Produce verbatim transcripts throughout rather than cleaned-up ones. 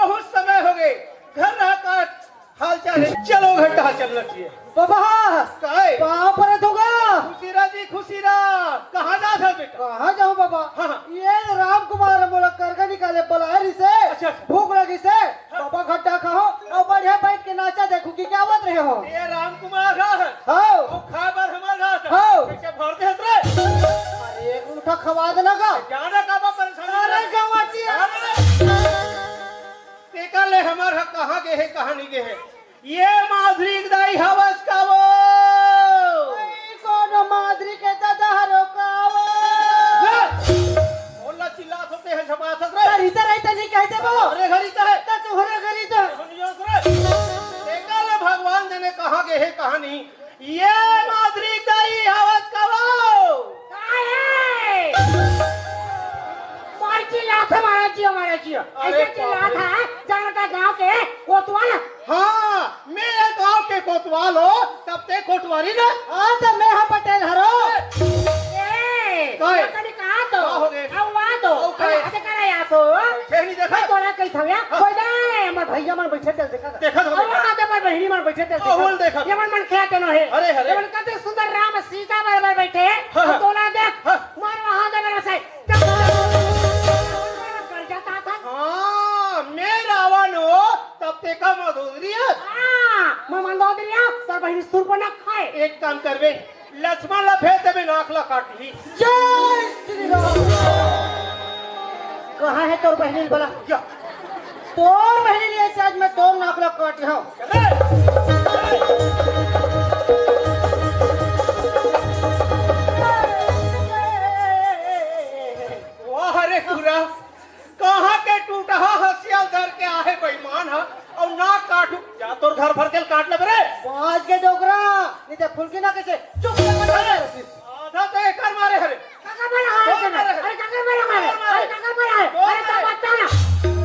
बहुत समय हो गए, घर रहा का हाल चाल है। चलो, घर कहाँ चलना चाहिए? बाबा, काय? पाँव परत हों गा। खुशी रहा जी, खुशी रहा। कहाँ जात हस बेटा? कहाँ जाहूँ बाबा? हाँ, हाँ। ये राम कुमार मोला करगा निकाले बलाए रहिसे। अच्छा, अच्छा। भूख लगिसे। हाँ। बाबा, घर ढा खाहूँ अउ बढ़िया बैठ के नाचा देखहूँ कि क्या बात रहे हो। ये राम कुमार हा। हाँ। वो खाए बर हमार घर। हाँ। कैसे भर दे रे? अरे, एक मुट्ठा खवा देना का। जाना का बा परेशान? अरे, गंवाची। अरे। तेकर ले हमर ह कहाँ गे हे, कहाँ नहीं गे हे। ये माधुरी के दाई हवस का वो? ए, कोनो माधुरी के ददा हरो का वो? ए! मोला चिल्लात होते हैं, झपात हस रे। त रहिता, रहिता नहीं कहते बाबा। अरे घरी त है। त तुहरे घरी त। सुनियो रे। तेकर ले भगवान जाने कहाँ गे हे, कहाँ नहीं। ये माधुरी दाई हवस का वो? काय हे? मार चिल्लात हे, मारा जियो, मारा जियो। अरे ऐसे चिल्लात बाप रे। हे, जानता गाँव के कोतवाल। हाँ, मैं ये गाँव के कोतवाल हो, तब ते कोटवारी ना। हाँ, त मैं हा पटेल हरो। ए, काय? कभी कहा तो? का हो गए? अब वहाँ तो। ओ, काय? अरे, अरे, करा या तो। खेल नहीं देखा? मैं तोरा कही था या? हाँ। कोई नहीं, हमर भैया मन बैठे थे, देखा। देखत हो, अउ देखत। वहाँ दे मोर बहिनी मन बइठे तेल अउ देखत। देखत। ये मन मन खेत नो हे। अरे, अरे। ये मन कते सुंदर राम सीता बराबर बइठे हे। हाँ, अउ हाँ। तोला देख, हाँ। मोर वहाँ दे बरस हे। जब कर जाता था। हाँ, मैं रावण हो, तब ते का मंदोदरी हस। हाँ, मैं मंदोदरी हूँ, तोर बहिनी सुरपनखा हे। एक काम करबे, लक्ष्मण ला भेज देबे, नाक ला काट ली। जय श्री राम। कहाँ हे तोर बहिनी बला? या। तोर बहिनी लिए आज मैं तोर नाक ला काट हूँ। चले। वाह रे टूरा, कहाँ के टूटहा हसिया धर के आहे बेईमान ह, अउ नाक काटू, जा तोर घर भर के काट लेबे रे। बाज के डोकरा, नहीं ते फुलकी ना कैसे चुप से बता दे। आधा तो एकर मारे हरे। काकर बड़ा हाल कौन करे? मारे हरे? अरे काकर बड़ा हाल? कौन मारे? अरे काकर बड़ा हाल? कौन अरे तो मारे? बता ना।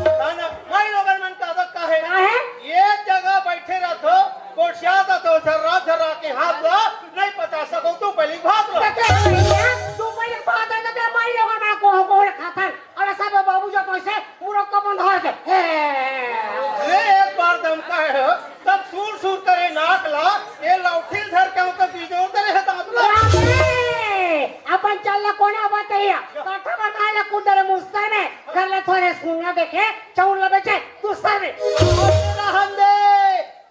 बता ना, माई लोगन मन का आदत का हे? का हे? एक जगह बैठे रहथो, गोठिया जाथो, झर्रा झर्रा के हाथ ला, नहीं पचा सको तू पहली भात ला। तो क्या हो गया? तू पहले भात ला, तो माई लोगन मन को, को खाथन। अरे सब बाबू जो कैसे मुरक्का बंधा के, हे। अरे एक बार दमका हे, तब सूर सूर करे नाक ला, ये लौठी धर के तो बीजोर करे हे दांत ला। बाप रे! अपन चल ला कोना बताइया, काठा बना ला कुदरे मुस्ता में, कर ले थोड़े सुना देखे, चौल ला बेचे, गुस्सा में। रहन दे,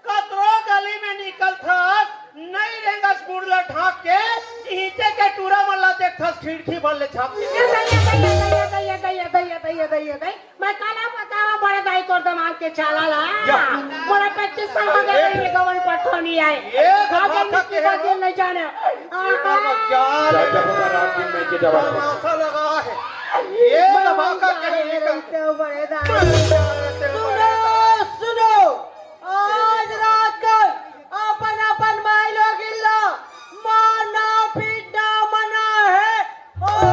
कतरो गली में निकलथस, नई रेंगस मुड़ ला ढांक के, नीचे के टूरा मन ला देखथस, खिड़की भर ले झांक के। ए दैया, दैया, दैया। मैं काला बतावा बड़े दाई तोर दमाद के चाला ला। या। मोला पच्चीस साल हो गए, ये गवन पट्ठो नहीं आए। ये आज गधा हम किसी का दिल नहीं जाने। आहा। क्या रे? राजा होगा रात दिन में के जवान। तमाशा लगा है। ये मैं धमाका क्या कहीं है? निकल क्या बड़े दाई? सुनो, सुनो। आज रात कर अपन अपन माई लोगिन ला मारना पीटना मना है। ओ!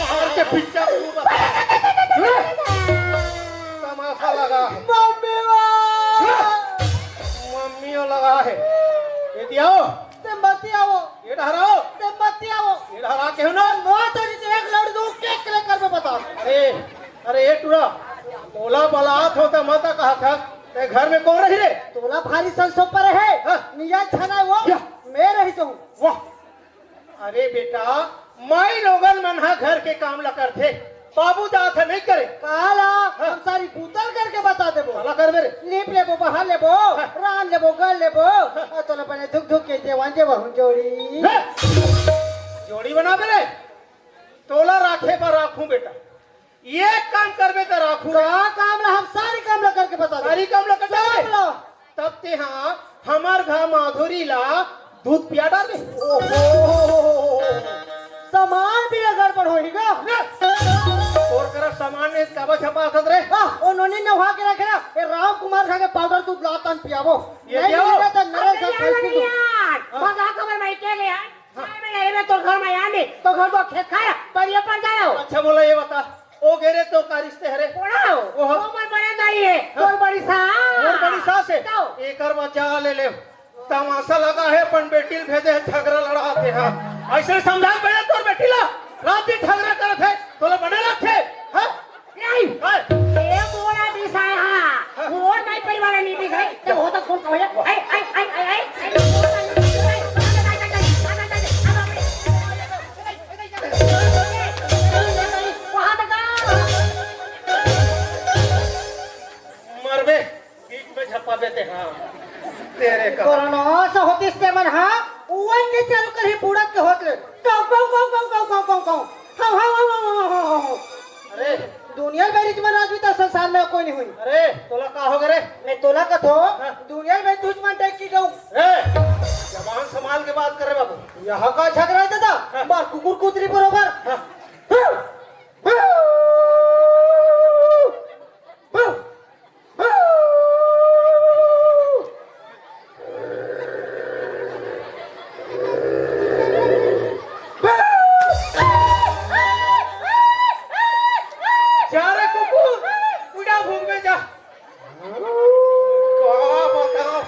मार के पिक्चर तमाशा लगा है। मम्मी वो। मम्मी वो लगा है। ये दिया हो? ते मत आवो। ये डहराओ। ते मत आवो। ये डहरा के हो ना? मौत हो जी तो एक लड़ दो, के करे कर में बता। अरे, अरे ये टूरा, तोला बलात हो त मत कहा था। ते घर में कौन रही रे? तोला भारी संसो पर है। हाँ। निया छना वो। या। मैं रही तो हूँ। वाह। अरे बेटा, माई लोगन मन हा घर के काम ला करथे, बाबू जात ह नहीं करे। काला, हाँ। हम सारी बूता ल करके बता देबो। काला करबे रे? लीप लेबो, बहा लेबो, हाँ। रान लेबो, गल लेबो, हाँ। अउ तोला बने धुक धुक के देवान देवा हूँ जोड़ी। हाँ। जोड़ी बनाबे रे, तोला राखे बर राखूं बेटा। ये काम करबे त राखू रे। का काम ला? हम सारी काम ला करके बता दे। सारी काम ला करके सब ला। तब ते हा हमर घर माधुरी ला दूध पिया डाल दे। ओहो, सामान भी गड़बड़ होही गा। ले। तोर करा सामान ने काबा छपा सकत रे। आ, ओ नोनी नहा के रखे ना, ए राम कुमार खा के पाउडर दूध लातन पियाबो। ये नहीं क्या हो? मिले तो नरेश अरे यार, साइकिल अरे दूध। यार, हाँ। मजाक कर मैं के ले यार। हाँ। अरे, मैं, अरे, मैं तो घर में आया नहीं, तो घर को खेत खाया, पर ये पर जाओ। अच्छा, मोला ये बता, ओ गेरे तो का रिश्ते हरे? कोड़ा हो? ओहो। वो मोर बड़े दाई है, हाँ। मोर बड़ी सास। मोर बड़ी सास है? तो? एकर बचा ले ले। तमाशा लगा हे, अपन बेटी ल भेजे हे, झगरा लड़ात हे, हाँ। अइसे समझा पहले तोर बेटी ला, रात दिन झगरा करत हे, तोला बने लगथे, हाँ? नहीं। हाँ। ये मोला बिसाय, हाँ। हाँ। मोर नहीं परिवार नहीं बिसाय, तो हो तो कौन कहे? आई, आई, आई, आई, आई। वहाँ तक आ। मरबे। बीच में झपा देते, हाँ। तेरे का। कोरोना से होतिस ते मन, हाँ, उवन के चालू करही बुड़त के होत ले। गौ, गौ, गौ। हाँ, हाँ, हाँ। अरे। दुनिया में रिच मन राजवी तो संसार में कोई नहीं हुई। अरे, तोला का हो गे रे? मैं तोला कथों, हाँ। दुनिया में दुश्मन टाइप की गऊ। ए, जबान संभाल के बात करे बाबू। यहाँ का झगरा हे दादा? हाँ। बार कुकुर कुतरी बरोबर। हाँ। जा रे कुकुर, उड़ा भूख में जा। का बताओ,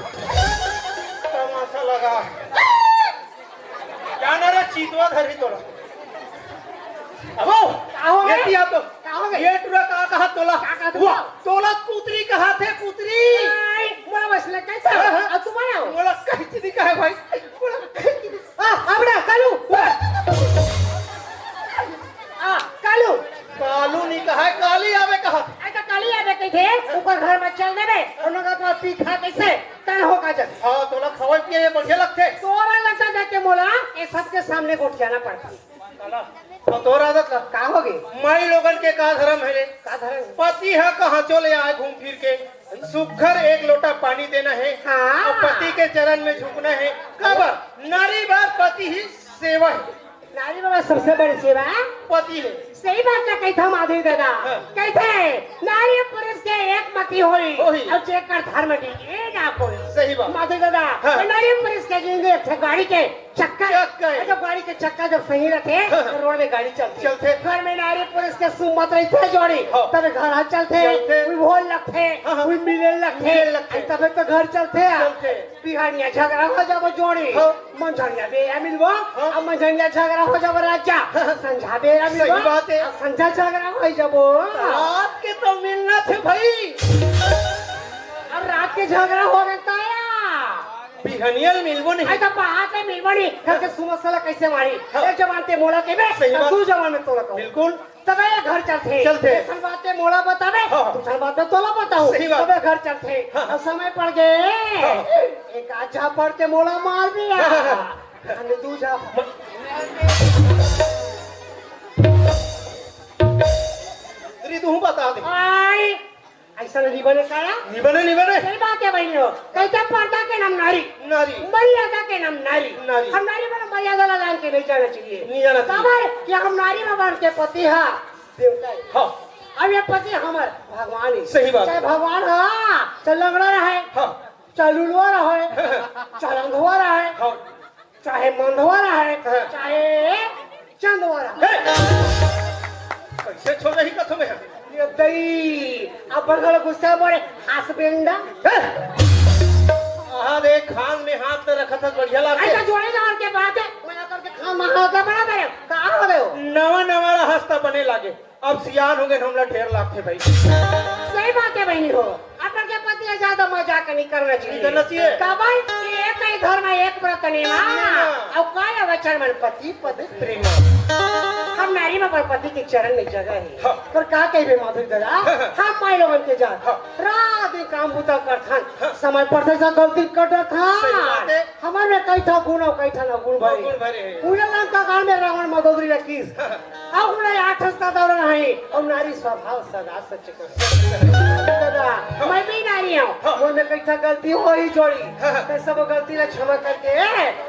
तमाशा लगा। जाना रे, चीतवा धरी तोला। अबो, का हो गे? ये किया तो। का हो गे? ये टुरा का कहा तोला? का कहा तोला? वाह, तोला कुतरी कहा थे, कुतरी। आई, मोला बस लग गई हाँ, हाँ। अब तुम्हारा हो। मोला कहीं नहीं कहा भाई, मोला कहीं नहीं। आ, अब ना, कालू। आ, कालू। कालू नहीं कहा, काली आवे कहा। आई तो काली आवे कही थे, ऊपर घर में चल देवे, और नगर पर पी खा कैसे, तन हो का जग। हाँ, तोला खवाई पिए ये बढ़िया लगथे। तोला लगता जाके मोला, ये सबके सामने गोठियाना पड़ता। काला, तो तोर आदत ला। का हो गे? माई लोगन के का धर्म हे रे? का धर्म? पति ह कहाँ चले आए घूम फिर के, सुघर एक लोटा पानी देना हे, हाँ। और पति के चरण में झुकना हे। काबर? नारी बर पति ही सेवा हे। नारी बर सबसे बड़ी सेवा पति हे। सही बात ला कहिथे माधुरी दादा। हाँ। कहिथे, नारी पुरुष के एक मति होई, होई। और जेकर धर्म डिगे ना कोई। सही बात। माधुरी दादा, हाँ। तो नारी पुरुष के जिंदगी एक ठे गाड़ी के चक्का, चक्का हे। जब गाड़ी के चक्का जब सही रथे, हाँ। तो रोड में गाड़ी चलथे। चलथे। घर में नारी पुरुष के सुमत रहिथे जोड़ी, हाँ। तब घर ह चलथे, चलथे। कोई भोल लगथे, हाँ, हाँ। कोई मिले लगथे, मिले लगथे। तबे तो घर चलथे। चलथे। बिहानिया झगरा हो जाबो जोड़ी, हाँ। मंझनिया बेरा मिलबो, हाँ। अब मंझनिया झगरा हो जाबो राजा, हाँ। संझा बेरा मिलबो, सही बात हे। अब संझा झगरा हो जाबो। रात के तो मिलना थे भाई। अब रात के झगरा हो गे ताया। बिहनिया ले मिलबो नहीं। आई तो बात हे मिलबो नहीं। घर के सुमत सला कैसे मारी? हाँ। एक जबान ते मोला केबे, सही बात। दू जबान में तोला कहूँ। बिल्कुल। तबे ये घर चलथे। चलथे। एक ठन बात ते मोला बताबे, हाँ, हाँ। दू ठन बात ते तोला बताहूँ। सही बात। तबे घर चलथे। हाँ। अब समय पड़ गे। हाँ। एक आध झापड़ ते मोला मार दिया। हाँ, हाँ, हाँ। हमने दू झापड़। री तू बता दे। आई। अइसन नहीं बने साला। नहीं बने, नहीं बने। सही बात हे बहिनी हो। कहिथे पर्दा के नाम नारी। नारी। मर्यादा के नाम नारी। नारी। हम नारी बने मर्यादा ला जान के नहीं जाना चाहिए। नहीं जाना चाहिए। काबर कि हम नारी में बन के पति हा देवता हे। हाँ। अब ये पति हमर भगवान हे। सही बात। चाहे भगवान हा, चाहे लंगड़ा रहे, हाँ। चाहे लुलवा रहे, चाहे अंधवा रहे, हाँ। चाहे मंदवा रहे, हाँ। चाहे चंदवा रहे। हे! कैसे छोड़ रही कथो में? ये दई, अपन घलो गुस्सा बड़े, हसबेंडा। हे! आहा, देख, खान में हाथ न रखत हस, बढ़िया लागथे। ऐसा जोड़े जान के बात हे, मैं करके खान में हाथ बड़ा करे, कहाँ हो गए हो? नवा नवा रहस त बने लागे। अब सियान हो गए, हमला ढेर लागथे भाई। सही बात हे बहिनी हो, अपन के पति ले ज्यादा मजाक नहीं करना चाहिए। नहीं करना चाहिए। काबर कि एक ही धर्म हे, एक व्रत नेमा। नेमा। अउ काय वचन मन पति पद प्रेमा। हम नारी में पर पति के चरण में जगह हे। हाँ। पर का कहिबे माधुरी दादा, हाँ, हाँ। हम माई लोगन के जात। हाँ। रात दिन काम बुता करथन, हाँ। समय पड़थे सा गलती कर देथन। सही बात हे। हमर में कई ठा गुण अउ कई ठा अवगुण भरे। अवगुण भरे हे। पूरा लंका कांड में रावण मंदोदरी ला कीस। हाँ। अवगुण आठ हस्ता दौड़न हे, अउ नारी स्वभाव सदा सच कर। दादा, हाँ। मैं भी नारी हूँ। हाँ। मोर में कई ठा गलती होही जोड़ी। हाँ, हाँ। मैं सब गलती ला क्षमा करके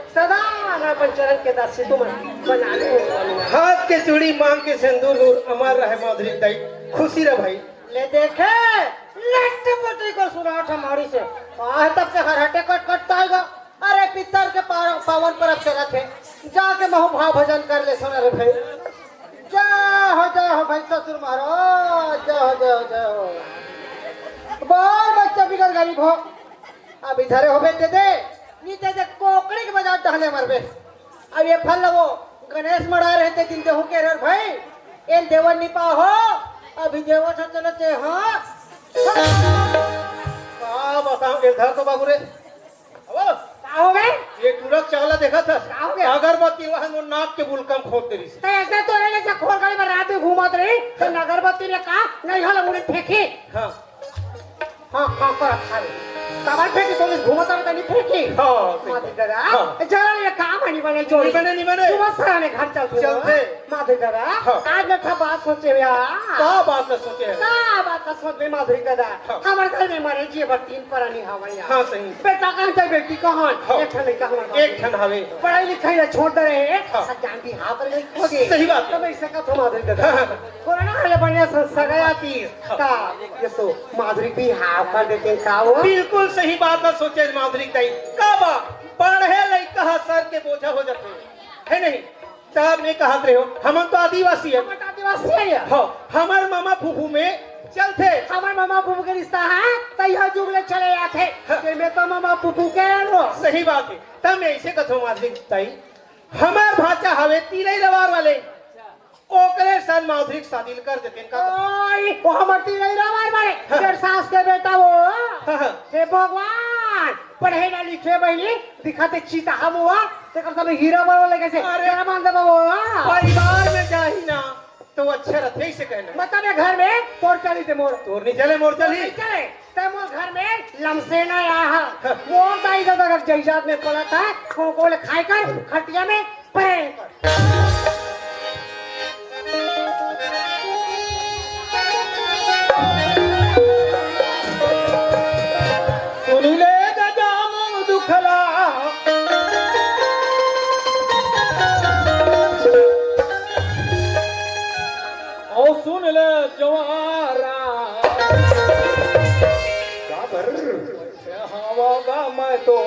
सदा मैं अपन चरण के दासी तुम बना लूँ। हाथ के चूड़ी, मांग के सिंदूर, अमर रहे माधुरी दाई, खुशी रह भाई। ले देखे, लट्ट पटी को सुनावत हमारी से। आज तक से हर हटे कट कटता आएगा। अरे, पितर के पार-, पावन परब चलत हे, जाके महू भाव भजन कर ले, सुन रे भाई। जय हो, जय हो भाई ससुर महाराज, जय हो, जय हो, जय हो। बाल बच्चा बिगड़ गरीब हो, अब इधर हो बेटे दे। ई ते, ते कोकड़ी के बजात डहले मरबे। अब ये फल लगो, गणेश मड़ा रहे ते दिन देहू के रे भाई, एल देवन नि पाहो, अभी देवन से चलते, हाँ। का बताऊं, गिरधर तो बाबू रे। अब का हो गए? ये टूरा चाला देखा था? का हो गया? अगरबत्ती वहां वो नाक के बुलकम खोद दे रही। तो ऐसा तो है, जैसे खोल गली में रात में घूमत रही, तो अगरबत्ती ने कहा, "नहीं होला, मुझे फेंकी।" हाँ। हाँ, हाँ, कर खा ले। तबार फेंकी, तो घूमत रहे, नहीं फेंकी। हाँ, माधुरी दादा, हाँ। जरा ये काम है, नहीं बने जोड़ी। नहीं बने, नहीं बने। सुबह सारा में घर चलते हो। चलते। माधुरी दादा, हाँ। आज मैं था बात सोचे हुआ। का बात ना सोचे है? का बात ना सोच में, माधुरी दादा? हाँ। हमारे घर में मरे जी, बस तीन परानी हमारे यहाँ। हाँ, सही। बेटा कहाँ था, बेटी कहाँ? हाँ। एक ठन लड़का हमारे पास एक ठन हवे। पढ़ाई लिखाई ना छोड़ दे रहे हैं। हाँ। सब जान भी हाँ पर नहीं हो गए। सही बात है। तो मैं इससे कहा था, माधुरी दादा। हाँ, हाँ। कोरोना वाले बढ़िया संस्था गया थी। हाँ। का, ये सो माधुरी भी हाँ कर देते हैं, का वो? बिल्कुल सही बात ना सोचे माधुरी दाई। का बा? पढ़े लइका हा सर के बोझा हो जाते हैं, है नहीं? तब मैं कहत रहे हो, हमन तो आदिवासी है। हमन तो आदिवासी है यार। हाँ, हमर मामा फूफू में चलते। हमर मामा फूफू के रिश्ता है, तो यह जुग ले चले आथे। हाँ। ते में तो मामा फूफू के रो। सही बात है। तब मैं ऐसे कथो माधुरी दाई, हमर भांचा हवे तिलई रवार वाले, ओकरे सन माधुरी के शादी ल कर देते का? ओए, वो हमर तिलई रवार वाले, हाँ। तेरे सास के बेटा वो। हाँ, हाँ। हे भगवान, पढ़े ना लिखे बहिनी, दिखाते चीता हम हुआ, तेकर सब हीरा बनो लगे से, अरे। क्या मान दे बाबू? परिवार में जाही ना, तो अच्छा रहते, इसे कहना। मतलब ये घर में तोर चली थे मोर। तोर नहीं चले, मोर चली। नहीं चले, ते मोर घर में लमसे ना आया है। हाँ। मोर दाई दादा अगर जैजात में पड़ा था, खो खो ले खाए कर, खटिया में पड़े कर। सुनी ले गजानन दुखला। ओ सुन ले जवारा। का बर? हवा गा मैं तो।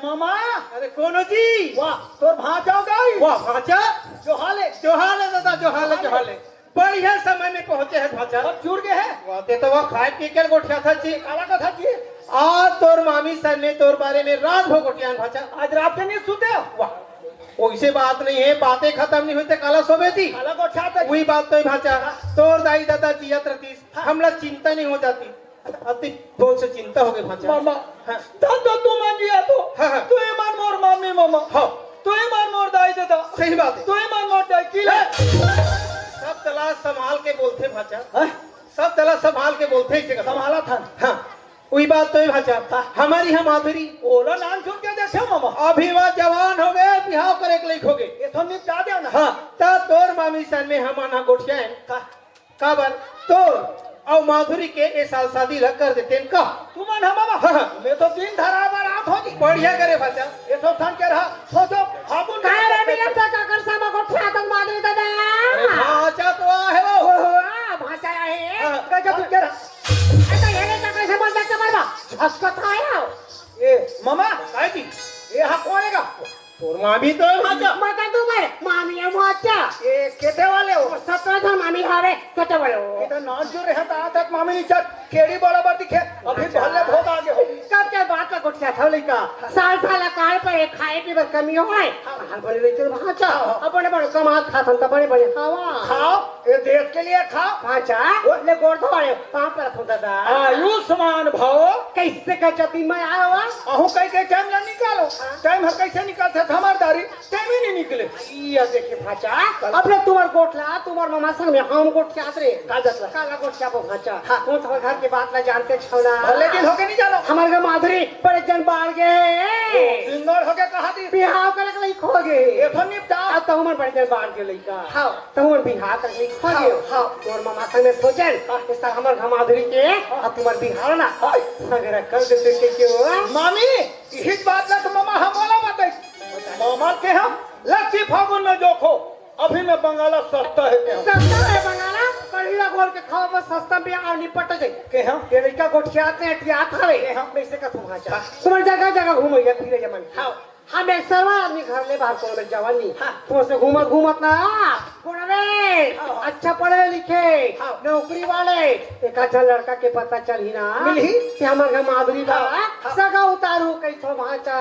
मामा। अरे कोनो जी। वाह, तोर भांचा हो गई। वाह, भांचा। जोहाले। जोहाले दादा, जोहाले, जोहाले। बढ़िया समय में पहुंचे है भांचा। अब जुड़ गए है। वाह, ते तो वह खाए पी के गोठिया था जी। काला का था जी। आज तोर मामी सन में तोर बारे में रात भर गोठियान भांचा। आज रात के नहीं सुते हो? वाह, वैसे बात नहीं है, बातें खत्म नहीं होते, काला सोबे थी। काला गोठिया था जी। वही बात तो ही भांचा। हाँ। तोर दाई दादा जियत रहतीस, हाँ। हमला चिंता नहीं हो जाती। अति बहुत से चिंता हो गए भांचा। मामा, हाँ। तब तो तुम आ गया तो। हाँ, हाँ। तू ही मान मोर मामी मामा। हाँ। तू ही मान मोर दाई दादा। सही बात है। तू ही मान मोर दाई की ले। हाँ। सब तला संभाल के बोलते भांचा। हाँ? सब तला संभाल के बोलते इसे का। संभाला था। हाँ। वही बात तो है भांचा। हाँ। हमारी हम माधुरी। ओला नाम सुन के देखे मामा। अभी वह जवान हो गए, बिहाव करे के लायक हो गए। ये सब निपटा दे ना। हाँ। तब तोर मामी सन में हम आना गोठिया है। हाँ। काबर तोर अउ माधुरी के ए साल शादी ला कर देतेन का? तुमन ह बाबा, हाँ, हाँ। मैं तो दिन धरा बर आत होगी। बढ़िया करे भांचा। ये तो सन के रहा, सोचो, हाबुन काय रे, मिलत हे काकर समा गोठियाथस माधुरी दादा? अरे, भांचा तो आहे वो। ओ, ओ, आ, भांचा आहे। हाँ। गजब के रहा। अरे, तो ये नहीं काकर समा जाके मरबा। हंस को था आया। ए, मामा। काय जी? ये हा कोन हे का? तोर मामी तो है भांचा। मत तू मर, मामी है भांचा। ये केते वाले हो? सत्रह साल मामी हावे, केते वाले हो? इधर नाच जो रहा था, तक मामी नहीं चल, केड़ी बड़ा बार दिखे, अभी अच्छा। भले बहुत आगे हो। कब के बात का गोठियाथस लइका? साल साल काल पर एक खाए पीए बर कमी होय। हाँ। हाल बड़े रहिते भांचा। हाँ, हाँ। अपने बड़े कमात खाथन त बड़े बड़े खावा। खाओ, ये देश के लिए खाओ। भांचा, वो ले गोड़ धो रे, पाँव पर रखो दादा। आयुष्मान भव। कैसे का जब दिन में आया हुआ? अहू कह के टाइम ना निकालो। हाँ। टाइम हर कैसे निकालते थे हमार दारी? टाइम ही नहीं निकले। ये देखे भांचा, अपने तुम्हार गोठला, तुम्हार मामा संग में हम गोठियात रे। का जतला? काला गोठियाबो भांचा। हाँ। कौन तुम्हार घर के बात ना जानते छौला? भले दिन होके नहीं जानो। हमारे घर माधुरी, बड़े जन बात हो गे। ओ, बिंगड़ हो गे कहा दी। बिहाव करे के लइक हो गे। ये तो निपटा। अब तहु मन बड़े बाढ़ के लइका। हाँ। तहु मन बिहाव करे के लइक हो गे। हाँ, हाँ। तोर ममा संग में सोचेन, हाँ। ऐसा हमर घमाधुरी के, हाँ। अब तुम्हार बिहाव ना, हाँ। सगरा कर देते के क्यों? मामी, इही बात ला तो ममा हम वाला बताई। ममा के हम लक्की फागुन में जोखो, अभी में बंगाला सस्ता है के हम। सस्ता है बंगाला, कढ़ीला घोल के खाओ, बस सस्ता में बिहाव निपट जाई। के हम? ये लइका गोठियात ने अटियात हवे। के हम? मैं इसे का समझा। हाँ। तुम्हार जगह जगह घूमइया फिरइया मन। हाँ। हम एक सरवा आदमी घर ले बाहर कोनो में जवानी। हाँ। तुमसे घूमत घूमत ना, कोनो में हाँ, हाँ। अच्छा पढ़े लिखे, हाँ। नौकरी वाले, एक अच्छा लड़का के पता चलही ना। मिलही। कि हमर घमाधुरी बा, हाँ, हाँ। सगा उतारू कइथो भांचा।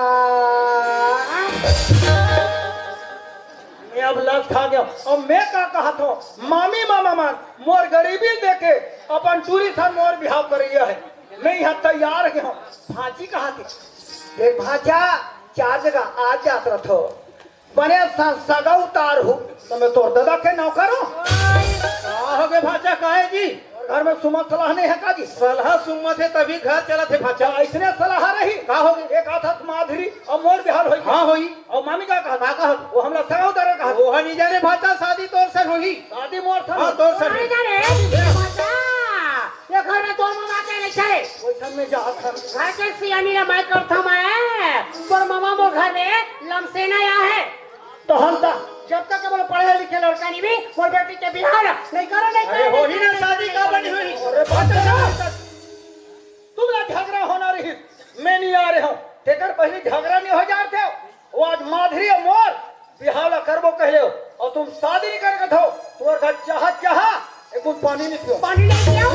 मैं अब लस खा गया। अब मैं का कहत हूँ, मामी मामा मन मोर गरीबी देखे अपन टूरी सन मोर बिहाव करइया है। मैं यहाँ तैयार हो गया हूँ। भांची कहा थे? देख भांचा, चार जगह आ जात रथो। बने स-, सगा उतार हो, तो मैं तोर दादा के नौकर हूँ। का हो गे भांचा, काहे जी? घर में सुमत सलाह नहीं है का जी? सलाह सुमत है तभी घर चलत है भांचा। अइसने सलाह रही। का हो गे? एक हाथ हाथ माधुरी और मोर बिहाव होई। हाँ होई। और मामी का कहा? का कहा? वो हमला सगा उतारे कहा। वो हनी जाने भांचा, शादी तोर सन होही। शादी मोर सन। हाँ, तोर सन। नहीं जाने, भांचा। ये घर में तोर ममा के नहीं चले। वो घर में जा, घर। घर के सियानी ला मैं करथों मैं। तोर ममा मोर घर में लमसेना या है। तो हम ता जब तक मोर पढ़े लिखे लड़का नहीं भी, मोर बेटी के बिहाव नहीं करो, नहीं अरे करो, होही ना, शादी का बनी होही? अरे बात है ना। तुमला झगड़ा होना रही, मैं नहीं आ रहे हूँ। तेकर पहले झगड़ा नहीं हो जाते। वो आज माधुरी और मोर बिहाव ला करबो कहले हो, और तुम शादी नहीं करके थो, तुम्हारे घर चाहा चाहा एक बूंद पानी नहीं पियो। पानी नहीं पियो?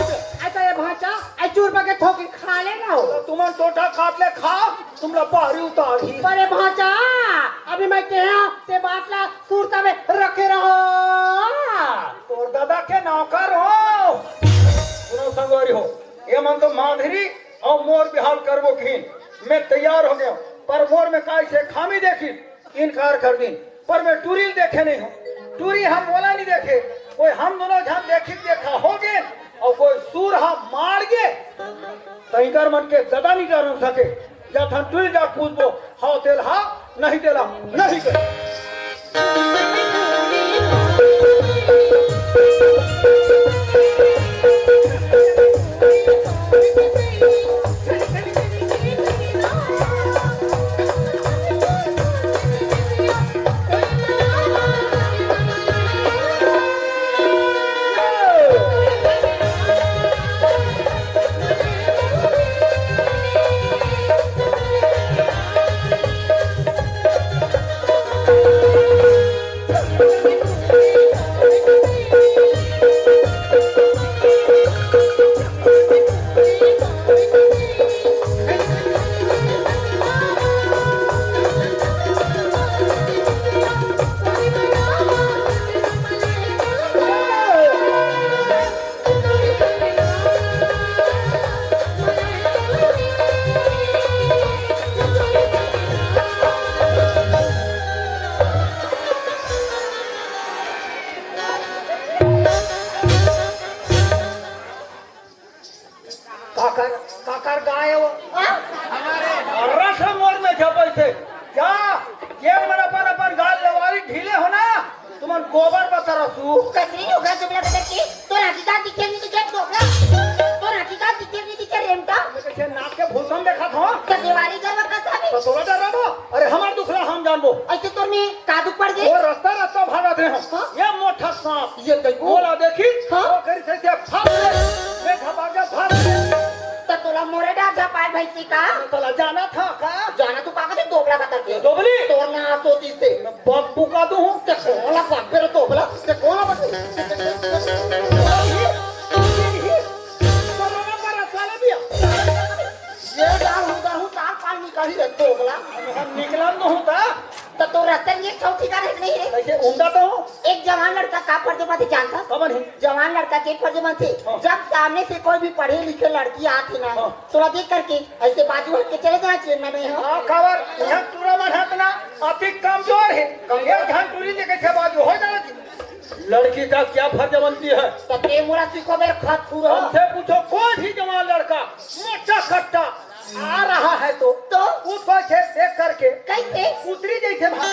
अच्छा ये भांचा, आई चूर बगे थोकी खा ले ना हो। तो तुमन टोटा काट ले, खा, तुमला पारी उतार ही। अरे भांचा, अभी मैं कहे हूँ, ते बात ला सुरता में रखे रहो। तोर दादा के नौकर हो। सुनो संगवारी हो, ये मन तो माधुरी और मोर बिहाव करबो किहिन, मैं तैयार हो गया, पर मोर में काय से खामी देखी, इनकार कर दीन। पर मैं टूरी ल देखे नहीं हूँ, टूरी हम मोला नहीं देखे, कोई हम दोनों झन देखी देखा हो गे, और कोई सूर हम मार गे, तो इनकर मन के ददा नहीं डर सके। या थन टूरी जा पूछबो, हाँ तेल हाँ, नहीं तेला नहीं कर। काकर, काकर गाय हो। हाँ? रस मोर में झपल थे। जा, ये मन अपन, अपन गाल लवारी ढीले हो ना, तुमन गोबर बतर रसू। कतरी ओकरा दुबला बदर के, तोर हकीकत दिखे नहीं दिखे डोकरा। तोर हकीकत दिखे नहीं दिखे रेमटा। मैं कैसे नाक के भूतम देखा था? तो देवारी गरवा कसा भी? तो तोला डर रहा? अरे हमार दुखला हम जानबो। ऐसे तोर में का दुख पड़ गए? वो रास्ता, रास्ता भागत रहे हम। हाँ? ये मोटा सांप। ये कहीं बोला देखी? हाँ? वो करी से, से फाड़ दे। मैं झपा के फाड़ दे। तो तोला मोरे डर झपाए भैंसी का? तोला जाना था का? जाना तू का कहते दोबला बता के? दोबली? तोर ना सोती से। मैं बम पुका दूं हूँ। ते कोला बम पे दोबला? ते कोला बता? कोरोना पर साले भी आ। ये डाल हूँ, डाल हूँ, तार पाल निकाली रे दोबला। हम निकलन नहीं होता। तो तोर रस्ते में एक ठो ठिकाने से नहीं रे। कैसे उंडा तो? एक जवान लड़का का फर्ज बात जानता? कमन है? जवान लड़का के फर्ज मन से हाँ। जब सामने से कोई भी पढ़े लिखे लड़की आती ना, हाँ। तोला देख करके ऐसे बाजू हट के चले जाना चाहिए ना, नहीं हो? हाँ, खबर, यहाँ टूरा मन हट ना, अति कमजोर है। कमजोर। एक घन टूरी जे कैसे बाजू हो जाना चाहिए। लड़की का क्या फर्ज बनती है? तो ते मोला सिखो बे, खत पूरा। हमसे पूछो, कोई भी जवान लड़का, मोटा खट्टा, आ रहा है तो, तो? वो तो ऐसे देख करके कैसे? उतरी जैसे भाग।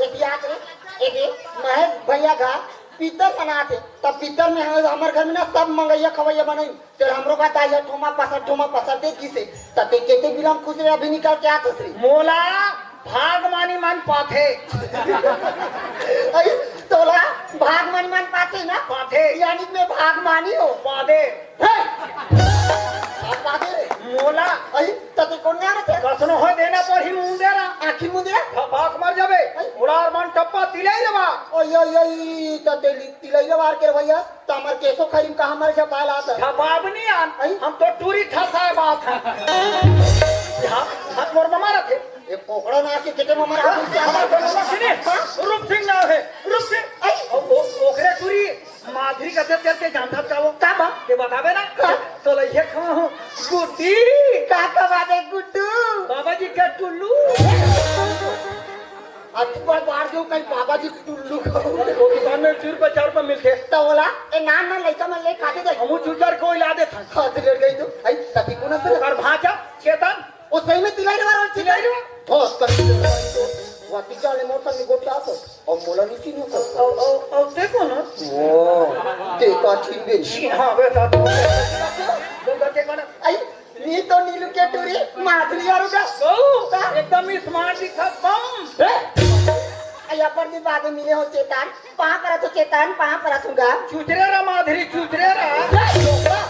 एक याद रे, एक ये महेश भैया का पितर मनात हे, तब पितर में हम, हमर घर में ना सब मंगैया खवैया बनई, तेर हमरो का दाई ह ठोमा पसर, ठोमा पसर दे किसे, तब ते केते बिलम खुश रे अभी निकल के आत हस रे। मोला भागमानी मन पाथे। अरे, तोला भागमानी मन पाथे ना? पाथे। यानी मैं भागमानी हो। पादे। हे! आप पादे रे। मोला। अरे, तते कोन ना रथे? कसनो हो देना पर ही मुंह दे रहा। आँखी मुंह दे? थपाक मर जाबे। अरे। उड़ार मन टप्पा तिलाई लेवा। ओय, ओय, ओय, तते ली-, तिलाई लेवा आर के भैया। त हमर केसो खरीम कहाँ मर झपाल आत? झपाब नहीं आन, अई? हम तो टूरी ठसाए बात है। हाँ, हाथ मोर ममा रखे। ए पोकड़ा ना के केते ममा रखे? हमार तो ममा सिने, रूप सिंह नाम है, रूप सिंह। अई? ओ, ओ, ओकरे टूरी माधुरी का तेल तेल के जानत का वो? का बा? ते बताबे ना? हाँ। तो लइहे खाओ, गुड्डी। का का बाबे गुड्डू? बाबा जी का टुल्लू। अतबर बार जो कहीं बाबा जी टुल्लू खाओ। वो दुकान में तीन रुपये, चार रुपये मिलते। तो बोला, ए नान नान लइका मन ले खाते दे। हमू चुचर को इला दे था। खाते ले गई तो, आई तभी को ना सर। कर भांचा, चेतन। वो सही में तिलाई वाला चेतन। तिलाई वाला। ठोस कर। वो तिका ले मोटर में गोटा तो, और मोला नहीं चिन्ह को। और, और, और देखो ना। वो, ते का चिन्ह बे। हाँ, बेटा, तो। तो करते कौन? आई, नी तो नीलू के टूरी, माधुरी और उधर। ओ, एकदम ही smart दिखत बम। ए? आई अपन भी बाद में मिले हो चेतन, पाँव परत हो चेतन, पाँव परत हूँ गा। चुचरे रा माधुरी, चुचरे रा। ए, छोकरा।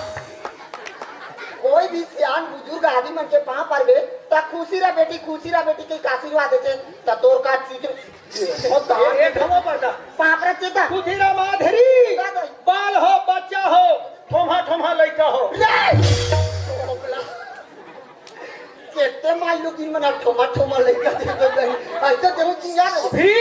कोई भी सियान बुजुर्ग आदमी मन के पाँव परबे, त खुशी रा बेटी, खुशी रा बेटी के आशीर्वाद देते, त तोर का चुचरे। ए, ए, थमो बता। पाँव परत चेतन। खुशी रा माधुरी। का दई? बाल हो, बच्चा हो, ठोम्हा ठोम्हा लइका हो। रे! केते माई लोग दिन मना ठोमा ठोमा लइका दे दे गई। ऐसे देहू चिंगार हो। भी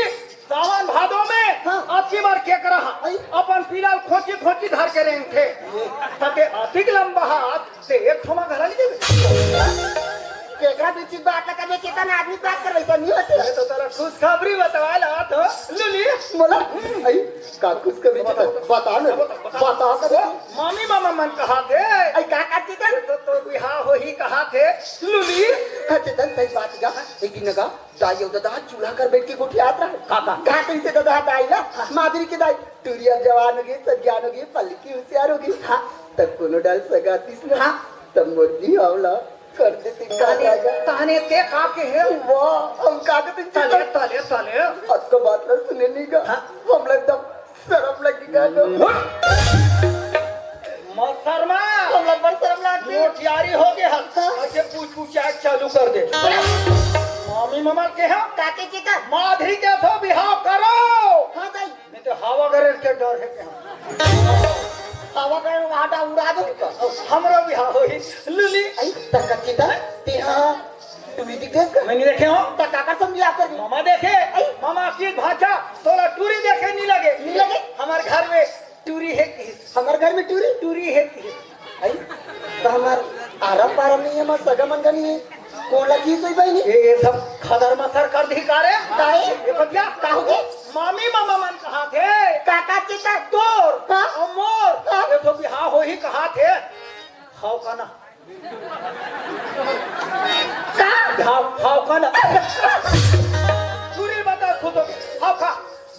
सावन भादो में हाँ। अबकी बार के करा हा? आई। अपन पीला खोची खोची धर के रेंग थे। ये। तते अतिक लंबा हाथ से एक ठोमा घला नहीं देवे। केकरा बीच बात ना करबे, चेतन आदमी बात करबे, तो नहीं होते। अरे तो तेरा खुशखबरी बतावा ला तो लुली। मोला, आई, का खुशखबरी बता, बता। बता ना, बता, बता। बता, बता। ओ, मामी मामा मन कहा थे। आई, का, का चेतन? तो, तो बिहाव होही कहा थे, लुली। हाँ, चेतन, सही बात गा। एक दिन गा, दाई अउ ददा चूल्हा कर बैठ के गोठियात रहे। का, का? का कइसे ददा दाई ला? माधुरी के दाई, टूरी अब जवान हो गई, सज्ञान हो गई, पलकी होशियार हो गई। हाँ। तब कोनो डाल सगा तीस ना। हाँ। तब मोर बिहाव ला कर देती का ताने, राजा। ताने ते का के हे? वाह, हम का के तले, तले, तले। अतका बात ला सुने नहीं गा। हाँ। हमला एकदम शर्म लगी गा गा। मत शर्मा। हमला बड़ शर्म लागती। मोटियारी हो गया। हाँ। ऐसे पूछ पूछ आग चालू कर दे। मामी मामा के हाँ? का के चेतन? माधुरी के तो बिहाव करो। हाँ दाई। नहीं तो हवा करे के डर है क्या? हवा करे वाटा उड़ा दो। हमरो बिहाव होई। लुली। आई, तक चेतन, ते हाँ, तू भी दिखेस का? मैं नहीं देखे हूँ। तक काकर संग बिहाव कर दी? मामा देखे। आई। मामा की भाषा, तोरा टूरी देखे नहीं लगे। नहीं लगे? हमारे घर में टूरी है कि? हमारे घर में टूरी? टूरी है कि? आई, तो हमार आरम पारम नहीं है, हमार सगा मन का नहीं है। कोन ला की सोई बहिनी? ये, ये सब खदर मसर कर दी का रे? काहे? ये बतिया का हो गए? मामी मामा मन कहा थे? काका चेतन। तोर। हाँ? और मोर। हाँ? ये तो बिहाव होही कहा थे। खाओ का ना? का? खाओ, खाओ का ना? पूरी बता खुद। खाओ खा।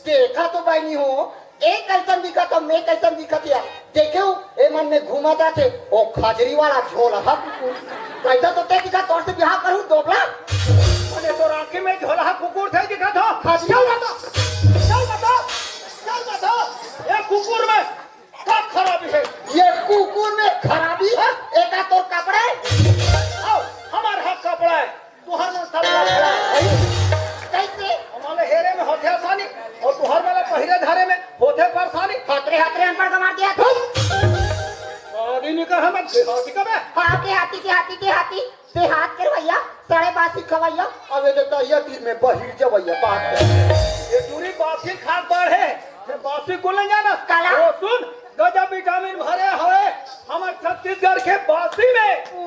देखा तो बहिनी हो, ए कइसन दिखत हो, मैं कइसन दिखत या? देखेव, ए मन में घूमत आथे, ओ खजरी वाला झोलहा कुकुर। अइसा तो ते दिखत, तोर से बिहाव करूँ, दोबला। अरे, तोर आँखी में झोलहा कुकुर थे दिखत हो। खजरी चल बता, चल बता, चल बता। ए कुकुर में का खराबी है? ये कुकुर में खराबी? हाँ? एका तोर कपड़ा है? आओ, हमार हाथ कपड़ा है। तुहर मन सब लफड़ा है। कैसे? हमारे हेरे में होथे आसानी, और तुहर वाला पहिरे धरे में होथे परेशानी। हतरे हतरे अनपढ़ का मार दिया। आदि निकर हम देहाती का बे। हाँ, देहाती, देहाती, देहाती। देहात के भैया, सड़े बासी खवैया। अब ये तो तहिया तीर में बहिर जवैया बात कर। ये टूरी बासी खात बाढ़े, ये बासी को ले जाना। काला? ओ सुन, गजब विटामिन भरे हवे हमर छत्तीसगढ़ के बासी में। ओ।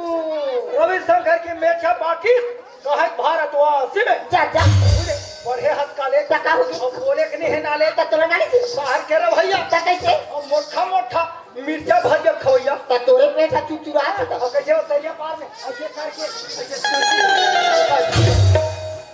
रविशंकर के मेछा बाकी कहे भारतवासी में। जा, जा। बढ़े हाथ काले। त का होगे? अब बोले के नहीं है नाले। त तोला नाले की? बाहर के रे भैया। त कैसे? अब मोटा मोटा मिर्चा भजिया खवैया। त तोरे पेट ह चुचुरात हे त। अउ कइसे होथे ये पार में? अइसे करके, अइसे करके।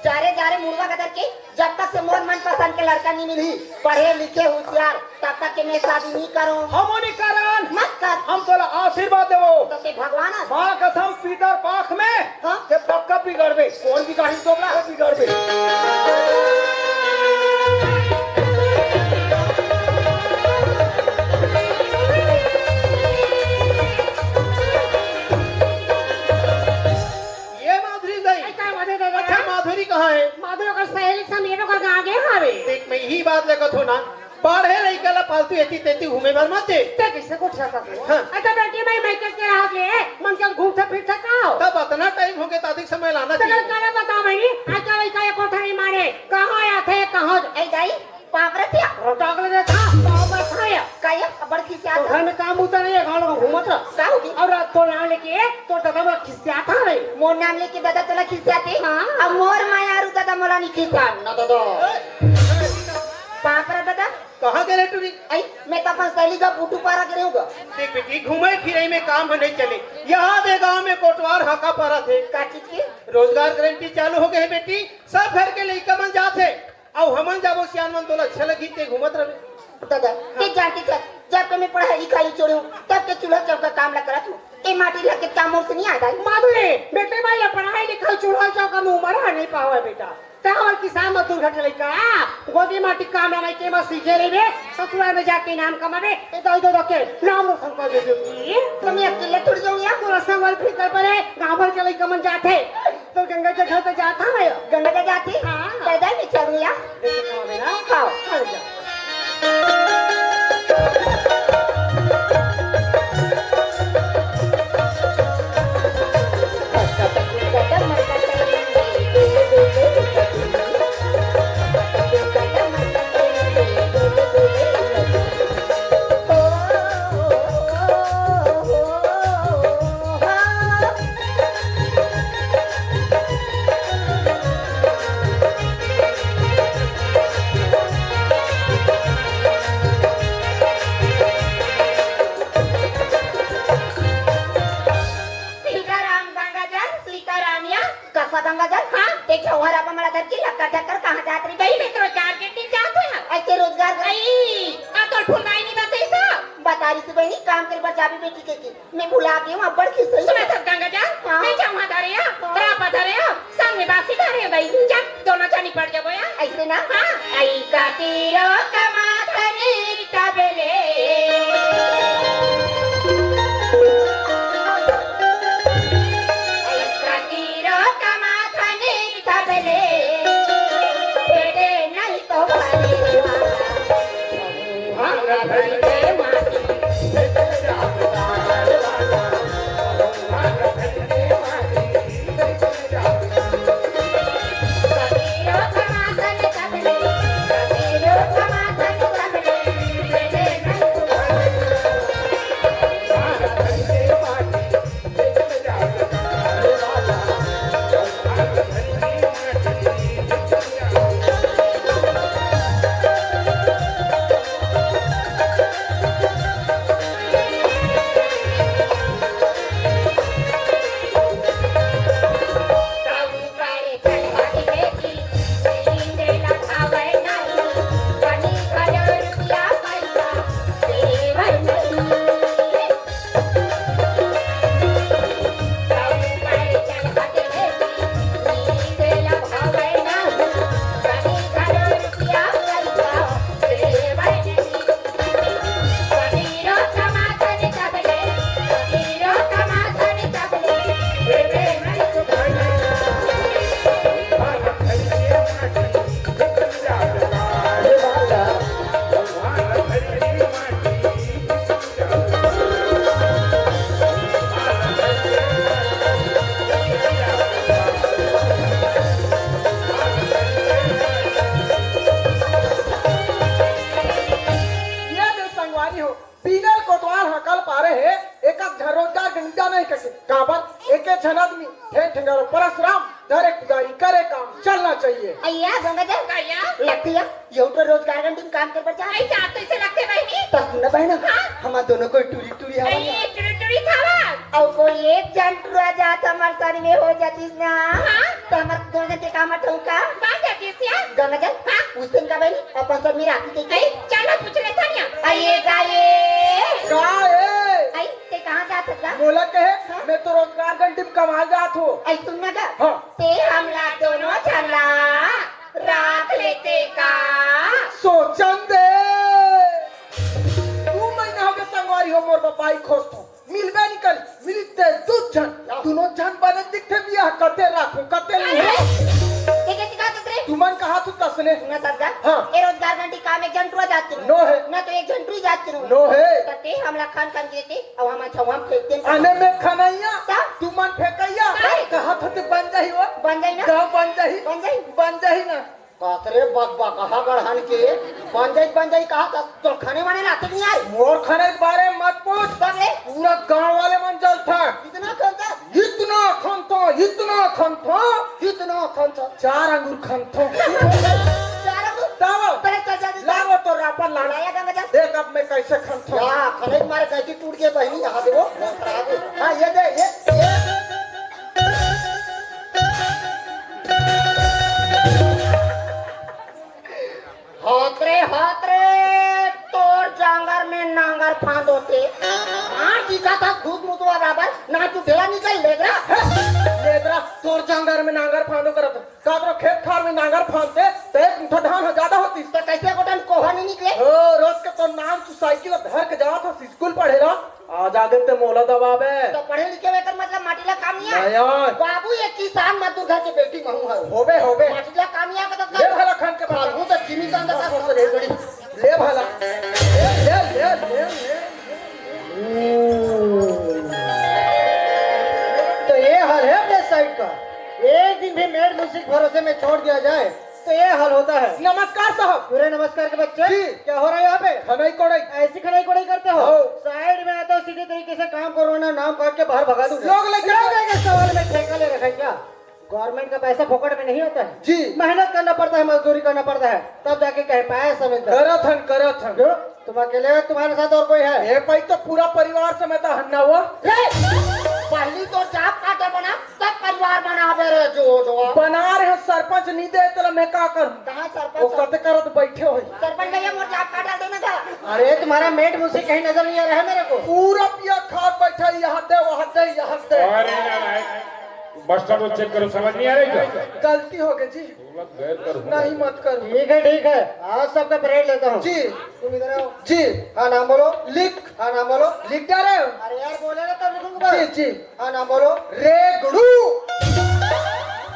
जा रे, जा रे, मुड़वा गदर के, जब तक से मोर मनपसंद के लड़का नहीं मिलही, पढ़े लिखे होशियार, तब तक के मैं शादी नहीं करूं। हम नहीं करन। मत कर। हम तोला आशीर्वाद देवो। तो ते भगवान हस। माँ कसम पीतर पाख में हाँ? ते पक्का बिगड़बे। कौन बिगाड़ी तो ना बिगड़बे। ये माधुरी गई। अरे, का माधुरी गई? अच्छा, माधुरी कहाँ है? माधुरी ओकर सहेली संग ये ओकर गाँव गे हवे। देख, मैं यही बात लेकर थो ना, बाढ़े लइका ला फालतू एती तेती घूमे बर मत दे। ते कइसे गोठियाथस? हाँ। अच्छा बेटी, मैं, मैं के, के रहा के, मन के घूमथे फिरथे का हो? तब अतना टाइम हो गे, त अधिक समय लाना तेला चाहिए। काला बता बहिनी, आजकल लइका ये कोठा नहीं माने, कहाँ आथे, कहाँ जा-, ए दाई, पाँव परत हँव। रोटा के दे था, पाँव परत हँव। का ये अब्बड़ खिसियात तो घर में काम होता नहीं है, गाँव लोग घूमत रह। का होगे? अउ रात को नाम लेके, तो दादा मोला खिसियात हवे। मोर नाम लेके दादा तोला खिसियाथे? हाँ। अब मोर माया अउ दादा मोला नहीं खिसियान, ना दादा। पाँव परत दादा। कहाँ गे रे टूरी? अई, मैं तो अपन सहेली का बूटू पारा गे रेहेंव गा। देख बेटी, घूमे फिरे में काम ह नहीं चले। यहाँ दे गाँव में कोटवार हाका परत हे। का चीज के? रोजगार गारंटी चालू हो गे हे बेटी, सब घर के लइका मन जात हे। अउ हमन जाबो सियान मन, तोला अच्छा लगही ते घूमत रहबे। दादा, हाँ। ते जानत हस, जब के मैं पढ़ाई लिखाई छोड़े हँव, तब के चूल्हा चौका काम ला करत हँव। ए माटी ला के काम मोर से नहीं आय दाई। माधुरी, बेटे माई ला पढ़ाई लिखाई चूल्हा चौका में उमर ह नहीं पावय बेटा। ते हमर किसान मजदूर घर के लइका, गोदी माटी काम ला नहीं के मत सीखे रहिबे, ससुराल में जाके नाम कमाबे, ए दाई दादा के नाम रोशन कर देबे। तो मैं अकेले थोड़ी जाऊँ या? तोर संग वाले फिर कर पड़े, गाँव भर के लइका मन जात हे। तो गंगा के घर तो जात हवय। गंगा के जात हे? हाँ। पैदल नहीं चलूँ या? देखो कहाँ मेरा? हाँ। चल जा। सीताराम गंगाजल, सीताराम या। कसा गंगाजल? हाँ। ते झौहर अपन मला धर के लक्कर ढक्कर कहाँ जात रही? गई मैं तो रोजगार के दिन जात हँव। अइसे रोजगार कर- अई, आ तोर फुलवाई नहीं बताइस? बता रही से बहिनी, काम करे बर जाबे बेटी के, के। मैं भुला गे हँव, अब्बड़ खिसई। सुनत हस गंगाजल, हाँ। मैं जाऊँ धरे हँव, हाँ। रापा धरे हँव, संग में बासी धरे हँव बहिनी, जा, दोनों झनी पड़ जाबो या। अइसे ना? हाँ। अई का तीरो कमाथनी तबले। अई का तीरो कमाथनी तबले। बेटे नहीं तो ये दे संगवारी हो, तीनों कोटवार ह कल पारे हे, एक झन रोजगार के निंदा नहीं करके। काबर? एके झन आदमी, ठेंग ठेंगारो परसराम, धरे कुदारी करे काम चलना चाहिए। अइया, गंगा जल। अइया। लगती है, ये तो रोजगार के दिन काम कर बचा। अइया, आप तो इसे लगते बहिनी। तो सुन ना बहना, हाँ? हमार दोनों कोई टूरी टूरी हवा अइया, है। टूरी टूरी एक झन टुरा जात हमर संग में हो जातिस ना, हाँ? त हमर दोनों झन के काम अटहू का? बात जातिस या? गंगा जल, हाँ? उस दिन का बनी, अपन संग में राखी के अरे, चल ना पूछ ले, थानिया। अरे, गाये। का ए? अरे, ते कहाँ जात हस गा? मोला कहे, हाँ? मैं तो रोजगार गंडी में कमाए जात हूँ। अरे, सुन ना गा। हाँ। ते हमला दोनों झन ला राख लेते का? सोचन दे। दू महीना हो गए संगवारी हो, मोर बाई खोजत हूँ। मिलबे नहीं कर, मिलते दू झन, दोनों झन बने दिखते बियाह कते राखूं, कते नहीं। अरे, ये कैसी बात उतरे? तुमन कहा तू तसने? सुना सरदा, हाँ। ए रोजगार गंडी काम एक झन टुरा जात के नो है। ना तो एक झन टुरी जात के नो। नो है। कते हमला खान खान के देते, अब हम अच्छा हम फेंक देते। अने मैं खनैया, का? तुमन फेंकैया। का? कहा था ते बन जाही वो? बन जाही ना? गाँव बन जाही? बन जाही। बन जाही ना? कातरे बक बक, कहा गढ़न के बन जाई, बन जाई, कहा त तोर खने मने लाते नहीं आए। मोर खने के बारे में मत पूछ। तब ले? पूरा गांव वाले मन जलता। इतना खनता? इतना खनता, इतना खनता। इतना खनता? चार अंगूर खनता। चार अंगूर? तब? पहले चल जल्दी से। लाओ तो रापन लाना। लाया गंगा जल। देख अब मैं कैसे खनता। या, खने के मारे कैसे टूट गए बहनी, यहाँ देखो। हाँ, ये दे, ये, ये। हात रे, हात रे, तोर जांगर में नांगर फांद होते। हाँ, दिखा था भूत मुतवा बराबर, ना तू ढेला निकल लेगरा। लेगरा, तोर जांगर में नांगर फांदो करत। काकरो खेत खार में नांगर फांदते, तो एक मुठा धान हो ज्यादा होती। तो कैसे गोटन कोहा नहीं निकले? ओ, रोज के तो नाम तू साइकिल धर के जात हस स्कूल पढ़े ला। आज आगे ते मोला दबाबे। तो पढ़े लिखे में एकर मतलब माटी ला काम नहीं है? नहीं आय। बाबू, ये किसान मजदूर घर के बेटी महू है। होबे, होबे। माटी ला काम नहीं आके तो ले भला खान के बता। फालतू तो जिमी का अंदर का ले भला। ले, ले, ले, ले, ले। तो ये हाल है अपने साइड का। एक दिन भी मेड मुंशी के भरोसे में छोड़ दिया जाए तो ये हाल होता है। नमस्कार साहब। सूर्य नमस्कार के बच्चे, जी। क्या हो रहा है यहाँ पे? खनाई कोड़ाई। ऐसी खनाई कोड़ाई करते हो? हाँ। साइड में आते हो, सीधे तरीके से काम करो, ना नाम काट के बाहर भगा दूंगा। लोग लेके लोग लेके सवाल में ठेका ले रखा है क्या? गवर्नमेंट का पैसा फोकट में नहीं होता है। जी। मेहनत करना पड़ता है, मजदूरी करना पड़ता है, तब जाके कहीं पैसा मिलता है। करत हन, करत हन। क्यों? तुम अकेले हो, तुम्हारे साथ और कोई है? ए भाई, तो पूरा परिवार समेत हन्ना हुआ। रे! पहली तो जाप काटा बना, तब परिवार बनाबे रे, जो, जो। बना रहे सरपंच नहीं दे, तेला मैं का करूं? कहाँ सरपंच वो है? कते करत बैठे हो। सरपंच भैया, मोर जाप काटा देना था। अरे, तुम्हारा मेट मुझसे कहीं नजर नहीं आ रहा है मेरे को। पूरा पिया खा बैठा, यहाँ दे, वहाँ दे, यहाँ दे। अरे, अरे, अरे, बस स्टॉप चेक करो, समझ नहीं आ रही क्या? गलती हो गई जी। गैर कर नहीं, मत करो। ठीक है, ठीक है, आज सबका परेड लेता हूँ। जी। तुम इधर आओ। जी। हाँ, नाम बोलो। लिख। हाँ, नाम बोलो। लिख जा रहे हो? अरे यार, बोले ना तब लिखूंगा। जी, जी। हाँ, नाम बोलो। रेगड़ू।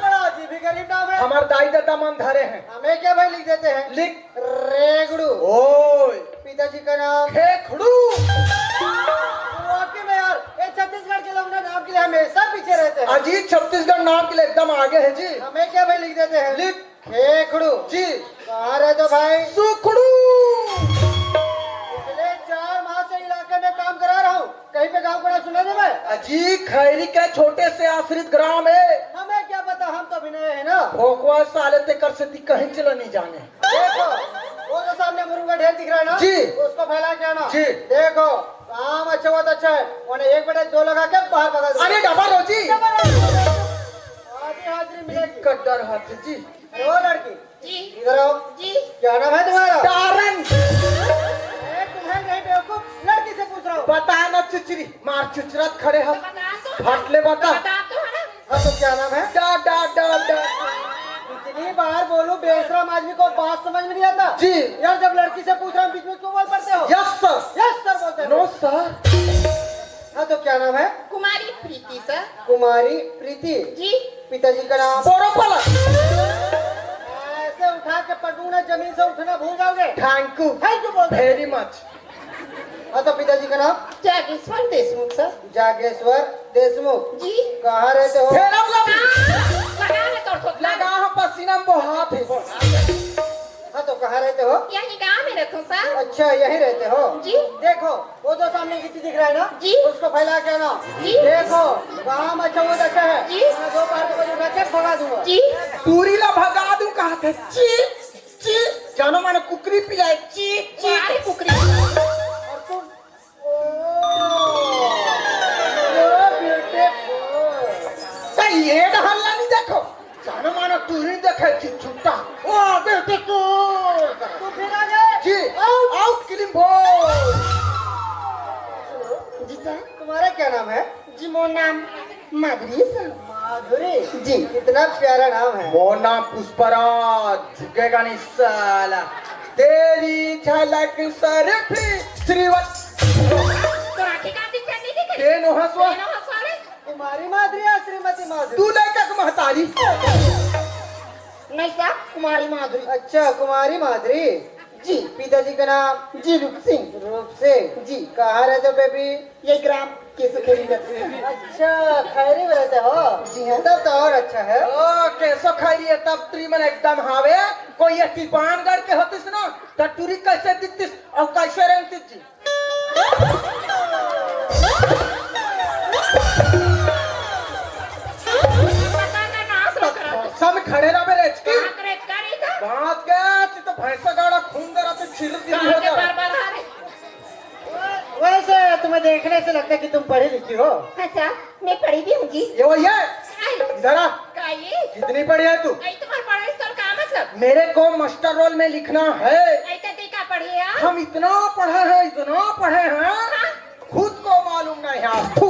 बड़ा अजीब ही गरीब नाम है। हमार दाई ददा मन धरे हैं। हमें क्या भाई लिख देते हैं? लिख। रेगड़ू। ओए। पिताजी का नाम? खेखड़ू। वाकई में यार, ये छत्तीसगढ़ के लोग ना नाम के लिए हमेशा पीछे रहते हैं। अजी, छत्तीसगढ़ नाम के लिए एकदम आगे है जी। हमें क्या भाई लिख देते हैं? लिख। खेखड़ू। जी। कहाँ रहते हो भाई? सुखड़ू। पिछले चार माह से इलाके में काम करा रहा हूँ, कहीं पे गाँव का नाम सुना दे भाई? अजी, खैरी के छोटे से आश्रित ग्राम है। हमें क्या पता, हम तो अभी नए हैं ना। भोकवा साले ते कर से दी कहीं चला नहीं जाने। देखो, वो जो सामने मुरुंगा ढेर दिख रहा है ना, जी। उसको फैला के आना। जी। देखो, काम अच्छा हुआ तो अच्छा है, वरना एक बटे दो लगा के बाहर भगा दो। अरे डबल हो जी। डबल हो। आधी हाजिरी मिलेगी। कड्डर हाथ जी। ओ लड़की, जी। इधर आओ। जी। क्या नाम है तुम्हारा? तारन। ए, तुम्हें नहीं बेवकूफ, लड़की से पूछ रहा हूँ। बता ना चुचरी, मार चुचरत खड़े हो। बता तो। फट ले बता। बता तो है ना। हाँ, तो क्या नाम है? डा, डा, डा, डा। इतनी बार बोलूं, बेशरम आदमी को बात समझ में नहीं आता। जी। यार, जब लड़की से पूछ रहा हूँ, बीच में क्यों बोल पड़ते हो? Yes sir। Yes sir बोलते हो। No sir। हाँ, तो क्या नाम है? कुमारी प्रीति sir। कुमारी प्रीति। जी। पिताजी का नाम? बोरो पलक। ऐसे उठा के पटकूंगा ना, जमीन से उठना भूल जाओगे। Thank you। Thank you बोलते हो। Very much। हाँ, तो पिताजी का नाम? जागेश्वर देशमुख sir। जागेश्वर देशमुख। जी। कहाँ रहते हो? फेरम लगी। लगा है तोर थोक लगा। लगा है पसीना में बहात है। हाँ, तो कहाँ रहते हो? यहीं गाँव में रहते हो sir। अच्छा, यहीं रहते हो? जी। देखो, वो जो सामने गिट्टी दिख रहा है ना, जी। उसको फैला के आना। जी। देखो, काम अच्छा हुआ तो अच्छा है, जी। वरना दोपहर को बजे उठा के भगा दूंगा। जी। टूरी ला भगा दूं कहा थे, ची, ची, जानो मानो कुकरी पिलाए, ची, ची। मारे कुकरी। और तुम? ओ, ओ, तू ही देखे कि झूठा। ओ, बेटे को। तू फिर आ गए? जी, आउट। Out, clean ball. जी सर। तुम्हारा क्या नाम है? जी, मोर नाम माधुरी सर। माधुरी? जी। कितना प्यारा नाम है। मोर नाम पुष्पराज, झुकेगा नहीं साला। तेरी झलक सर भी श्रीवत। तो राखी का दिन चलनी थी कहीं? तेनो हंसवा। तेनो हंसवा रे। कुमारी माधुरी या श्रीमती माधुरी? तू लड़का के महतारी। नहीं साहब, कुमारी माधुरी। अच्छा, कुमारी माधुरी। जी। पिताजी का नाम? जी, रूप सिंह। रूप सिंह। जी। कहाँ रहते हो बेबी? ये ग्राम केसो खैरी में। अच्छा, खैरी में रहते हो? जी हाँ। तब तो और अच्छा है। ओ, केसो खैरी है तब तुरी मन एकदम हावे। कोई ये टिपानगढ़ के होतिस ना, तो टुरी कैसे दिखतिस और कैसे रेंगतिस जी? पता ना नाश हो करा। सब खड़े रह मेरे एचकी। बात रे, करी था। बात क्या? तू तो भैंसा गाड़ा खून दे रहा, तू छिल दिल हो जा। बार बार आ रहे। वैसे तुम्हें देखने से लगता है कि तुम पढ़ी लिखी हो। अच्छा, मैं पढ़ी भी हूँ जी। ये वो ये? आई। इधर आ। का ये? कितनी पढ़ी है तू? आई तुम्हारे पढ़ाई से का मतलब? मेरे को मास्टर रोल में लिखना है। आई तो देखा पढ़ी है? हम इतना पढ़े हैं, इतना पढ़े हैं, हाँ। खुद को मालूम नहीं है। थू।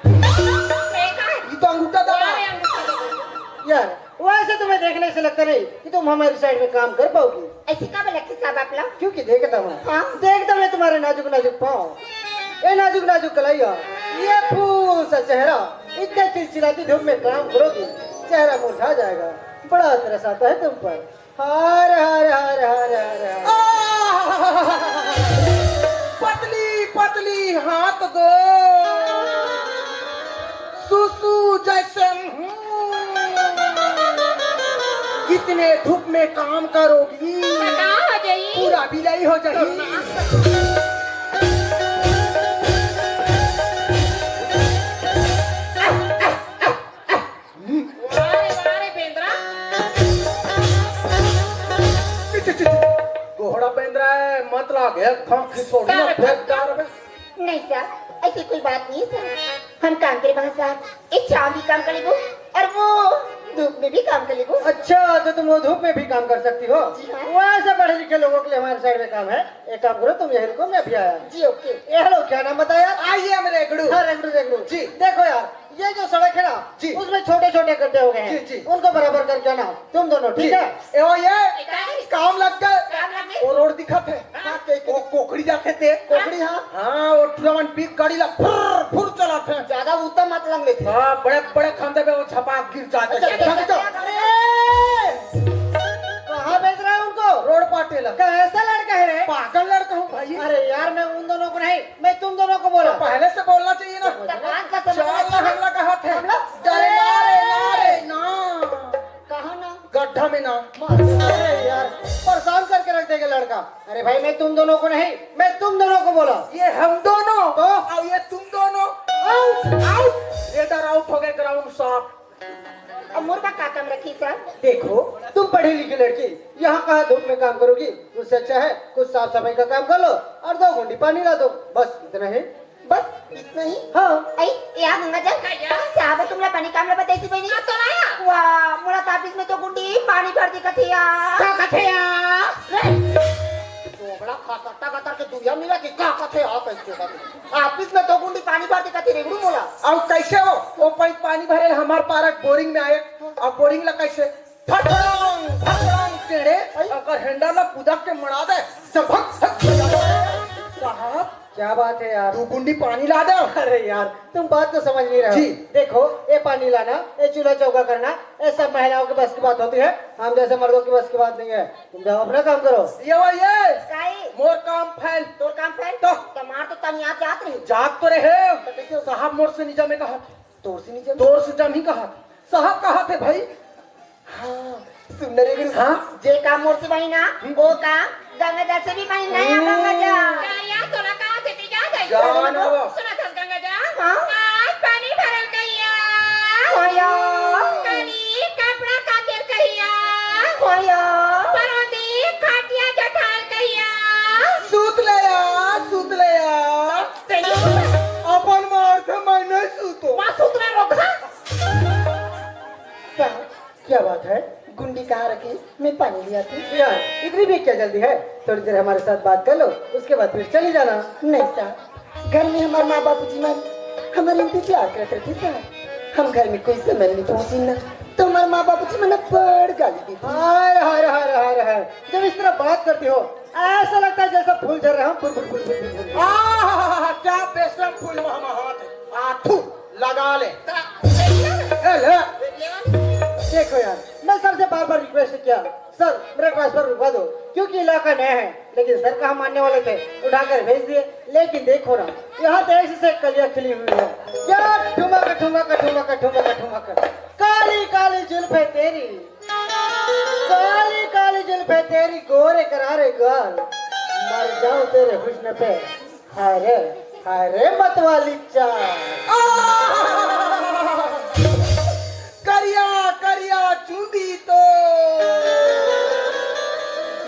देखा है? ये तो अंगूठा दबा। अरे अंगूठा दबा। यार, वैसे तुम्हें देखने से लगता नहीं कि तुम हमारी साइड में काम कर पाओगी। ऐसी का बोला कि साहब आप लोग? क्योंकि देखता मैं, हाँ। देखता मैं तुम्हारे नाजुक नाजुक पाँव, ये नाजुक नाजुक कलाइया, ये फूल सा चेहरा, इतने चिलचिलाती धूप में काम करोगी, चेहरा मुरझा जाएगा। बड़ा तरस आता है तुम पर। हर हर हर हर हर हर। आह! पतली पतली हाथ दो, सुसु जैसे हूँ। इतने धूप में काम करोगी, थका हो जाई। पूरा बिलाई हो जाई। वाह रे, वाह रे, बेंदरा। ची, ची, ची, ची। गोहड़ा बेंदरा है, मत लाग, एक फांक खिसोड़ी ना, फेंक डार में। नहीं सर, ऐसी कोई बात नहीं सर। हम काम करे वहाँ साहब, एक छाँव भी काम कर लेबो और वो धूप में भी काम कर लेबो। अच्छा, तो तुम वो धूप में भी काम कर सकती हो? जी हाँ। वैसे पढ़े लिखे लोगों के लिए हमारे साइड में काम है। एक काम करो, तुम यही रुको, मैं अभी आया। जी, ओके। ये हेलो, क्या नाम बताया? I am Regdu. हाँ, रेगड़ू, रेगड़ू। जी। देखो यार, ये जो सड़क है ना, जी। उसमें छोटे छोटे गड्ढे हो गए हैं, जी, जी। उनको बराबर करके आना तुम दोनों, ठीक जी। है? ए, ओ ये, काम लग गए। काम लग गए। वो रोड दिखा थे। हाँ, के, के, वो कोकड़ी जाते थे। कोकड़ी, हाँ। हाँ, वो टूरावन पिक गाड़ी ला फुर फुर चला थे। ज्यादा उत्तम मत लंगे थे। हाँ, बड़े बड़े खंदे पे वो छपा गिर जाते अच्छा, थे। अच्छा, अच्छा। ए! कहाँ भेज रहा है उनको? रोड पाटे ला। कैसा लड़का है रे? पागल लड़का हूँ भाई। अरे यार, मैं उन दोनों को नहीं, मैं तुम दोनों को बोला। तो पहले से बोलना चाहिए ना। भगवान का समझ चल ना, हमला कहाँ थे? हमला? अरे ना रे, ना रे, ना। कहाँ ना? गड्ढा में ना। अरे यार, परेशान करके रख देगा लड़का। अरे भाई, मैं तुम दोनों को नहीं, मैं तुम दोनों को बोला। ये हम दोनों। तो? और ये तुम दोनों। Out, out. रेडर आउट हो गए, ग्राउंड साफ। अब मोर बर का काम रखी सर? देखो, तुम पढ़ी लिखी लड़की, यहाँ कहाँ धूप में काम करोगी? उससे अच्छा है कुछ साफ सफाई का काम कर लो और दो गुंडी पानी ला दो, बस इतना ही। बस इतना ही? हाँ। आई, या गंगा जल, का या? साहब तुमला पानी काम ला बताई थी बहनी? हाँ, तो ना या। वाह, मोला तो ऑफिस में तो गुंडी पानी भर दिखत हे या। का कथे या? रे! झोपड़ा खा सकता गतर के दुनिया मिला कि का कथे या, कैसे बात? ऑफिस में तो गुंडी पानी भर दिखत हे रेगड़ू मोला। अब कैसे हो? वो पै-, पानी भरे हमार पारक बोरिंग में आए। अब बोरिंग ला कैसे? फटफड़ांग, फटफड़ांग टेढ़े, अरे। अगर हेंडा ला कुदा के मड़ा दे, जब भक, भक बजा दे। साहब, क्या बात है यार? दो गुंडी पानी ला दे। अरे यार, तुम बात तो समझ नहीं रहे हो। जी। देखो, ये पानी लाना, ये चूल्हा चौका करना, ये सब महिलाओं के बस की बात होती है, हम जैसे मर्दों की बस की बात नहीं है। तुम जाओ, अपना काम करो। ये वो ये। काई? मोर काम फैल। तोर काम फैल? तो? तमार तो तनिया जात रही। जात तो रहे। तो कैसे हो? साहब मोर से निजा में कहा। तोर से निजा में? तोर से जम ही कहा। साहब कहा थे भाई? हाँ। सुन रे गुरु। हाँ? जे काम मोर से बनी ना, हम्म। वो काम गंगा जल से भी बनी ना, या गंगा जल। का या तोला कहा थे, ते जा जाए। जान हो। सुना था गंगा जल? हाँ। आज पानी भरल कहिया। होया। कनी कपड़ा काचर कहिया। होया। परोंदी खाटिया जठाल कहिया। सूत ले या, सूत ले या। तेरी अपन मार थे, मैं नहीं सूतो। माँ सूत रहा रोका। क्या, क्या बात है? गुंडी मैं पानी ले आती। यार, इतनी भी क्या जल्दी है? थोड़ी देर हमारे साथ बात कर लो, उसके बाद फिर चली जाना। नहीं साहब, घर में हमारे माँ बाबूजी मन हमारे इंतजार करत रहिथे साहब। हम घर में कोई समय नहीं पहुँची ना, तो हमारे माँ बाबूजी मन बड़ गाली देथे। हाय, हाय, हाय, हाय, हाय। जब इस तरह बात करती हो, ऐसा लगता है जैसे फूल झर रहे हो, फुर, फुर, फुर, फुर, फुर, फुर। आहा, क्या बेशरम फूल महमहात है। आ, थू, लगा ले। ए, ले। देखो यार, मैं सबसे बार बार रिक्वेस्ट किया, सर, मेरा ट्रांसफर रुकवा दो, क्योंकि इलाका नया है, लेकिन सर कहाँ मानने वाले थे, उठाकर भेज दिए। लेकिन देखो ना, यहाँ तो ऐसे से कलियाँ खिली हुई है। क्या ठुमक, ठुमक, ठुमक, ठुमक, ठुमक। काली काली जुल्फे तेरी, काली काली जुल्फे तेरी, गोरे करारे गाल, मर जाऊं तेरे हुस्न पे। हाय रे, हाय रे मतवाली चाल। आह! करिया करिया चुंदी तो,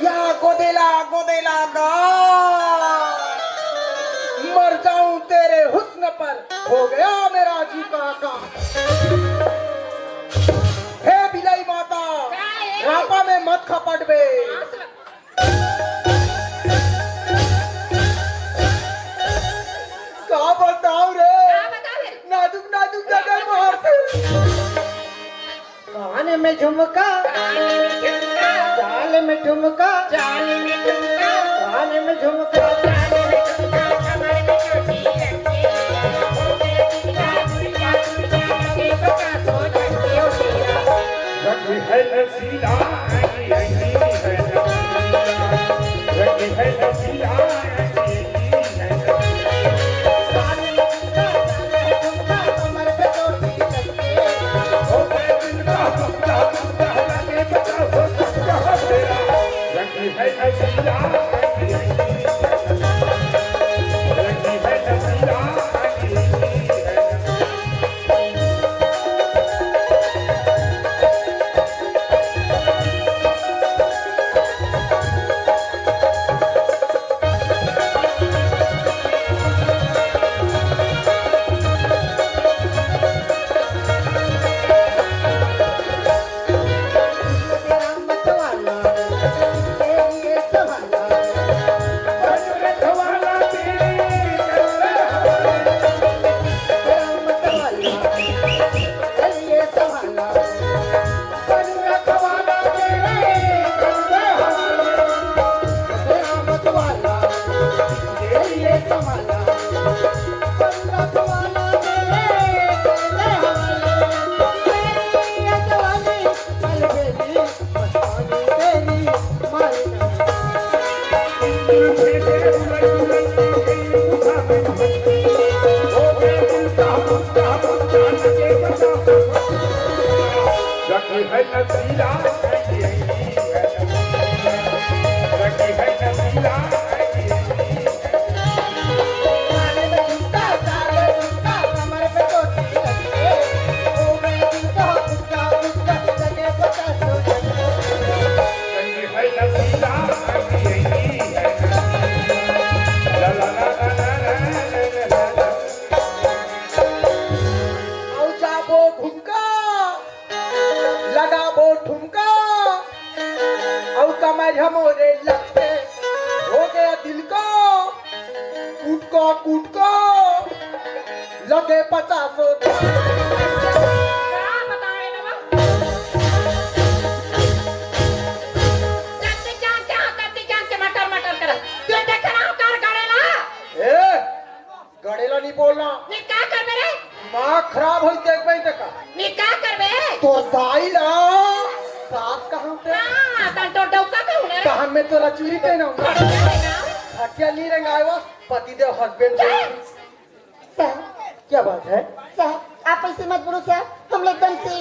या गोदेला गोदेला गा, मर जाऊं तेरे हुस्न पर, हो गया मेरा जी का आकाश। हे बिलाई माता, का है? रापा में मत खपट बे। का बताओ रे? का बताओ रे? नाजुक नाजुक जगह मारते। कान में झुमका, चाल में ठुमका, कान में झुमका। लगाबो ठुमका, अउ कमर हमोरे लपटे, हो गया दिल को कुटको कुटको, लगे पचासो। का बतावे नवा? कत्ती जान के, हाँ, कत्ती जान के मटर मटर करत। तू देखे ना ओकर गड़ेला? ए, गड़ेला नहीं बोलना। नहीं, का करबे रे? माँ खराब होई, देखबे त का। नहीं, का करबे? तोर दाई ला सास कहाँ पे? हाँ, तन तो डौका कहूँ ना। तहन में तोला चूरी पहनाऊँ ना। खटिया नहीं ना। खटिया नहीं रंगाए, वो पतिदेव, हस्बैंड। साहब, क्या बात है? साहब, आप ऐसे मत बोलो साहब, हम लोग एकदम से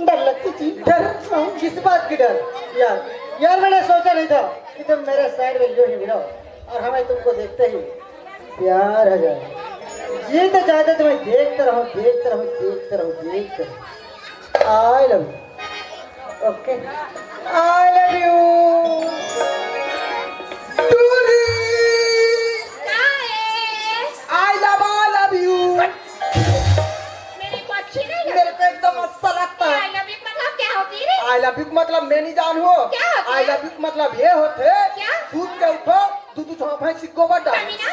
डर लगती थी। डर? किस बात की डर? यार, यार, मैंने सोचा नहीं था कि तुम मेरे साइड में यूं ही मिलो और हमें तुमको देखते ही प्यार हो जाए। ये तो चाहते तुम्हें देखते रहो, देखते रहो, देखते रहो, देखते रहो। I love you। OK। I love you। दूरी। का है? I love, I love you। मेरे को अच्छी नहीं लगती। मेरे को एकदम अच्छा लगता है। I love you मतलब क्या होती रे? I love you मतलब मैं नहीं जानू हो। तो भाई सिक्को बता। कमीना,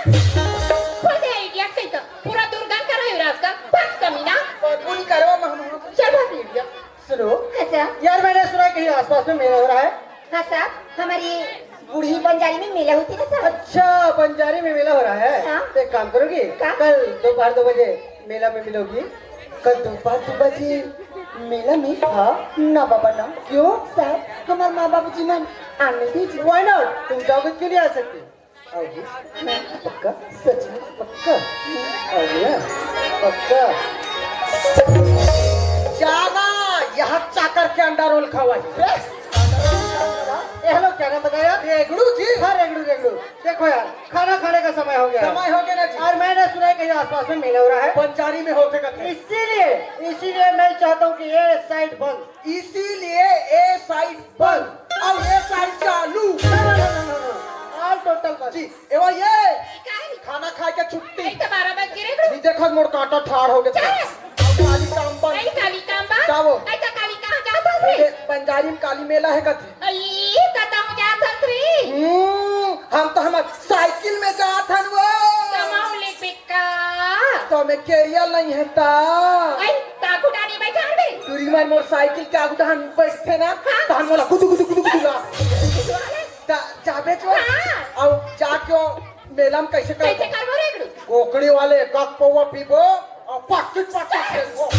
खोल दे idiot कहीं तो। पूरा दुर्गन कर रही हूँ रात का। भाग कमीना। और पूरी करो महमूद। चल भाग idiot। सुनो। हाँ sir। यार, मैंने सुना है कहीं आसपास में मेला हो रहा है। हाँ sir, हमारी बूढ़ी बंजारी में मेला होती है sir। अच्छा, बंजारी में मेला हो रहा है। हाँ। तो एक काम करोगी, क्या? कल दोपहर दो बजे मेला में मिलोगी। कल दोपहर दो बजे मेला में? हाँ। ना बाबा ना। क्यों? Sir, हमारे माँ बाबूजी मन आने दीजिए। Why not? तुम जाओगे, क्यों नहीं आ सकती? आओगी? मैं पक्का? सच में? पक्का? आओगी ना? पक्का? जाना, यहाँ चाकर के अंडा रोल खावा है। ए, hello, क्या नाम बताया? रेगड़ू जी। हाँ, रेगड़ू, रेगड़ू। देखो यार, खाना खाने का समय हो गया है। समय हो गया ना जी। और मैंने सुना है कहीं आसपास में मेला हो रहा है। पंचारी में होते करते। इसीलिए, इसीलिए मैं चाहता हूँ कि ये side बंद। इसीलिए ये side बंद और ये side चालू। No, no, no, no, no, no। All total बंद। जी, एवा ये काहे? खाना खाए के छुट्टी। नहीं तो बारह बज गे रे। नहीं देखा मोर कांटा ठाड़ हो गया। चल। अब काली काम बंद। नहीं काली काम बंद। का वो? नहीं तो काली कहाँ जाता है? ये पंजारी में काली मेला है कथे। अई, त तम जात हस रे। हम्म, हम तो हमर साइकिल में जात हन वो। कमाओ ले बेका। तो मैं carrier नहीं है ता। अई, ताकू डानी बैठान बे। टूरी मार मोर साइकिल के आगू डहन बैठे ना, हाँ। तहन मोला गुदु गुदु गुदु गुदु ला। गुदु वाले? ता जाबे जो। हाँ। अब जाके मेला में कैसे कर? कैसे करबो रे एकड़ू? कोकड़ी वाले एक एक पौवा पीबो और पाकिट पाकिट खेलबो।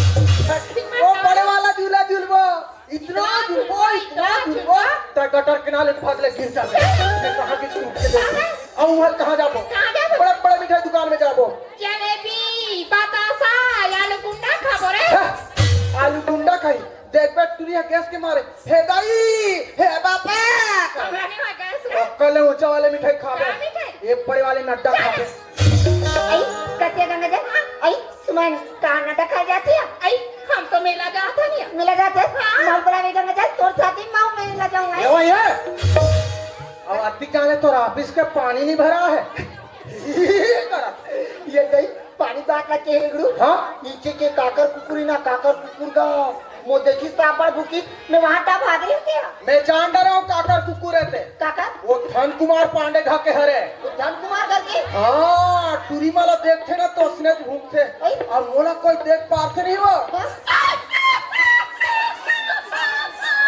दिमाग वो खराब। बड़े वाला झूला झूलबो। इतना इतना झुलबो, झुलबो, इतना इतना झुलबो, झुलबो। त गटर किनारे भाग ले गिर जाबे। ये कहाँ के छूट के दे? अरे। अब वहाँ कहाँ जाबो? कहाँ जाबो? बड़े बड़े मिठाई दुकान में जाबो। जलेबी, बतासा, आलू गुंडा खाबो रे। हैं? आलू गुंडा खाई? देख बे, टूरी है गैस के मारे। हे दाई, हे बापा। हमरा नहीं हुआ गैस रे। अक्कल है ऊंचा वाले मिठाई खाबे। का मिठाई? ये बड़े वाले नड्डा खाबे। आई, कतिया गंगा जल, आई, सुमन, कहाँ नटा खा जाती है? आई, हम तो मेला जात हन। मेला जात है? हाँ। मालपुरा में गंगा जल, तोर साथी माऊ मेला जाऊँ, आई। ये वही है। अब अति काले तोर ऑफिस के पानी नहीं भरा है। ये गई, पानी बात ना के गुरु। हाँ? नीचे के काकर कुकुरी ना, काकर कुकुर गाँव। मो देखिस त अब्बड़ भूकिस, मैं वहाँ टा भाग रही हूँ क्या? मैं जान डरा हूँ काकर कुकुर है ते। काकर? वो धन कुमार पांडे घर के हरे। वो धन कुमार घर के? हाँ, टूरी माला देखते ना तो उसने भूखते। अई। अब मोला कोई देख पाते नहीं वो। हाँ?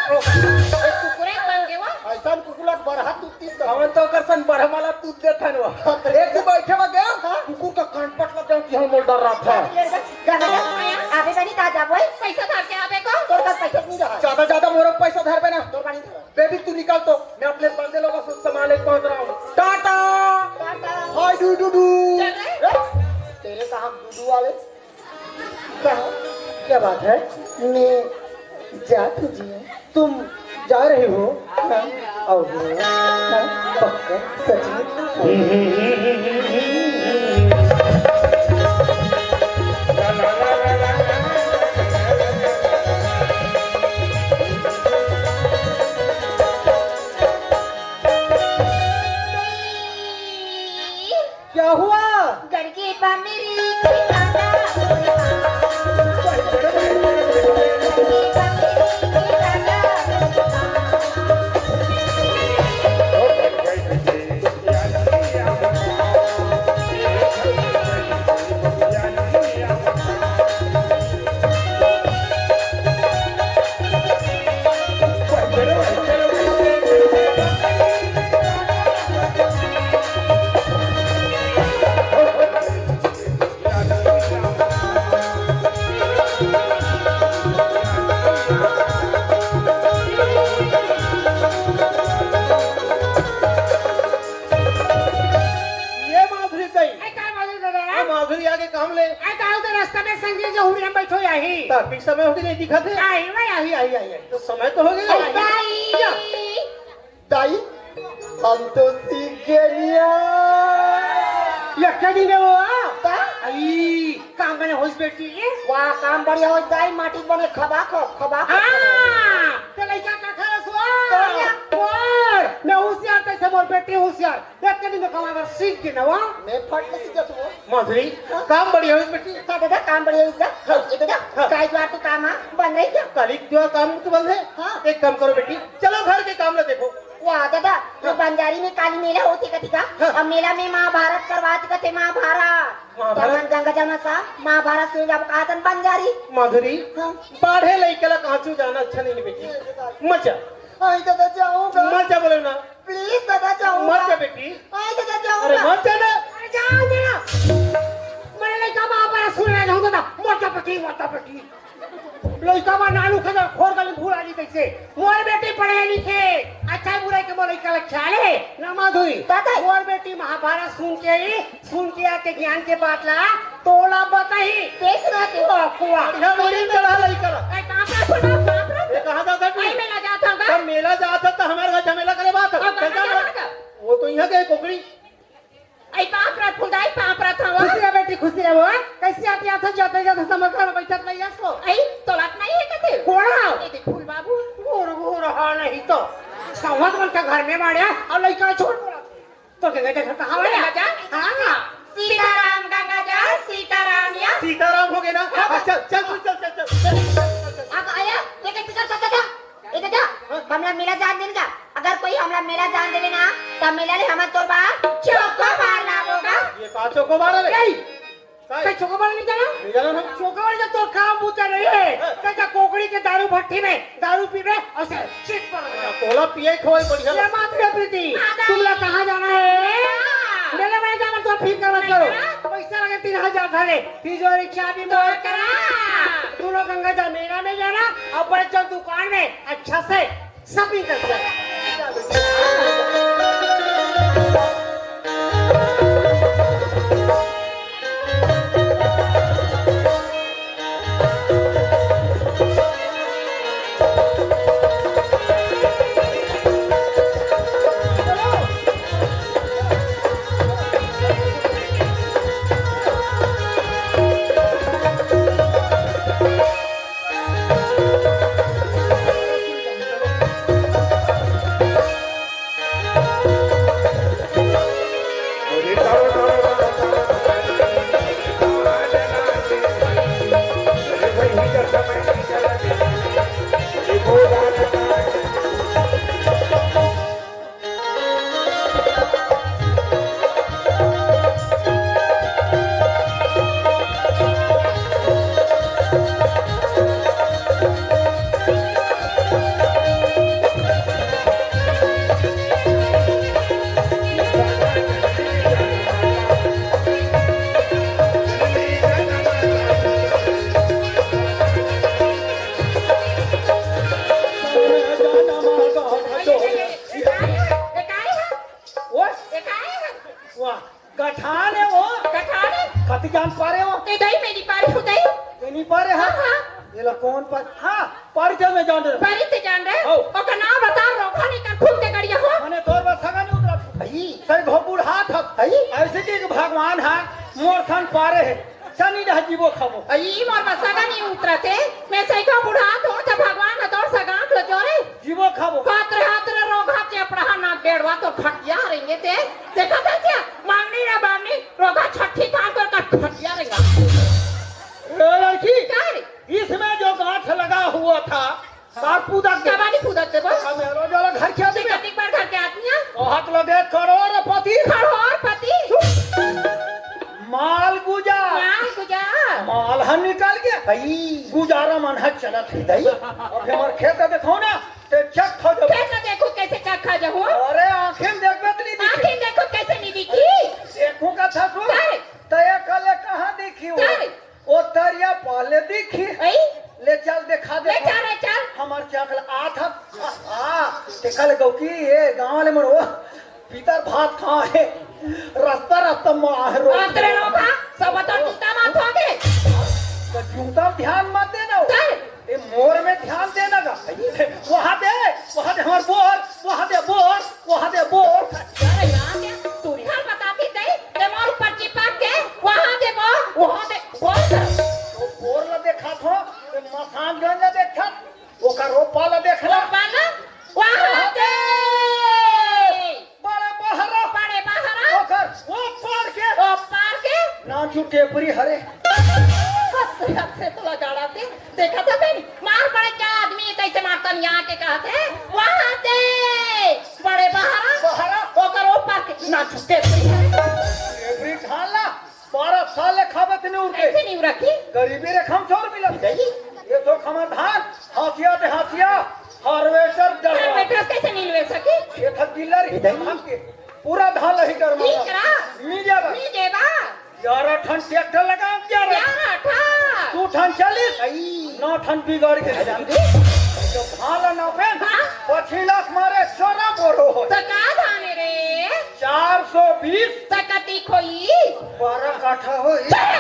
ए, कुकुरे बन गए वो। ऐसा कुकुर लग बरहा तू तीस हमन तो ओकर सन बरहा माला तू देथन वो। हाँ, तो एक दिन बैठे में गया, हाँ। कुकुर का कान पट लग जाऊँ कि हम बोल डर रहा था। गाना गा, आवे बनी ता जाबो है, पैसा धर के आवे को। तोर पास पैसा नहीं रहा। ज्यादा, ज्यादा मोर पैसा धर बे ना। तोर पानी धरा। बेबी, तू निकल तो, मैं अपने बंदे लोगों से सामान लेके पहुंच रहा हूँ। टाटा। टाटा। हाय डू डू डू। चल रहे। तेरे कहाँ डू डू वाले? कहाँ? क्या बात है? मैं जात हूँ जी। तुम जा रहे हो? हाँ, आओगे? हाँ, पक्का, सच में? क्या हुआ? गड़गे बा मेरी कोई गाना, कोई गाना। ये माधुरी कही। ए, का माधुरी दादा? ये माधुरी आगे काम ले। ए, का होते रास्ता में संगी जो हुड़िया में बैठो यही। तार पीछे में होगी नहीं दिखा थे। आई, भाई, आई, आई, आई, आई। तो समय तो हो गया। आई, भाई। क्या? दाई, हम तो सीख गए लिया। ये क्या दिन है वो, आ? का? आई, काम बने होइस बेटी। वाह, काम बढ़िया होइस दाई, माटी बने खबा खब, खबा खब। हाँ, ते लइका का खास हुआ? बढ़िया। और मैं होशियार तैसे मोर बेटी होशियार। ये क्या दिन में कमाकर सीख गए ना, वाह? मैं फट ले सीख जाता हूँ। माधुरी, हाँ? काम बढ़िया होइस बेटी। हाँ दादा, काम बढ़िया होइस दा। हाँ। ये दादा, हाँ। काय द्वार तो काम आ, बन रही क्या? कलिक द्वार काम तो बंद है। हाँ। एक काम करो बेटी, चलो घर के काम ला देखो। का दादा, ये हाँ। बंजारी में काली मेला होथे कथे का? हाँ। अउ मेला में महाभारत करवाथे कथे, महाभारत। महाभारत? तमन गंगा जमुना सा महाभारत सुन जाबो का तन बंजारी। माधुरी, हाँ। पढ़े लइका ला काचू जाना अच्छा नहीं बेटी। मत जा। आई दादा, जाऊंगा। मत जा बोले ना। Please दादा, जाऊंगा। मत जा बेटी। आई दादा, जाऊंगा। अरे मत जा ना। अरे जाओ ना। मैं लइका महाभारत सुन रहा हूँ दादा। मत जा बेटी, मत जा बेटी। लइका मन नानू के खोर गली भूल आली कइसे? मोर बेटी पढ़े लिखे, अच्छा बुराई के मोर लइका ल ख्याल हे, ना माधुरी। दादा। मोर बेटी महाभारत सुन के ही, सुन के आके ज्ञान के बात ला तोला बताही। देख रहा तू। ओ, कुआ। बढ़िया बोली चढ़ा लइका ला। ए, कहाँ पर सुना, कहाँ पर? ये कहाँ जाता तू? आई मेला जाता हूँ का? तब मेला जाता तो हमारे घर झमेला करे बात। अब कहाँ चल जा। जाता हूँ? वो तो यहाँ के कोकड़ी। आई पाँव परत फुलदाई, पाँव परत हवा। खुशी रह बेटी, खुशी रह वो। कैसे आती आथे, जाते जाते समझ कर बैठत नहीं है सो। आई तोला नहीं है कथे? कोन हा? ये देख फूल बाबू। घूर घूर हा नहीं तो। संवत मन का घर में माड़े अउ लइका छोड़ बोला। तो के बेटे घर कहाँ बोला है? राजा? हाँ। सीताराम गंगा जल, सीताराम या। सीताराम हो गए ना? हाँ। चल, चल, चल, चल, चल, चल। अब आया, ये कैसे चल सकता था? ए दादा, हमला मेला जान देन का? अगर कोई हमला मेला जान देवे ना, त मेला ले हमन तोर बर चोकोबार लाबो गा। ये का चोकोबार रे? ए, काय? तैं चोकोबार नहीं जाना? नहीं जाना ना। चोकोबार जब तोर काम बूता नहीं है, हाँ। तैं का कोकड़ी के दारू भट्टी में दारू पीबे अउ से चित पर लगा। तोला पिए खोए बढ़िया ये लगा। माधुरी प्रीति, हाँ, तुमला कहाँ जाना है? हाँ। मेला में जाना तो फिक्र मत करो। हाँ। पैसा लगे तीन हजार धरे, तिजोरी चाबी मोर करा। दोनों गंगा जल मेला में जाना अउ बड़े चल दुकान में अच्छा से shopping करके आ। ये काय हे? ओ? ये काय हे? वाह, गठान हे वो। गठान हे? कति जान पारे हो? ए दई, मैं नहीं पारी हूँ दई। ये नहीं पारे हा? हाँ, हाँ। ये ला कौन पार-, हाँ, पारी थे मैं जान रहे। पारी थे जान रहे? हो। ओकर नाम बता, रोखा नहीं कर खूब के गड़िया हो। मने तोर बस सगा नहीं उतरा। भाई। सही घो बूढ़ा था। भाई। ऐसे कि भगवान हा, मोर थान पारे हे। सनी रह जीवो खाबो। अई मोर बस सगा नहीं उतरत हे। मैं सही को बुढ़ा तोर त भगवान ह तोर सगा ल जोरे। जीवो खाबो। हाथ रे हाथ रे रोगा चेपड़ा हा ना बेड़वा तो खटिया रेंगे ते। देखा था क्या? मांगनी ना मांगनी रोगा छठी थान कर का खटिया रेंगा। ए लड़की, क्या रे? इसमें जो गांठ लगा हुआ था, बार पूदा के। काबर नहीं पूदत देबो? हम रोज वाला घर के आदमी। कतिक बार घर के आदमी हे? बहुत लगे करोड़पति। करोड़पति? माल गुजा। माल गुजा। माल ह निकल गया। भाई। गुजारा मन ह चलत हे दई। अब हमर खेत देखो ना, ते चक खा जाबो। खेत देखो कैसे चक खा जाबो? अरे आंखें में देखबे त नहीं दिखी। आंखें में देखो कैसे नहीं दिखी? देखूं का था तू? काय? तय कले कहाँ दिखी वो? काय? ओ तरिया पहले दिखी। अई? ले चल देखा दे। ले चल, ले चल। हमर चकला आत ह। आ, आ, ते कल गौकी ये गांव वाले मन ओ पितर भात खा हे। रस्ता रस्ता मा हे रो। अतरे रोगा, सब तो जूता माथ हो गे। तो जूता ध्यान मत देना। चल। ए मोर में ध्यान देना गा। वहाँ दे, वहाँ दे हमर बोर, वहाँ दे बोर, वहाँ दे बोर। अरे यार, क्या तू ध्यान बताती दे, ते मोर ऊपर चिपक के, वहाँ दे बोर, वहाँ दे बोर। तो बोर ला देखा थो, ते मसान गंज ला देखा, ओकर रोपा ला देखला। रोपा ला? वहाँ दे। बड़े बहरा। बड़े बहरा। ओकर ओ पार के। ओ पार के। नाम क्यों टेपरी हरे। हंसे, हंसे तो लगा रहा थे। देखा था बहन, मार पड़े क्या आदमी कैसे मारता नहीं आके कहा थे। वहाँ दे। बड़े Every धान ला बारह साल ले खाबे ते निउर के। कैसे निउर रखी? गरीबी रेखा म चोर मिलत। सही। ये तो खमा धान, हाथिया ते हाथिया, harvester डर। Harvester कैसे नहीं ले सकी? ये था डीलर ही। सही। पूरा धान लही कर मारा। ठीक रहा। मी जाबा। मी देबा। ग्यारह ठन ट्रैक्टर लगा, ग्यारह। ग्यारह ठन। दू ठन चलिस, सही। नौ ठन बिगड़ के। अरे राम जी। तो धान ला नापे, हाँ। पछी लाख मारे, चोरा बोरो हो। तो का धान हे रे? चार सौ बीस। तो कतिक होई? बारह काठा होई। चल।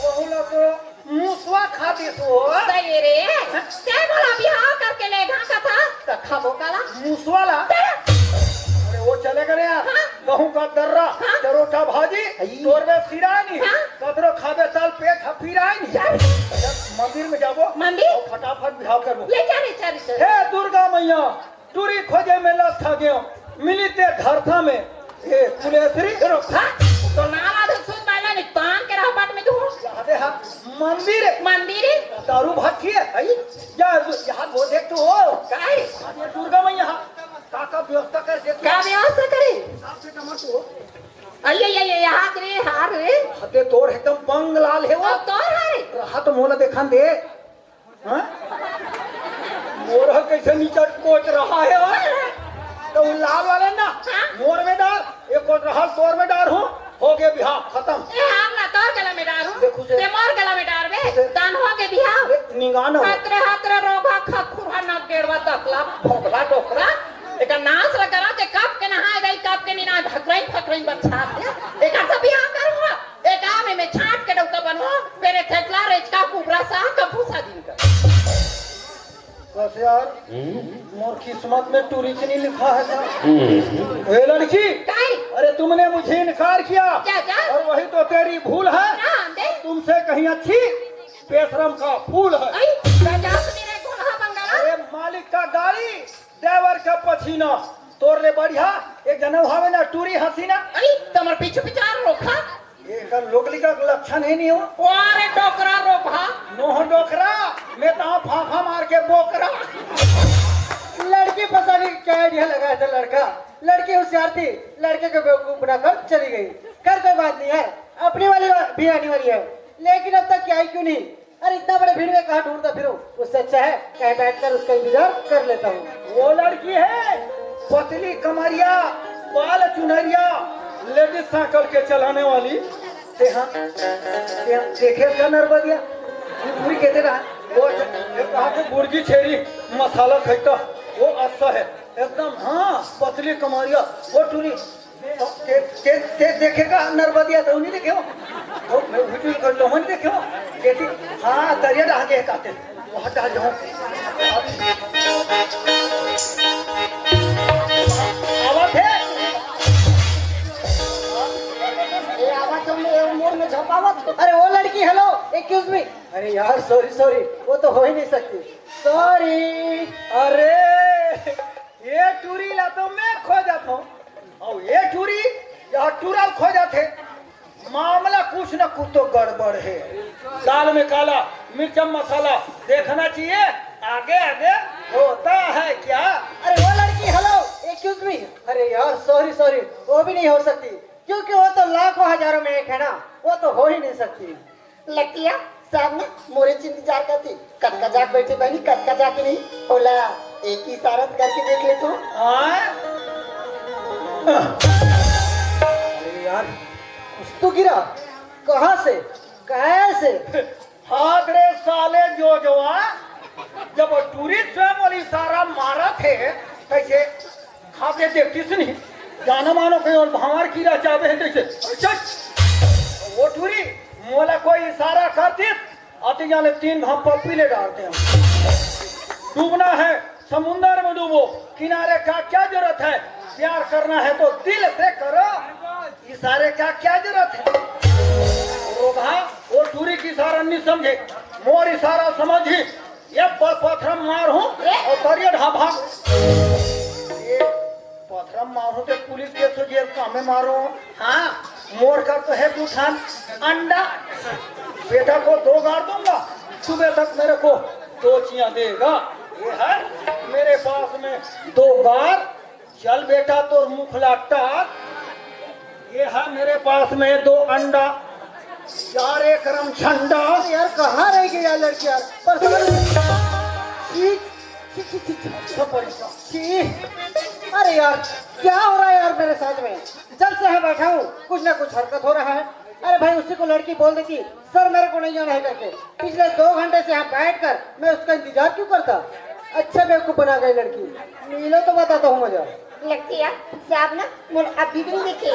वहू ला तो मुसवा खातिस हो। सही रे। ते मोला बिहाव करके लेगहा कथा, त खाबो काला? मुसवा ला? तेरा। अरे वो चले करे यार। हाँ। गहूं का दर्रा, हाँ। चरोटा भाजी, आई। तोर में सिरानी। हाँ। कतरो खाबे तल पेट ह पिरानी। चल। चल, मंदिर में जाबो। मंदिर? अउ फटाफट बिहाव करबो। ले चल, ले चल, ले चल। हे दुर्गा मैया, टूरी खोजे में लस खा गयो, मिली ते धरथा में। ए, कुलेश्री। रुक, हाँ? तो नाला दे सुन, मैंने नहीं तान के रहा बाट में तू। अबे हाँ, मंदिर हे। मंदिर हे? दारू भात खिए। आई? या, यहाँ वो देख तू हो। काय? अरे दुर्गा मैया, का, का व्यवस्था कर दे तू। का व्यवस्था करे? हिसाब से कमा तू हो। अये, ये, ये, ये, हाथ रे, हाथ रे। अबे तोर एकदम बंग लाल हे वो। और तोर है? रहा तो मोला देखान दे। हाँ? मोर ह कैसे नीचा कोच रहा है, हाँ? तो वो लाल वाले ना, हाँ? मोर में डार, एक कोच रहा, तोर में डार हूँ, हो गए बिहाव, खत्म। ए, हम ना तोर गला में डार हूँ, देखो से। ते मोर गला में डार बे, से। दान हो गए बिहाव। ले, निगान हो। हतरे, हतरे रोगा खा खुरहा ना गेड़वा दकला, भोगला डोकरा। एकर नाश ल करा, ते कब के नहाए गई, कब के नी नहाए, भकरई, भकरई बरछा दे। एकर से बिहाव करूँगा। ए गाँव में मैं छाट के डौका बनहूँ, मेरे थेतला रेचका कुबरा सा कभू सा दिन का। बस यार, हम्म। मोर किस्मत में टूरी से नहीं लिखा है क्या? हम्म। ए लड़की, काय? अरे तुमने मुझे इनकार किया। क्या, क्या? और वही तो तेरी भूल है। ना, दे। तुमसे कहीं अच्छी बेशरम का फूल है। आई, क्या, क्या सुनी रे, कौन हा बंगाला? अरे मालिक का गाली, ड्राइवर का पसीना, तोर ले बढ़िया एक जनम हवे ना टूरी हसीना। अरे, तमर पीछे पीछे आ रोका। एकर लोकली का लक्षण हे नहीं हो। वारे डोकरा रोका। नोह डोकरा, मैं तो फाफा मार के बोकरा। लड़की पसंद क्या आइडिया लगाया था लड़का, लड़की होशियार थी, लड़के को बेवकूफ बनाकर चली गई। कर कोई बात नहीं यार, अपनी वाली भी आने वाली है, लेकिन अब तक क्या ही क्यों नहीं। अरे इतना बड़े भीड़ में कहाँ ढूंढता फिरूं? उससे अच्छा है कहीं बैठकर उसका इंतजार कर लेता हूँ। वो लड़की है पतली कमरिया, बाल चुनरिया, लेडीज साइकिल के चलाने वाली। ते हाँ, ते हाँ, देखे क्या नरबदिया? ये पूरी कहते रहा। वो अच्छा, ये कहा कि बुर्गी छेरी मसाला खाइता, वो अच्छा है एकदम। हाँ, पतली कमरिया, वो टूरी ते, ते, ते देखे का नरबदिया तो नहीं देखे हो? तो मैं उठी कर लो, नहीं देखे हो? कहती, हाँ, दरिया डहा के कहते, वहाँ डहा जाओ। आवा थे। ए, आवा तो मैं मोर में झपावत। अरे, वो लड़की, hello, excuse me। अरे यार, sorry, sorry, वो तो हो ही नहीं सकती। Sorry। अरे, ये टूरी ला तो मैं खोजत हूँ। अउ ये टूरी, यह टूरा ल खोजत हे। मामला कुछ न कुछ तो गड़बड़ है। दाल में काला, मिर्चा मसाला देखना चाहिए, आगे आगे होता है क्या? अरे वो लड़की, hello, excuse me। अरे यार, sorry, sorry, वो भी नहीं हो सकती, क्योंकि वो तो लाखों हजारों में एक है ना, वो तो हो ही नहीं सकती। लड़किया, सामने मोरे इंतजार करती। कतका जाके बैठे बहनी, कतका जाके नहीं। ओला एक इशारा करके देख ले तो। हाँ? अरे यार, कुछ तो गिरा। कहाँ से? कैसे? हाथ रे साले जोजवा, जब टूरी स्वयं वाली इशारा मारा थे, कैसे? खाके देखती सुनी, जाना मानो कहीं और भांवर कीरा चाबे है तैसे। चल। वो टूरी, मोला कोई इशारा करती, अति जाने तीन घाम पप्पी ले डालते हैं। डूबना है, समुंदर में डूबो, किनारे का क्या जरूरत है? प्यार करना है तो दिल से करो, इशारे का क्या जरूरत है? रोधा, वो टूरी की इशारा नहीं समझे, मोर इशारा समझी। ये प-, पथरा मारहूँ अउ करिया ढाबा। ये पथरा मारहूँ ते पुलिस केस हो, जेल कामे मारो। हाँ, मोर कर तो है दू ठन अंडा। बेटा को दो गार दूंगा, सुबह तक मेरे को दो चियाँ देगा। ये है मेरे पास में दो गार। चल बेटा, तोर मुख ला टार। ये है मेरे पास में दो अंडा, यार, एक रम ठंडा। अरे यार, कहाँ रह गई यार लड़की यार? पर समझ, छी, छी, छी, छी, छी, सब परेशान। छी। अरे यार, क्या हो रहा है यार मेरे साथ में? जब से यहाँ बैठा हूँ, कुछ ना कुछ हरकत हो रहा है। अरे भाई, उसी को लड़की बोल देती, "सर, मेरे को नहीं जाना है" करके। पिछले दो घंटे से यहाँ बैठ कर मैं उसका इंतजार क्यों करता? अच्छा बेवकूफ बना गई लड़की। मिलो तो बताता हूँ मजा। लड़किया, साहब ना मोला अभी भी नहीं देखे।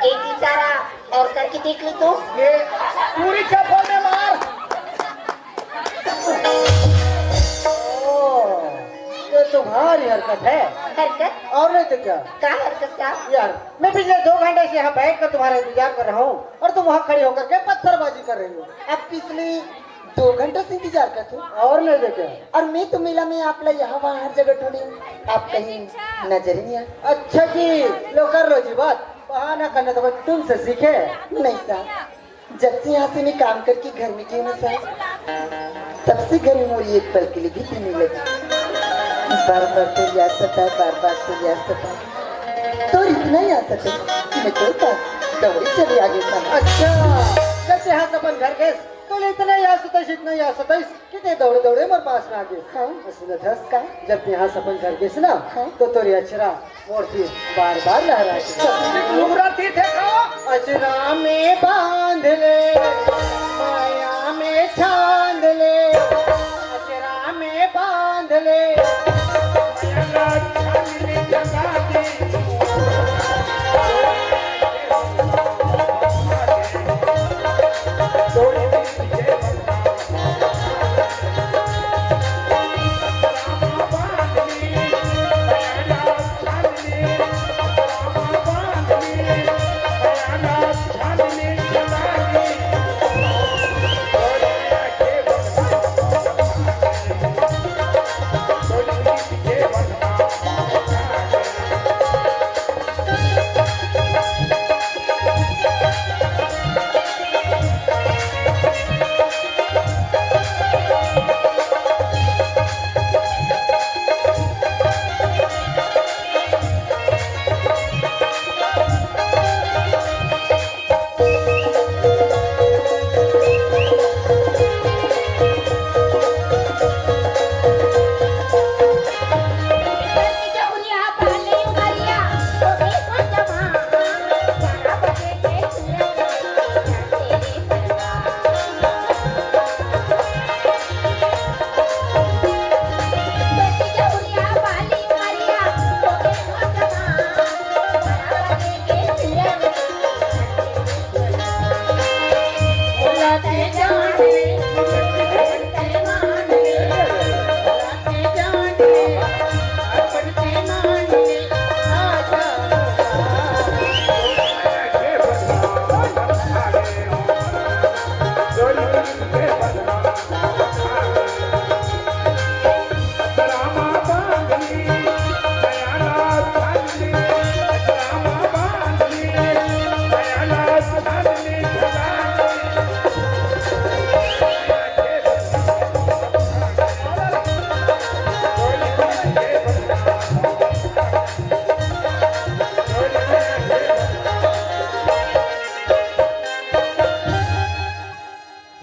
एक इशारा और करके देख ले तो। ये पूरी चप्पल में मार। ओ, ये तुम्हारी हरकत है। हरकत? और नहीं तो क्या? का हरकत साहब? यार, मैं पिछले दो घंटे से यहाँ बैठ कर तुम्हारा इंतजार कर रहा हूँ और तुम वहाँ खड़ी होकर के पत्थरबाजी कर रही हो। अब पिछली दो घंटे से इंतजार कर तू। और नहीं तो क्या? और मैं तो मेला में आपला यहाँ वहाँ हर जगह ढूंढी हूँ, आप कहीं नजर ही नहीं आए। अच्छा जी, लो कर लो जी बात, बहाना करना तो बस तुमसे सीखे। नहीं साहब, जब से यहाँ से मैं काम करके घर में गई हूँ ना साहब, तब से घर में मोरी एक पल के लिए भी दिल नहीं लगी। बार बार तो याद सताए, बार बार तो याद सताए, तो इतना याद सताए कि मैं तो दौड़ी चली आ गई साहब। अच्छा, जब से यहाँ से अपन घर गए तो ले इतना याद सताइस, इतना याद सताइस कि ते दौड़े दौड़े मोर पास में आ गए। हाँ। सुनत हस का? जब ते यहाँ से अपन घर गए ना, हाँ। तो तोरी अचरा मोर तीर बार बार लहरा के। लुगरा तीर थे का? अचरा में बांध ले, माया में छांद ले, अचरा में बांध ले।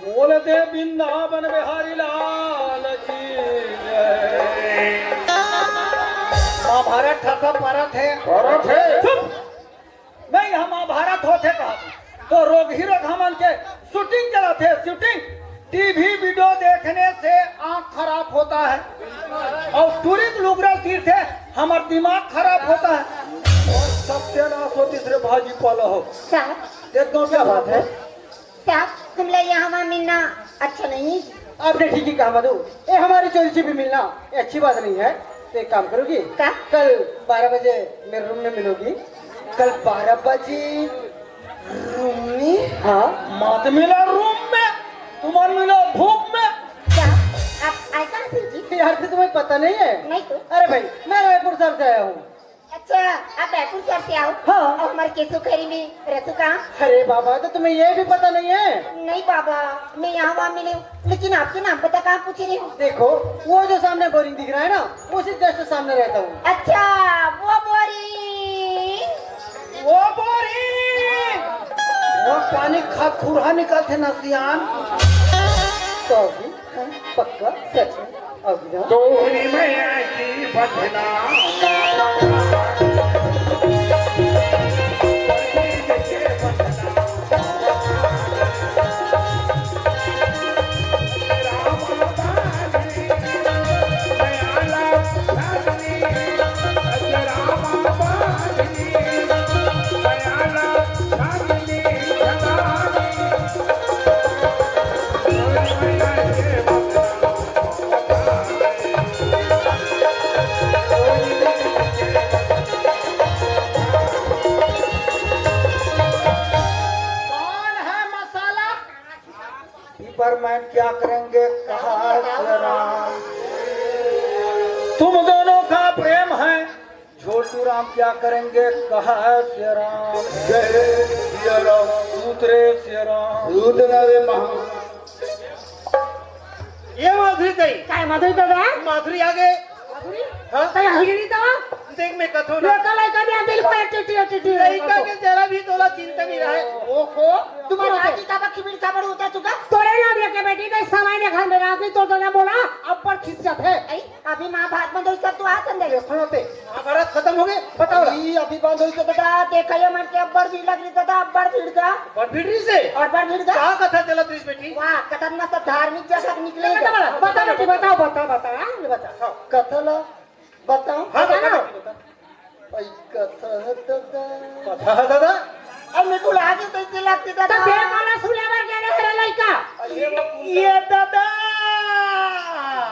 बोल दे वृंदावन बिहारी लाल की जय। महाभारत ठसा परत हे। परत हे। चुप। नहीं, हम महाभारत होथे कहा तो रोगही रोग हमन के शूटिंग चलत हे, शूटिंग। टीवी वीडियो देखने से आंख खराब होता है और टूरिस्ट लुगरा तीर्थ है, हमार दिमाग खराब होता है। और सत्यानाश हो तीसरे भाजी पाला हो। साहब, एकदम क्या बात है? साहब, हमला यहाँ वहाँ मिलना अच्छा नहीं है। आपने ठीक ही कहा मधु, ये हमारी चोरी छिपी मिलना ये अच्छी बात नहीं है। तो एक काम करोगी, क्या? कल बारह बजे मेरे रूम में मिलोगी। कल बारह बजे रूम में? हाँ। मत मिला रूम में, तुमन मिलो धूप में। क्या? आप आए कहाँ से जी? यार, फिर तुम्हें पता नहीं है? नहीं तो। अरे भाई, मैं रायपुर शहर से आया हूँ। अच्छा, आप रायपुर शहर से आओ? हाँ। और हमारे केसो खैरी में रहते हो कहाँ? अरे बाबा, तो तुम्हें ये भी पता नहीं है? नहीं बाबा, मैं यहाँ वहाँ मिली हूँ, लेकिन आपके नाम पता कहाँ पूछ रही हूँ? देखो, वो जो सामने बोरिंग दिख रहा है ना, उसी जस्ट सामने रहता हूँ। अच्छा, वो बोरिंग। ओ बोरी! ओ पानी खा खुरहा निकलथे न सियान। तो अभी हम पक्का सच में अभी ना। तोहरी मैया की बदनाम। कौन है मसाला? पीपरमैन क्या करेंगे, कहा सिया राम। तुम दोनों का प्रेम है, छोटू राम क्या करेंगे, कहा सिया राम। जय सिया राम। उतरे सिया राम। उतरा रे महा। ये माधुरी गई। काय माधुरी दादा? माधुरी आगे। माधुरी? हाँ? काय हगरी तो? देख, मैं कथो ना। लड़का लड़का भी आंदे, लड़का टिटी टिटी। लड़का के जरा भी तोला चिंता नहीं रहे। ओहो, तुम्हारा आजी का बखी मिल का बड़ होता चुका। तोरे नाम लेके बैठी गई, समय ने घर में रात नहीं तो ना बोला, अब पर खिस जाते। आई, अभी महाभारत में तो सब तो आ संदे। देखो ना ते, महाभारत खत्म हो गए, बताओ ना। अभी, अभी बंद हो गए, दादा, देखा ये मन के अब्बड़ भीड़ लग रही, दादा, अब्बड़ भीड़ का। अब्बड़ भीड़ रही से? अब्बड़ भीड़ का। का कथा चलत रही बेटी? वाह, कथा में सब धार्मिक जगह निकले। बता, बता बेटी, बताओ, बता, बता, हाँ, ये बता। हाँ। कथा ला बताओ। हाँ, बता बता, ना। बता। भाई, कथा है दादा। कथा है दादा? अब मैं बुला के कैसे लगती दादा? तो फिर माला सुने बर गया रे लड़का। अरे, ये दादा।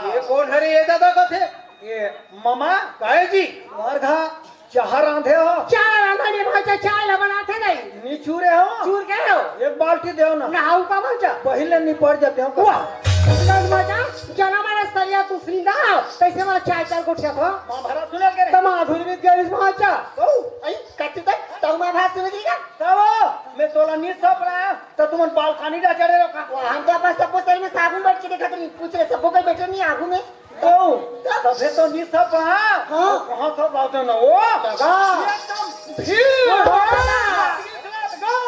ये कौन है रे, ये दादा कथे? ये मामा। काहे जी? तुम्हार घर चाह रांधे हो? चाह रांधा नहीं भाई, चाह ला बनाते नहीं। नी चूरे हो? चूर के हो? एक बाल्टी देव ना। नहाऊ का मजा। पहले निपट जाते हो। वाह। नग मजा, जना मारा सरिया तू सीधा, कैसे मारा चाय चाय गोठिया था? महाभारत सुने के रे? तमा धुरवित गया इस मजा। ओ, आई, कच्ची तक, तऊ महाभारत सुने की का? तब मैं तोला नी सपड़ा, तो तुमन बालकनी जा चढ़े रहो का? वाह, हम तो अपन सबको सही में साबुन बैठ के देखा तो नहीं, पूछ रहे सबको कोई बैठे नहीं आगू में। ओ, तभे तो नी सब, हाँ? हाँ। कहाँ सब लाते ना वो? दादा। एकदम भीड़। ओ, दादा।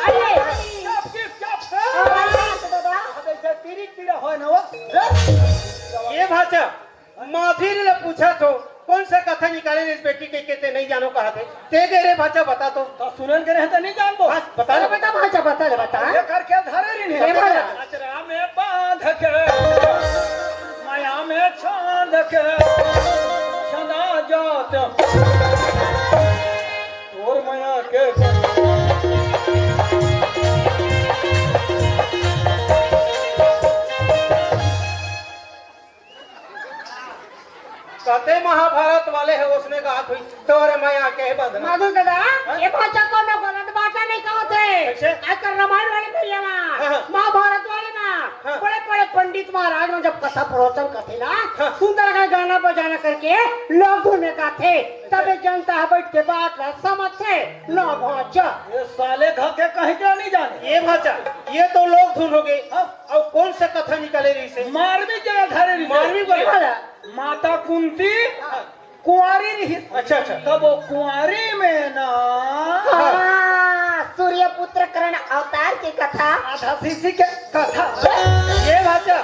अरे। सब किस क्या फेर? अरे, दादा। अब ऐसे पीड़ी पीड़ा होय ना वो। ये भाषा, माधुरी ले पूछा तो, कौन सा कथा निकाले रे इस बेटी के, के ते नहीं जानो कहा थे? ते दे रे भाषा बता तो। तो सुनन के रहे तो नहीं जान दो। हाँ, बता अरे रे। बेटा, भाषा बता ले, बता। ये करके धरे रही नहीं। ये बोला। अचरा में बांध के, माया में छांद के, छना जात। तोर माया के कते महाभारत वाले है, उसने कहा थी, तोरे माया के बंधना। माधु दादा, हाँ? ये भाषा कोनो गलत बात नहीं कहत है। कैसे? आजकल रामायण वाले भैया ना, हाँ, हाँ। महाभारत वाले ना, हाँ। बड़े बड़े पंडित महाराज ना जब कथा प्रवचन करते ना, हाँ। सुंदर का गाना बजाना करके लोग धुन में गाते, तबे जनता बैठ के बात ला समझते ना भाषा। ये साले घर के कहीं के नहीं जाने। ये भाषा, ये तो लोग धुन हो गए। हाँ। अब कौन सा कथा निकाले रही से? मारवी के धरे रही से। मारवी बोले। माता कुंती हाँ। कुंवारी रही। अच्छा, अच्छा। तब वो कुंवारी में ना हाँ, सूर्यपुत्र कर्ण अवतार की कथा। आधा शीशी के कथा। ये भाषा,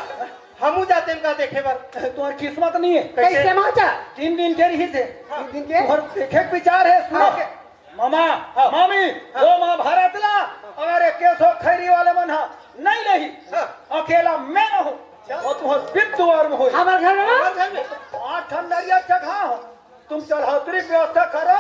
हमू जाते हैं का देखे बर। तुम्हारी किस्मत नहीं है। कैसे? कैसे भाषा? तीन दिन के रही से। हाँ। तीन दिन के? और देखे के विचार है, सुने हाँ। के। मामा, हाँ। मामी, हाँ। वो महाभारत ला, अगर एक केसो खैरी वाले मन हा नहीं रही, हाँ। अकेला मैं रहूं, अच्छा। और तुम्हार बिन दुआर में होई। हमार घर में? हमार घर में। आठ ठन नरिया चढ़ा हो, तुम चढ़ौतरी की व्यवस्था करो,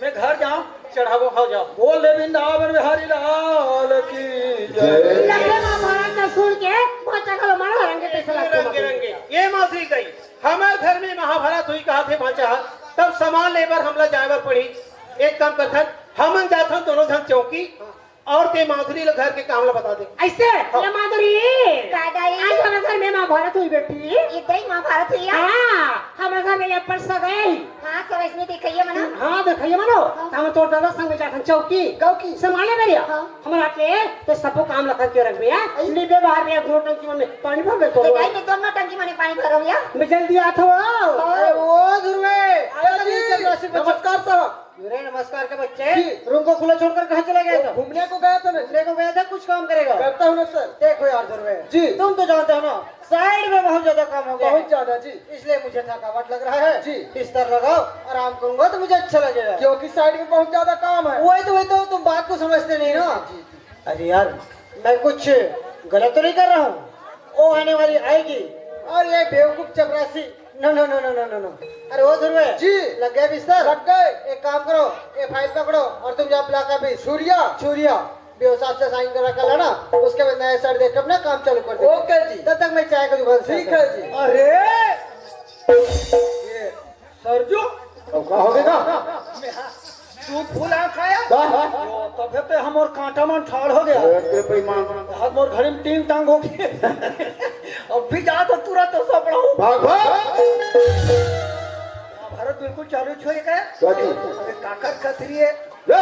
मैं घर जाऊं, चढ़ावो, हो जाओ। बोल दे वृंदावन बिहारी लाल की जय। लगे महाभारत में सुन के, बहुत जगह मारो रंगे पैसा लगते रंगे, हैं। रंगे। ये मासी गई, हमार घर में महाभारत हुई, कहा थे भांचा, तब सामान लेबर हमला जाए बर पड़ी। एक काम करथन, हमन जाथन दोनों झन चौकी और ते माधुरी ल घर के काम ल बता दे। ऐसे? हाँ। ये माधुरी, का दाई? आज हमारे घर में महाभारत हुई बेटी। इतना ही महाभारत हुई है? हाँ, हमारे घर में ये पर सगाई। हाँ, सब इसमें दिखाइए मना। हाँ, दिखाइए मनो। हाँ। हम तोर दादा संग जाथन चौकी। चौकी। संभाले भैया। हाँ। हमारा के तो सबको काम ल करके रख भैया। आई। निबे बाहर में दो टंकी में पानी भर दे तो। ये दाई में दोनों टंकी में पानी भरो भैया। मैं जल्दी आता हूँ। हाँ। अरे ओ ध्रुवे, आयो जी, चंद्राशी बच्चा। नमस्कार साहब। सूर्य नमस्कार के बच्चे, जी। रूम को खुला छोड़कर कहाँ चला गया था? घूमने को गया था ना। घूमने को गया था, कुछ काम करेगा? करता हूँ ना सर। देखो यार ध्रुवे, जी। तुम तो जानते हो ना, साइड में बहुत ज्यादा काम हो गया है। बहुत ज्यादा जी। इसलिए मुझे थकावट लग रहा है। जी। बिस्तर लगाओ, आराम करूंगा तो मुझे अच्छा लगेगा। क्योंकि साइड में बहुत ज्यादा काम है। वही तो, वही तो, तुम बात को समझते नहीं ना। जी, जी। अरे यार, मैं कुछ गलत तो नहीं कर रहा हूँ? वो आने वाली आएगी। और ये बेवकूफ चपरासी। नो, नो, नो, नो, नो, नो, नो। अरे वो ध्रुवे, जी। लग गए बिस्तर? लग गए। एक काम करो, ये फाइल पकड़ो और तुम जाओ ब्लॉक ऑफिस। सूर्या। सूर्या, बेवसाब से साइन करा कर लाना, उसके बाद नया सर देख के अपना काम चालू कर देंगे। ओके जी। तब तक मैं चाय का दुकान से ठीक आता हूँ। है जी। अरे, ये सरजू। अब का हो गया? दूध फूला खाया? का? यो, तभे ते हमर कांटा मन ठाड़ हो गया। अरे, तेरे बेईमान। हाथ मोर घड़ी में टींग टांग हो गई। अब भी जा तो तुरंत तो सब रहूं। भाग, भाग। भारत बिल्कुल चालू छोड़ के। का जी? अरे, काकर कथरी है। ए, ए,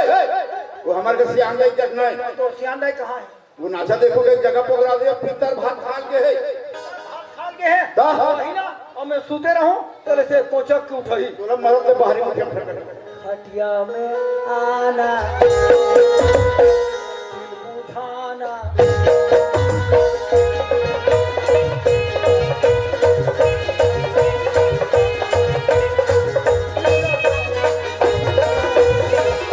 वो हमारे के सियान दाई तक नहीं। तो सियान दाई कहाँ है? वो नाचा देखो के जगह पकड़ा दे, पितर भात खा के है। भात खा के है? हाँ, हाँ। वही ना, और मैं सूते रहूं, तेरे से कोचक के उठाई। तोला मरद के बाहरी उठे फटक। खटिया में आना, दिल बुझाना।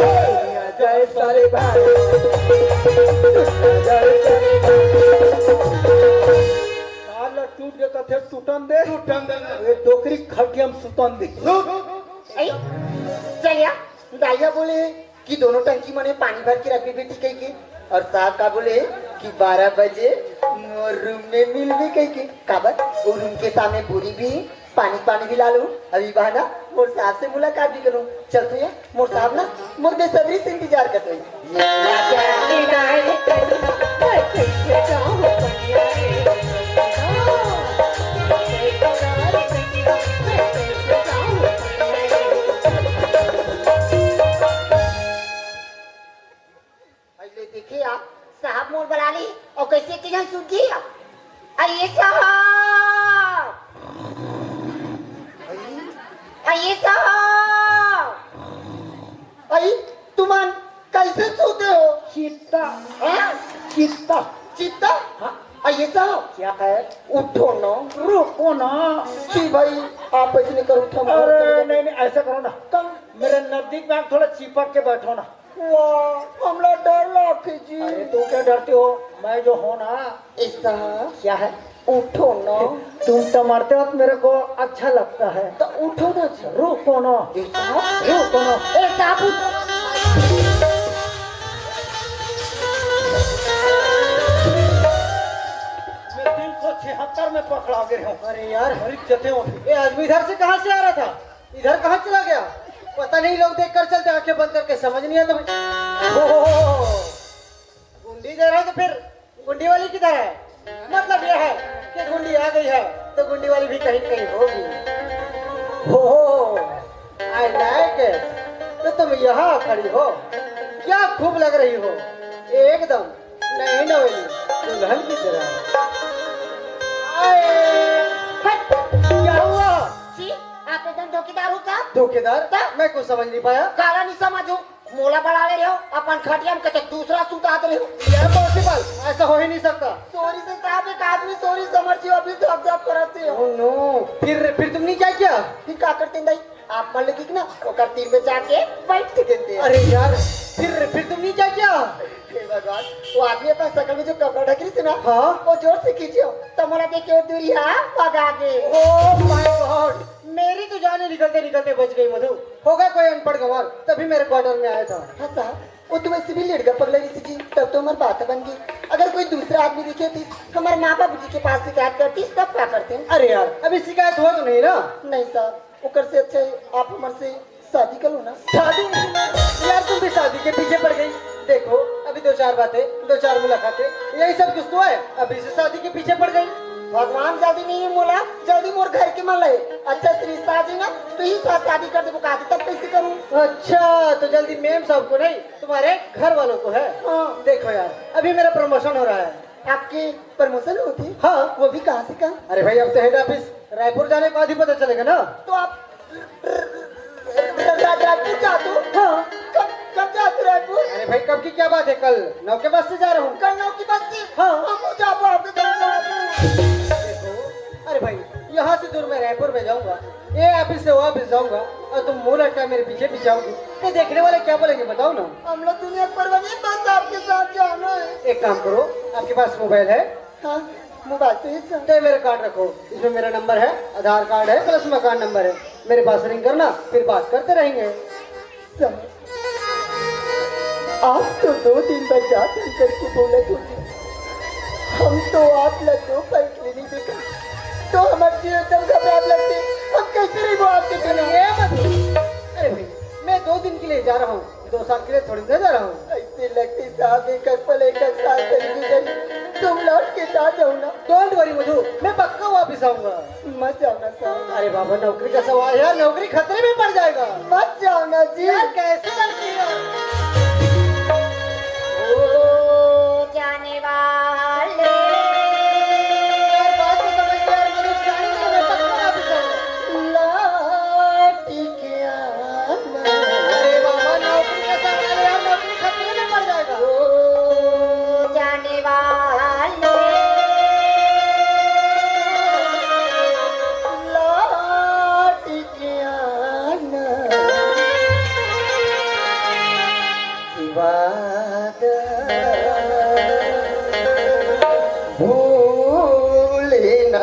दुनिया जाए सारे भाई, दुनिया जाए सारे भाई। काल टूट के कथे टूटन दे, टूटन दे। ये डोकरी खटिया में सुतन दे। रुक। ए, चलिया, दाइया बोले कि दोनों टंकी मने पानी भर के रखबे बेटी कह के, और साहब का बोले कि बारह बजे मोर रूम में मिलबे कह के। काबर? वो रूम के सामने बोरी भी, पानी, पानी भी ला लूं। अभी बहाना मोर साहब से मुलाकात भी करूं। चल तो यार, मोर साहब ना मोर बेसब्री से इंतजार करत होई। पहले देखे आप, साहब मोर बला ली और कैसे के जन सुन गया। आइए साहब, आइए साहब, आई तुमन कैसे सोते हो? चित्ता। हाँ? चित्ता। चित्ता? हाँ। आइए साहब। क्या है? उठो ना। रुको ना। जी भाई, आप ऐसे नहीं करो, उठा, अरे, नहीं, नहीं, ऐसा करो ना। कम। मेरे नजदीक में आप थोड़ा चिपक के बैठो ना। वाह, हमला डर लागे जी। अरे, तू क्या डरती हो? मैं जो हूँ ना। ऐसा? क्या है? उठो ना। तुम तो मरते वक्त मेरे को अच्छा लगता है। तो उठो ना जी। रुको ना। ऐसा? रुको ना। ऐसा उठो। मैं तीन सौ छिहत्तर में पकड़ा गए हूँ। अरे यार। मरी जते हो। ये आदमी इधर से कहाँ से आ रहा था? इधर कहाँ चला गया? पता नहीं, लोग देख कर चलते, आंखें बंद करके, समझ नहीं आता भाई। ओहो, गुंडी दे रहा है तो फिर गुंडी वाली किधर है? मतलब यह है कि गुंडी आ गई है तो गुंडी वाली भी कहीं न कहीं होगी। ओहो, I like it। तो तुम यहाँ खड़ी हो, क्या खूब लग रही हो, एकदम नई नवेली दुल्हन की तरह। आए, हट, क्या हुआ? जी, आप एकदम धोखेदार हो क्या? धोखेदार? क्या? मैं कुछ समझ नहीं पाया। काला नहीं समझ हूँ। मोला बड़ा ले रहे हो, अपन खटिया में कते दूसरा सूता दे रहे हो। ये पॉसिबल, ऐसा हो ही नहीं सकता। सॉरी से साहब, एक आदमी सॉरी समझ जियो, अभी तो अब जब करते हो। Oh no, फिर, फिर तुमने क्या किया? फिर क्या करते हैं दाई? आप मान लो कि ना, ओकर तीर में जाके बैठ के देते हैं। अरे यार, फिर, फिर तुमने क्या किया? हे भगवान, वो आदमी अपन सकल में जो कपड़ा ढक रही थी ना, हाँ। वो जोर से खींचियो, तो मोला देख के वो दूरिया भगा गए। Oh my God, मेरी तो जान निकलते निकलते बच गई मधु। होगा कोई अनपढ़ गंवार, तभी मेरे क्वार्टर में आया था। हाँ साहब, वो तो वैसे भी लड़का पगला रही थी जी, तब तो हमारी बात बन गई। अगर कोई दूसरा आदमी दिखे थी, हमारे माँ बाबू जी के पास शिकायत करती, तब क्या करते हैं? अरे यार, अभी शिकायत हुआ तो नहीं ना? नहीं साहब, ओकर से अच्छा है आप हमारे से शादी कर लो ना। शादी? यार, तुम भी शादी के पीछे पड़ गई। देखो, अभी दो चार बातें, दो चार मुलाकातें, यही सब कुछ तो है। अभी से शादी के पीछे पड़ गई। भगवान जल्दी नहीं है मोला, जल्दी मोर घर के मन ले। अच्छा से रिश्ता आ जाए ना, तो ही साथ शादी कर देबो, कहा तब कैसे करूँ? अच्छा, तो जल्दी मेम साहब को नहीं, तुम्हारे घर वालों को है। हाँ। देखो यार, अभी मेरा प्रमोशन हो रहा है। आपके प्रमोशन होती? हाँ। वो भी कहाँ से कहाँ? अरे भाई, अब तो हेड ऑफिस रायपुर जाने के बाद ही पता चलेगा ना। तो आप रायपुर जा तू? हाँ। कब, कब जा तू रायपुर? अरे भाई, कब की क्या बात है? कल नौ के बस से जा रहा हूँ। कल नौ की बस से? हाँ। हम जाबो आपके साथ जाबो। देखो, अरे भाई, यहाँ से दूर मैं रायपुर में जाऊंगा, ये ऑफिस से वो ऑफिस जाऊंगा, और तुम मुंह लटका मेरे पीछे पीछे आओगी, तो देखने वाले क्या बोलेंगे, बताओ ना। हम लोग दुनिया पर बने, बस आपके साथ जाना है। एक काम करो, आपके पास मोबाइल है? हाँ, मोबाइल तो है सर। तो ये मेरा कार्ड रखो, इसमें मेरा नंबर है, आधार कार्ड है, प्लस मकान नंबर है। मेरे पास रिंग करना, फिर बात करते रहेंगे। सर, आप तो दो दिन बाद जात हन करके बोलत होते। हम तो आप ला दो पल के नहीं देखा, तो हमारे जीव एकदम घबरात लगते। हम कैसे रहिबो आपके बिना? ये मत, अरे भाई, मैं दो दिन के लिए जा रहा हूँ, दो साल के लिए थोड़ी ना जा रहा हूँ। ऐसे लगते साहब, एक एक पल, एक एक साल चली गई, तुम लौट के आ जाओ ना। डोंट वरी मधु, मैं पक्का वापस आऊंगा। मत जाओ ना साहब। अरे बाबा, नौकरी का सवाल है यार, नौकरी खतरे में पड़ जाएगा। मत जाओ ना जी। यार, कैसे लड़की है? ओ जाने वाले। यार, बात तो समझ यार, मधु, जाने दो, मैं पक्का वापस आऊंगा। लौट के आना। अरे बाबा, नौकरी का सवाल है यार, नौकरी खतरे में पड़ जाएगा। ओ जाने वाले। लौट के आना। कि वादा भूले ना।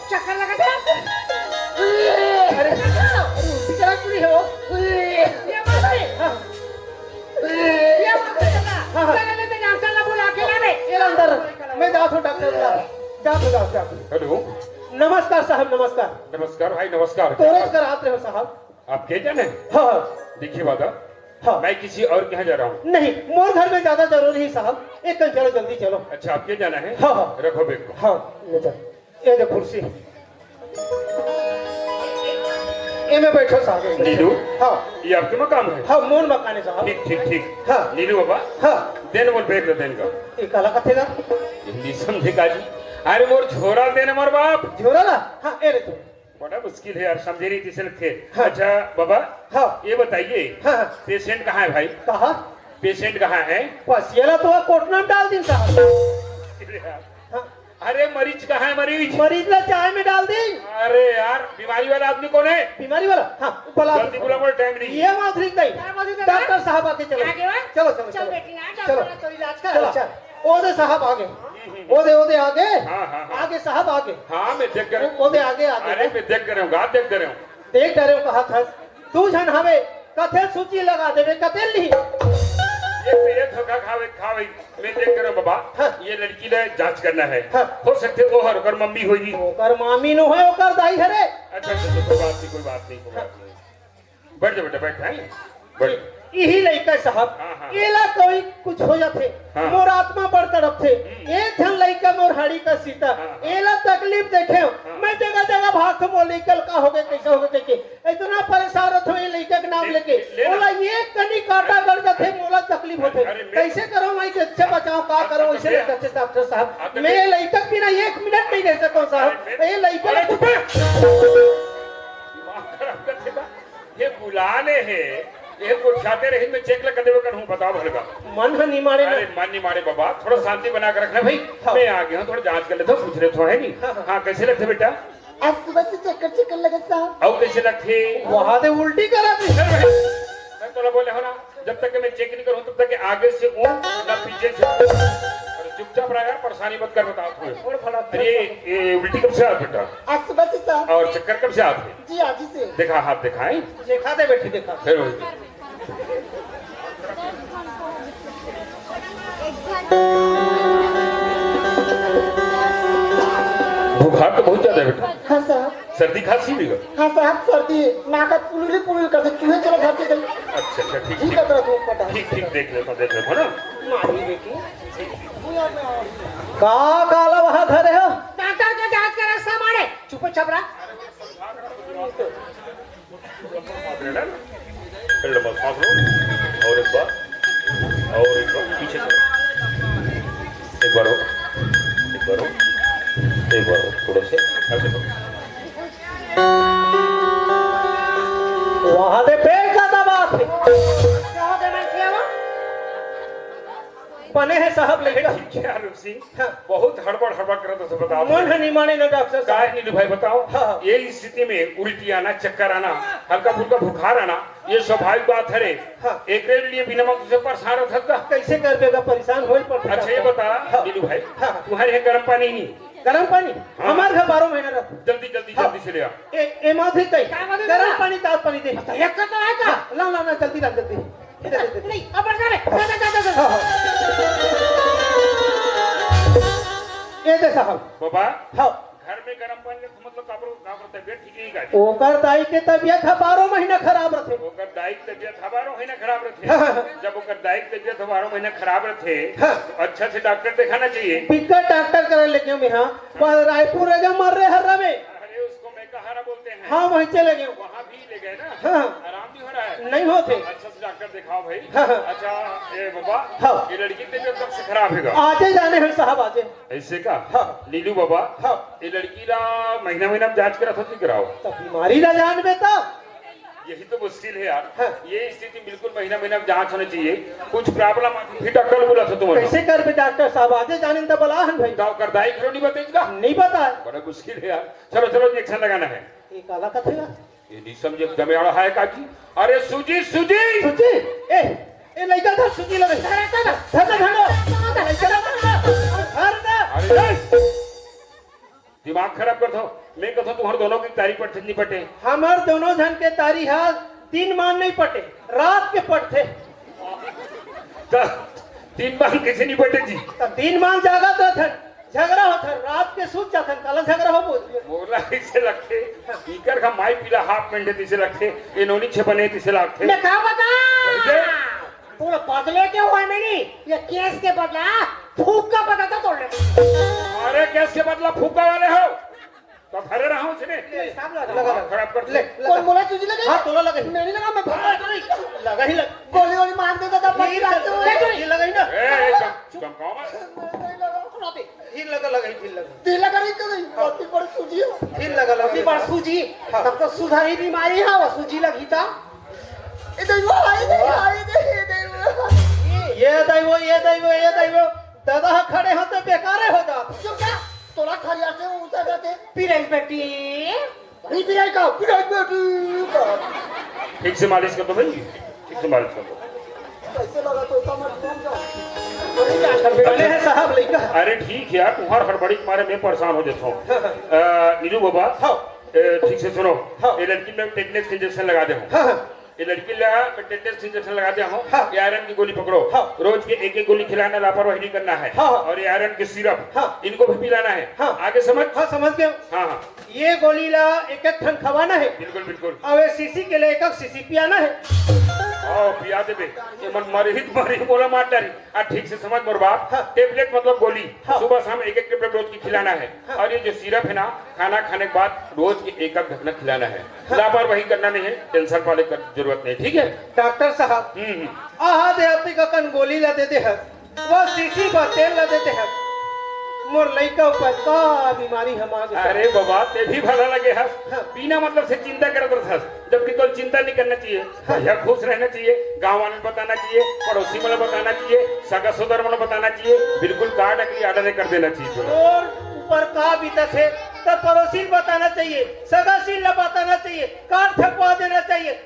चक्कर लगा था। अरे, अरे, उल्टी चला क्यों नहीं है वो? ये मार दे। हाँ। ये मार दे, चला। हाँ, हाँ। चला, ले, ले, अंकल ला बुला के ला दे। ये ला अंदर। मैं जात हूँ डॉक्टर के पास। जात हूँ, जात हूँ, जात हूँ। हेलो। नमस्कार साहब, नमस्कार। नमस्कार भाई, नमस्कार। तोरे कर आते हो साहब। आप के जाने? हाँ, हाँ। देखिए बाबा, हाँ। मैं किसी और के यहाँ जा रहा हूँ। नहीं, मोर घर में ज्यादा जरूरी है साहब। एक कन चलो, जल्दी चलो। अच्छा, आपके जाना है? हाँ, हाँ। रखो बैग को। हाँ, ले चल। ये दे कुर्सी। ये में बैठो साहब। नीलू? हाँ। ये आपके मकान है? हाँ, मोर मकान है साहब। ठीक, ठीक, ठीक। हाँ। नीलू बाबा? हाँ। देन मोर बैग ला देन का। ये काला कथेगा? हिंदी समझे का जी? अरे मोर झोरा देन मोर बाप। झोरा ला? हाँ, ये ले तू। बड़ा मुश्किल है यार, समझे नहीं किसे लगते। हाँ। अच्छा बाबा, हाँ। ये बताइए, हाँ, हाँ। पेशेंट कहाँ है भाई? कहाँ? पेशेंट कहाँ है? बस ये ला तो कोटना में डाल दिन साहब। अरे यार। हाँ। अरे मरीज कहाँ है मरीज? मरीज ला चाय में डाल दिन। अरे यार, बीमारी वाला आदमी कौन है? बीमारी वाला? हाँ, बुला जल्दी दो। बुला, बोल, टाइम नहीं। ये माधुरी गई। क्या माधुरी गई? डॉक्टर साहब आके चलो। आगे वा? चलो, चलो, चल चलो। बेटी ना, चलो। डॉक्टर तो इलाज कर। चलो, चल। ओदे साहब आगे। ओदे, ओदे आगे। हाँ, हाँ, हाँ। आगे साहब आगे। हाँ, मैं देख कर ओ-, ओदे आगे, आगे। अरे, मैं देख कर हूँ, गात देख कर हूँ। देख डरे हो कहा था। दू झन हवे, कथे सूची लगा देवे, कते ली। ये तो ये धोखा खावे, खावे। मैं देख कर हूँ बाबा। हाँ। ये लड़की ले जांच करना है। हाँ। हो सकते वो हर ओकर मम्मी होगी। ओकर मामी नो है, ओकर दाई हरे। अच्छा, अच्छा, अच्छा, कोई बात नहीं, कोई बात नहीं, कोई बात नहीं। बैठ जा बेटा, बैठ, हैं? बैठ। यही लइका साहब, हाँ, हाँ। एला कोई कुछ हो जाथे, हाँ। मोर आत्मा बड़ तड़पथे। हम्म। एक झन लइका मोर हाड़ी का सीता, हाँ, हाँ। एला तकलीफ देखे, हाँ। मैं जगह जगह भागथों, मोर लइका ल का होगे, कैसे होगे, कहिके इतना परेशान रथों ये लइका के नाम ले, लेके। ले, ले ना। ओला एक कनी कांटा गड़ जाथे, मोला तकलीफ होथे। अरे, मैं कैसे करो मैं, कैसे बचाओ, का हाँ, करो, हाँ, ऐसे ले। नहीं करते डॉक्टर साहब। हाँ, तो मैं ले। लइका के बिना एक मिनट नहीं रह सकता साहब। अरे, मैं ये लइका अरे, चुप है। दिमाग खराब कर देगा। ये बुलाने हैं, ये गोठियाते रहे, मैं चेक लगा देवे कर हूँ, बताओ भलका। मन ह निमारे ना। अरे मन निमारे बाबा, थोड़ा शांति बना के रखना भाई। हाँ। मैं आ गया हूँ, थोड़ा जांच कर लेता हूँ, पूछ लेता हूँ, है नहीं? हाँ, हाँ। हाँ, कैसे लगते बेटा? आज सुबह से चक्कर चक्कर लगे साहब। और कैसे लगते? वहां से उल्टी करा दी। अरे भाई, मैं तो बोले हो ना, जब तक मैं चेक नहीं करूँ तब तक आगे से ऊँ ना पीछे से। अरे चुपचाप रहा यार, परेशानी मत कर, बताओ तुम्हें। और भला अरे ये उल्टी कब से आते बेटा? आज सुबह से साहब। और चक्कर कब से आते? जी आज ही से। देखा, हाथ दिखाएं। देखा दे बेटी, देखा। फिर वही। बुखार तो बहुत ज्यादा है बेटा। हाँ साहब। सर्दी खांसी भी है? हाँ साहब, सर्दी, नाक ह पुलुली पुलुली करथे, चूहे चला धरथे कहीं। अच्छा, अच्छा, ठीक, जी ठीक। कतरा धूप पटा। ठीक, ठीक, देख लेता हूँ, देख लेता हूँ ना। मारी बेटी। का काला वहाँ धरे हो? डॉक्टर के जांच करे सामाने। चुप चाप रहा। फिर लंबा सांस लो। और एक बार, और एक बार पीछे से। एक बार हो, एक बार हो, एक बार हो, थोड़ा सा ऐसे करो। वहां दे पेट का दबा थे। क्या हो गया, मैं क्या हुआ? बने हैं साहब, लेकिन ठीक है, आलोक सिंह। हाँ। बहुत हड़बड़ हड़बड़ करत हस, बताओ। मन ह निमाने न डॉक्टर साहब। काय नीलू भाई, बताओ। हाँ। ये स्थिति में उल्टी आना, चक्कर आना, हल्का फुल्का बुखार आना, ये स्वाभाविक बात हरे। हाँ। एकरे लिए बिना मतलब से परेशान रहत हस का? कैसे करबे गा, परेशान होए पड़थे। अच्छा, ये बता, हाँ। नीलू भाई, हाँ। तुम्हारे यहाँ गर्म पानी नहीं? गर्म पानी? हाँ। हमारे घर बारह महीना रहता। जल्दी, जल्दी, हाँ। जल्दी से ले आ। ए, ए, माधुरी ताई, का माधुरी गरम ताई? पानी, ताज पानी दे। अच्छा, एक तो है का? हाँ, ला, ला, ला, जल्दी ला, जल्दी। इधर, इधर। नहीं, अब बस रे। हाँ, हाँ, हाँ। ये दे साहब। बाबा, हाँ। घर में गरम पानी रखो, मतलब, काबर, काबर तबियत ठीक नहीं का? ओकर दाई के तबियत ह बारह महीना खराब रथे। ओकर दाई के तबियत ह बारह महीना खराब रथे। हाँ, हाँ, हाँ। जब ओकर दाई के तबियत ह बारह महीना खराब रथे, हाँ। तो अच्छा से डॉक्टर दिखाना चाहिए। बिकट डॉक्टर करा लेके मैं, हाँ। पर रायपुर राजा मर रहे हर रवे। अरे, उसको मैं कहारा बोलते हैं। हाँ, वहीं चले गए। वहाँ भी ले गए ना? हाँ। आराम नहीं हो रहा है? नहीं होते। अच्छा से डॉक्टर दिखाओ भाई। हाँ, हाँ। अच्छा, ए बाबा, हाँ। ये लड़की की तबीयत कब से खराब है गा? आजे जाने हैं साहब, आजे। ऐसे का? हाँ। नीलू बाबा, हाँ। ये लड़की ला महीना महीना में जांच करा था, नहीं कराओ? तो बीमारी ला जान में तो। यही तो मुश्किल है यार। हाँ। ये स्थिति बिल्कुल महीना महीना में जांच होनी चाहिए। कुछ प्रॉब्लम आती फिर डॉक्टर बुला था तुम। कैसे कर बे डॉक्टर साहब? आजे जाने तो बला हन भाई। तो कर दाई खरो नहीं बताई का? नहीं पता है। बड़ा मुश्किल है यार। चलो, चलो, इंजेक्शन लगाना है। ये काला कथे गा? ये नहीं समझे, जमेड़ा है का जी? अरे सूजी, सूजी! सूजी? ए, ए, लइका धर, सूजी लगे। धर, धर, धर। धर, धर, धर। लइका धर, धर। धर, धर। अरे, दिमाग खराब कर दो। मैं कहता हूँ, तुम्हारे दोनों की तारी पटथे नहीं पटे? हमार दोनों झन के तारी हा दिन मान नहीं पटे, रात के पटथे। त दिन मान कैसे नहीं पटे जी? त दिन मान जागत रहथन, झगड़ा होथन, रात के सूत जाथन, काला झगड़ा हो बोल दिया। मोला ऐसे लगथे, इकर का माई पीला हाफ पेंट है, तिसे लगथे, ये नोनी छे बने, तिसे लगथे। मैं का बता? समझे? पूरा बदले के हुए मेरी, ये केस के बदला फूक का बदला तो तोड़ ले। अरे, केस के बदला फूका वाले हो, तो घरे रहो उसने। ले, हिसाब लगा, लगा, लगा। खराब कर ले, ले, कौन लगा। बोला तुझे लगे? हाँ, तोला लगा। मैं नहीं लगा, मैं भाग रहा हूँ। लगा ही लगा। गोली वोली मार दे दादा, बाकी बात तो ले, ले। ये लगा ही ना। ए, ए, चम-, चमकाओ मत। नहीं लगा, सुना दे। फिर लगा, लगा, फिर लगा। दिल लगा नहीं तो नहीं, हाँ। बहुत बड़ी सूजी है। फिर लगा, लगा, फिर बड़ सूजी। हाँ। तब तो सुधारी बीमारी है, वो सूजी लगी था। ए दैवा, ए दैवा, ए दैवा, ए दैवा। ये दैवो, ये दैवो, ये दैवो। दादा ह खड़े हो तो बेकारे हो जा। चुप जा, तोला खरिया से ऊंचा जाते। पिराई बेटी। नहीं पिराई का, पिराई बेटी का। ठीक से मालिश कर दो भाई, ठीक से मालिश कर दो। कैसे लगा तो समझ नहीं जा। बने हैं साहब लइका। अरे ठीक है यार, तुम्हार हड़बड़ी के मारे मैं परेशान हो जाता हूँ। अ, नीलू बाबा, हाँ। ए, ठीक से सुनो। हाँ। ये लड़की में टेटनस के इंजेक्शन लगा दे हो। हाँ, हाँ। ये लड़की ला टेटनस के इंजेक्शन लगा दे हो। हाँ। ये आयरन की गोली पकड़ो। हाँ। रोज के एक एक गोली खिलाना, लापरवाही नहीं करना है। हाँ, हाँ। और ये आयरन के सिरप, हाँ। इनको भी पिलाना है। हाँ। आगे समझ? हाँ, समझ गया। हाँ, हाँ। ये गोली ला एक एक ठन खवाना है। बिल्कुल, बिल्कुल। और ये शीशी के लिए एक एक शीशी पियाना है। आओ, पिया देबे। ये मन मरही त मरही, मोला मार डारी। आ, ठीक से समझ मोर बात। हाँ। टेबलेट मतलब गोली। हाँ। सुबह शाम एक एक टेबलेट रोज की खिलाना है। हाँ। और ये जो सिरप है ना, खाना खाने के बाद रोज के एक एक ढकना खिलाना है। हाँ। लापरवाही करना नहीं है, टेंशन पाले कर जरूरत नहीं, ठीक है? डॉक्टर साहब, हम्म, हम्म। आहा दे अतिक अकन गोली ला दे दे है, वो शीशी पर तेल ला दे दे है। मोर लइका ऊपर का बीमारी हम आ गए? अरे बाबा, ते भी भला लगे हस। हाँ। बिना मतलब से चिंता करत रहत हस, जबकि तो चिंता नहीं करना चाहिए। हाँ। भैया खुश रहना चाहिए, गांव वाले को बताना चाहिए, पड़ोसी मन को बताना चाहिए, सगा सोदर मन को बताना चाहिए, बिल्कुल कार्ड अगली ऑर्डर कर देना चाहिए। और ऊपर का बीतत है, तब पड़ोसी को बताना चाहिए, सगा सील ला बताना चाहिए, कार्ड छपवा देना चाहिए।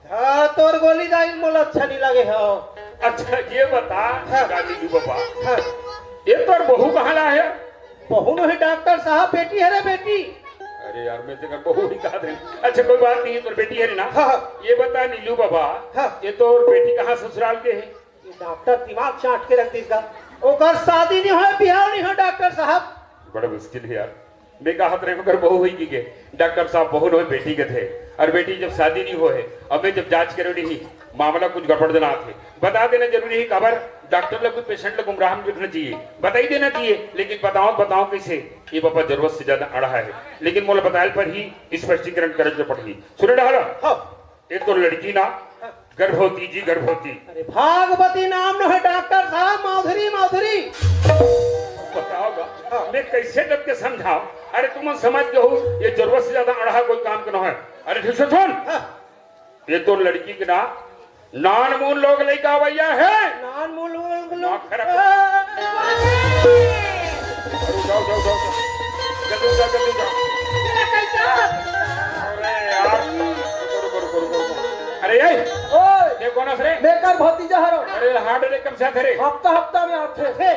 हाँ, तोर गोली दाई मोला अच्छा नहीं लगे हो। अच्छा, ये बता, हाँ। गाली दू बाबा। हाँ। ये तोर बहू कहाँ ला है? बहू नहीं डॉक्टर साहब, बेटी है रे बेटी। अरे यार, मैं तेरा बहू ही कहा दे। अच्छा, कोई बात नहीं, तोर बेटी है ना? हाँ, हाँ। ये बता नीलू बाबा, हाँ। ये तोर बेटी कहाँ ससुराल के है? ये डॉक्टर दिमाग चाट के रख देगा। ओकर शादी नहीं होय, बिहाव नहीं होय, डॉक्टर साहब। बड़ा मुश्किल हे यार। मैं कहत रहेंव, ओकर बहू होही कहिके, डॉक्टर साहब, बहू नोहे, बेटी कथे। अउ बेटी जब शादी नहीं होय हे, अउ मैं जब जांच करेंव नहीं, मामला कुछ गड़बड़ जनात हे। बता देना जरूरी हे, काबर डॉक्टर ला कुछ पेशेंट ला गुमराह में रखना चाहिए, बता ही देना चाहिए, लेकिन बतावंव, बतावंव कइसे? ये बाबा जरूरत से ज्यादा अड़हा हे, लेकिन मोला बताय ल परही, स्पष्टीकरण करे ल पड़ही। सुने डहर? हाँ। ये तो लड़की ना, हाँ। गर्भवती जी, गर्भवती। अरे, भागवती नाम नोहे डॉक्टर साहब, माधुरी, माधुरी। बताव गा, हाँ। मैं कइसे डट के समझावंव? अरे, तुमन समझ गे हो, ये जरूरत से ज्यादा अड़हा कोई काम के नोहे। अरे, ठीक से सुन। हाँ। ये तो लड़की के ना, नानमून लोग लइका अवइया हे। नानमून लोग, लोग। दिमाग खराब। अरे, जाव, जाव, जाव, जाव। जल्दी जाव, जल्दी जाव। अरे यार, रुको, रुको, रुको, रुको, रुको। अरे, ए, ओए, ये कोन हस रे? मैं एकर भतीजा हरंव। अरे, हार्ट अटैक कब से आथे रे? हफ्ता, हफ्ता में आथे।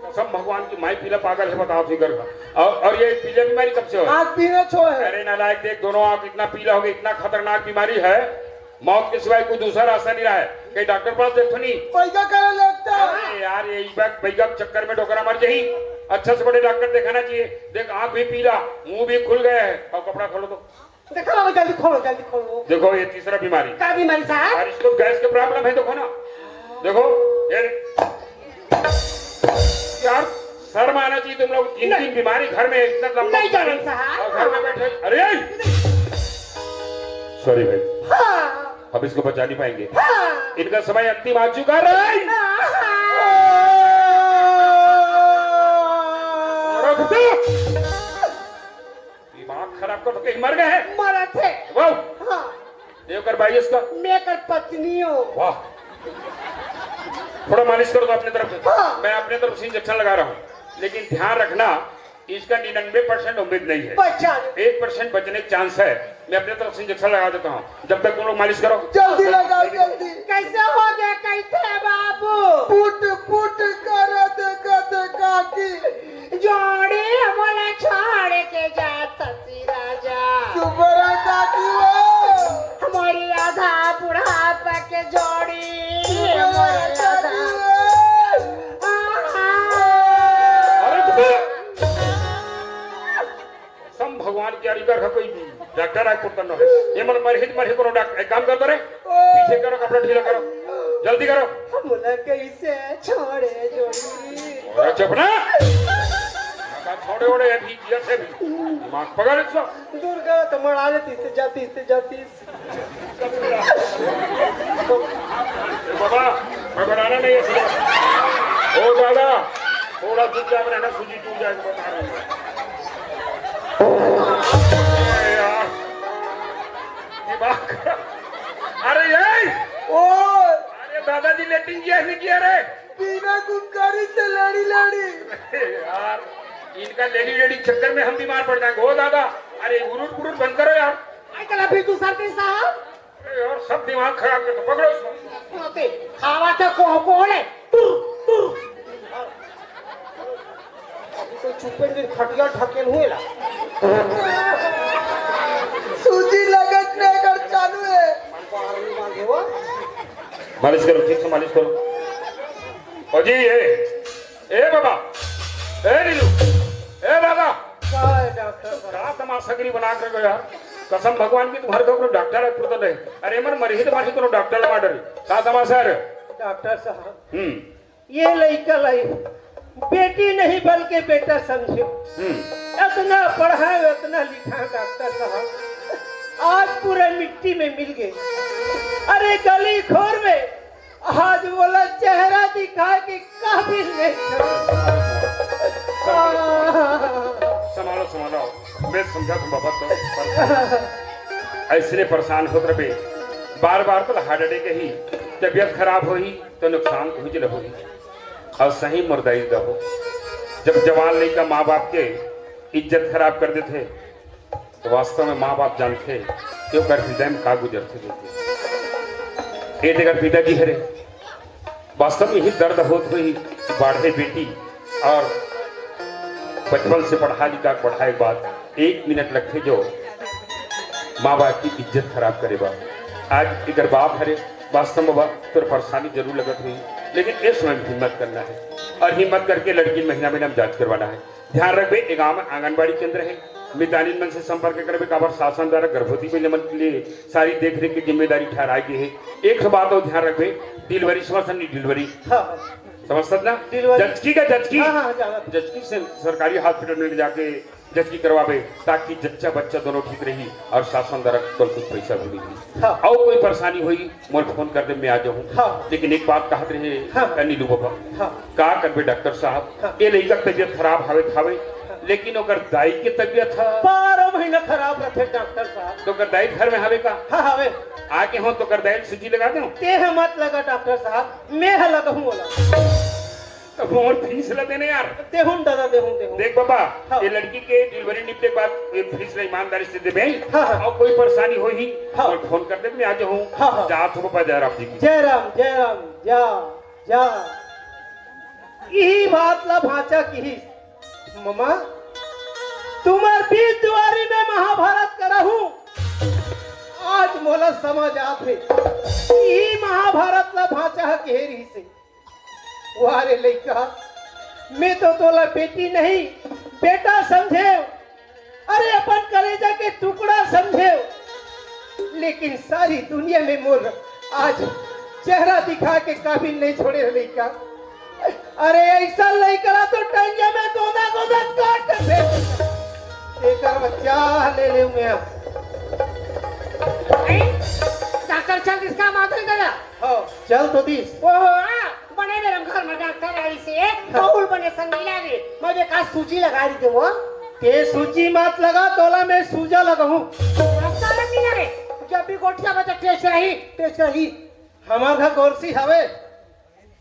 कसम भगवान की, माई पीला पागल हे, बतावत हंव घर का। अउ, अउ ये पीला बीमारी कब से होय? आज पीला छो हे। अरे नालायक, देख, दोनों आंख इतना पीला हो गे, इतना खतरनाक बीमारी हे, मौत के सिवाय कोई दूसरा रास्ता नहीं रहा हे। कहीं डॉक्टर पास देखो नहीं। बैगा करे लगता। अरे यार, ये इबक बैगा के चक्कर में डोकरा मर जाही। अच्छा से बड़े डॉक्टर देखाना चाहिए। देख, आंख भी पीला, मुंह भी खुल गया हे। अउ कपड़ा खोलो तो। देखो बाबा, जल्दी खोलो, जल्दी खोलो। देखो, ये तीसरा बीमारी। का बीमारी साहब? यार, इसको गैस के प्रॉब्लम हे, देखो ना। देखो, ये यार, शर्म आना चाहिए तुम लोग। तीन, नहीं। तीन बीमारी घर में, इतना लंबा नहीं जाना बीमारी, साहब। अउ घर में बैठे। अरे, सॉरी भाई। हाँ। अब इसको बचा नहीं पाएंगे। हाँ। इनका समय अंतिम आ चुका रे। हाँ। रख दो। दिमाग खराब कर तो कहीं मर गए हैं। मरत हे। वाह। हाँ। ये ओकर बाईस का। मैं एकर पत्नी हंव। वाह। थोड़ा मालिश करो तो अपने तरफ से। हाँ। मैं अपने तरफ से इंजेक्शन लगा रहा हूँ, लेकिन ध्यान रखना, इसका निन्यानवे परसेंट उम्मीद नहीं है। बचा लो। एक परसेंट बचने का चांस है। मैं अपने तरफ से इंजेक्शन लगा देता हूँ, जब तक तुम लोग मालिश करो। जल्दी लगाओ, जल्दी। कैसे हो गया, कैसे बाबू? पुट पुट करत कत काकी। जोड़ी मोला छोड़ के जात हसी राजा। सुबरा काकी हो। मोरी आधा बुढ़ापा के जोड़ी। सुबरा मोरी आधा। काकी हो। आहा। अरे चुप। सम भगवान की यारी कर कोई डॉक्टर आय पुरतन नोहे। ये मन मरही त मरही कोनो डॉक्टर, एक काम कर तो रे, पीछे करो, कपड़ा ढीला करो, जल्दी करो। मोला कैसे छोड़े जोड़ी। अरे चुप ना। छोड़े ओड़े अभी जिया से भी। दिमाग पकड़ इसको। दुर्गा तो मरा जाती से जाती से जाती। ए बाबा, मैं बनाना नहीं है। ओ दादा, थोड़ा चुपचाप रहना, सूजी टूट जाएगी, बता रहा हूँ। अरे यार, दिमाग खराब। अरे ये, ओ, अरे दादाजी लेटरिन किया नहीं किया रे? बिना गुमकारी से लड़ी लड़ी। यार, इनका लेडी लेडी चक्कर में हम बीमार पड़ जाएंगे। ओ दादा, अरे उरुट पुरुट बंद करो यार। काय कला फिर तू सरपंच साहब? अरे यार, सब दिमाग खराब कर दो, पकड़ो इसको। ओके, खावा था को कोले। टुर टुर। अभी तो चुप्पे दिन खटिया ढकेल हुए ला। सूजी लगत नहीं कर चालू है। मालिश करो, ठीक से मालिश करो। ओ जी, ये ए बाबा, ए नीलू, ए दादा। का है डॉक्टर साहब? का तमाशागिरी बना कर गया? कसम भगवान की, तुम्हारे तो कोनो डॉक्टर है पुरतन है। अरे मन मरही तुम्हारी कोनो डॉक्टर ला डरे। का तमाशा रे? डॉक्टर साहब, हम्म। ये लइका लाई बेटी नहीं बल्कि बेटा समझो। हम्म। इतना पढ़ा, इतना लिखा डॉक्टर साहब, आज पूरे मिट्टी में मिल गए। अरे गली खोर में आज मोला चेहरा दिखाय के काबिल नहीं। संभालो, संभालो, मैं समझा तुम बाबा तो परेशान। ऐसने परेशान होत रहे, बार बार तो हार्ट अटैक ही, तबीयत खराब होही तो नुकसान कुछ न होही। अउ सही मुर्दाई दहो, जब जवान लइका माँ बाप के इज्जत खराब कर देथे, तो वास्तव में माँ बाप जानथे कि ओकर हृदय में का गुजरथे देखे। ए तेकर पिताजी हरे, वास्तव में यही दर्द होत हुई, बाढ़े बेटी अउ बचपन से पढ़ा लिखा के बढ़ाए के बाद एक मिनट लगथे जो माँ बाप की इज्जत खराब करे बा। आज एकर बाप हरे, वास्तव में बा, तोर परेशानी जरूर लगत हुई, लेकिन इस समय हिम्मत करना है। अउ हिम्मत करके लड़की ल महीना महीना में जांच करवाना हे। ध्यान रखबे, ए गांव में आंगनबाड़ी केंद्र हे, मितानिन मन से संपर्क करबे, काबर शासन द्वारा गर्भवती महिला मन के लिए सारी देख रेख के जिम्मेदारी ठहराए गे हे। एक ठो बात अउ ध्यान रखबे, डिलीवरी समझ नहीं, डिलीवरी हाँ। समझत ना? डिलीवरी। जचकी का जचकी। हाँ, हाँ, हाँ, जानत। जचकी से सरकारी हॉस्पिटल में ले जाके जचकी करवाबे, ताकि जच्चा बच्चा दोनों ठीक रही अउ शासन द्वारा कल कुछ पैसा भी मिलही। हाँ। अउ कोई परेशानी होही, मोला फोन कर दे, मैं आ जाहूँ। हाँ। लेकिन एक बात कहत रहे हाँ। नीलू बाबा, हाँ। का करबे डॉक्टर साहब, हाँ। ए लइका के तबीयत खराब हवे त हवे, हाँ। लेकिन ओकर दाई के तबीयत ह बारह महीना खराब रथे डॉक्टर साहब। त ओकर दाई घर में हवे का? हाँ, हवे। आके हो त ओकर दाई ल सूजी लगा देहूँ। तें ह मत लगा डॉक्टर साहब, मैं ह लगाहूँ ओला। त मोर फीस ला देना यार। देहूँ दादा, देहूँ, देहूँ। देख बाबा, हाँ। ए लड़की के डिलीवरी निपटे के बाद ए फीस ला ईमानदारी से देबे। हाँ, हाँ। अउ कोई परेशानी होही, हाँ। मोला फोन कर दे, मैं आ जाहूँ। हाँ, हाँ। जात हँव बाबा, जय राम जी की। जय राम, जय राम, जा, जा। इही बात ला भांचा किहिस, ममा, तुम्हर बीच दुवारी में महाभारत करहूँ। आज मोला समझ आत हे, इही महाभारत ला भांचा ह कहे रिहिस हे। वाह रे लइका, मैं तो तोला बेटी नहीं, बेटा समझेंव। अरे, अपन कलेजा के टुकड़ा समझेंव, लेकिन सारी दुनिया में मोर आज चेहरा दिखा के काबिल नहीं छोड़े रे लइका। अरे, अइसन लइका ला तो टंगिया में गोदा गोदा काट के फेंक। एकर बच्चा ले ले मैं। ए, डॉक्टर चल, इसका माधुरी दादा। हाँ, चल तो दिस। ओहो, आ, बने मेरे घर में डॉक्टर आइस हे, हाँ। बहुत बने संगीला रे। मैं देखा सूजी लगा रही थी वो। तें सूजी मत लगा, तोला मैं सूजा लगाहूँ। रास्ता लग नहीं रे। जब भी गोठिया बजा टेस्ट रही, टेस्ट रही। हमर घर गोरसी हवे।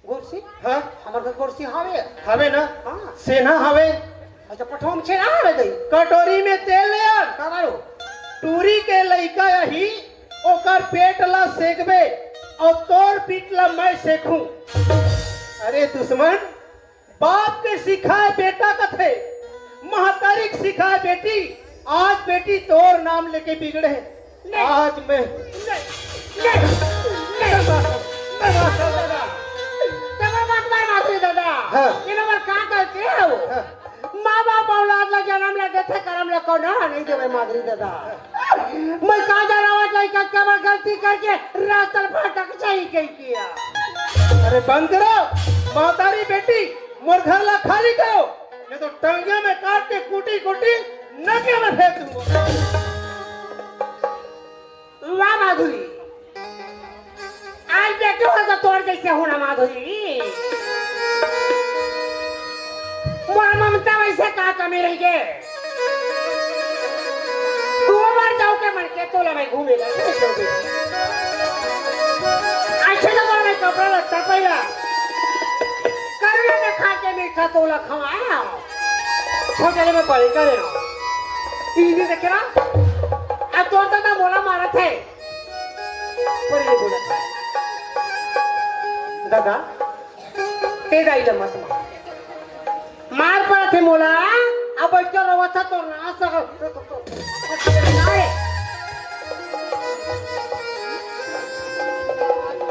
गोरसी? हाँ। हमर घर गोरसी हवे। हवे ना? हाँ। सेना हवे। अच्छा, पठवा में छेना हवे दई। कटोरी में तेल ले आ। का करो? टूरी के लइका आही, ओकर पेट ला सेकबे, अउ तोर पीठ ला मैं सेकहूँ। अरे दुश्मन, बाप के सिखाए बेटा कथे, महतारी के सिखाए बेटी। आज बेटी तोर नाम लेके बिगड़े हे। नहीं। आज मैं नहीं, नहीं, नहीं, नहीं, माधुरी दादा। जब मत मार माधुरी दादा। हाँ। ये नंबर कहाँ करते हो? हाँ। माँ बाप औलाद ला जन्म ला देथे, करम ला कोनो ह नहीं देवे माधुरी दादा। मैं का जानव लइका के बर गलती करके रातल फाटक सही कही किया। अरे बंद करो, महतारी बेटी, मोर घर ला खाली करो, नहीं तो टंगिया में काट के कूटी कूटी नदिया में फेंक दूंगा। वाह माधुरी, आज बेटो ह तो तोर जइसे होना माधुरी। मोर ममता वइसे का कमी रहिगे? दू बार जाऊ के मन के तोला मैं घूमे ला। अच्छे तो तोला मैं कपड़ा लत्ता पहिरा, करुणा में खा के मीठा तोला खवाया। छोटे ले मैं पढ़े करे ना। इही देखे ना, अब तोर दादा मोला मारत हे। पर ये बोला था, दादा, तें दाई ला मत मार। मार पड़त हे मोला, अब बइठ के रोवत हे तोर नास।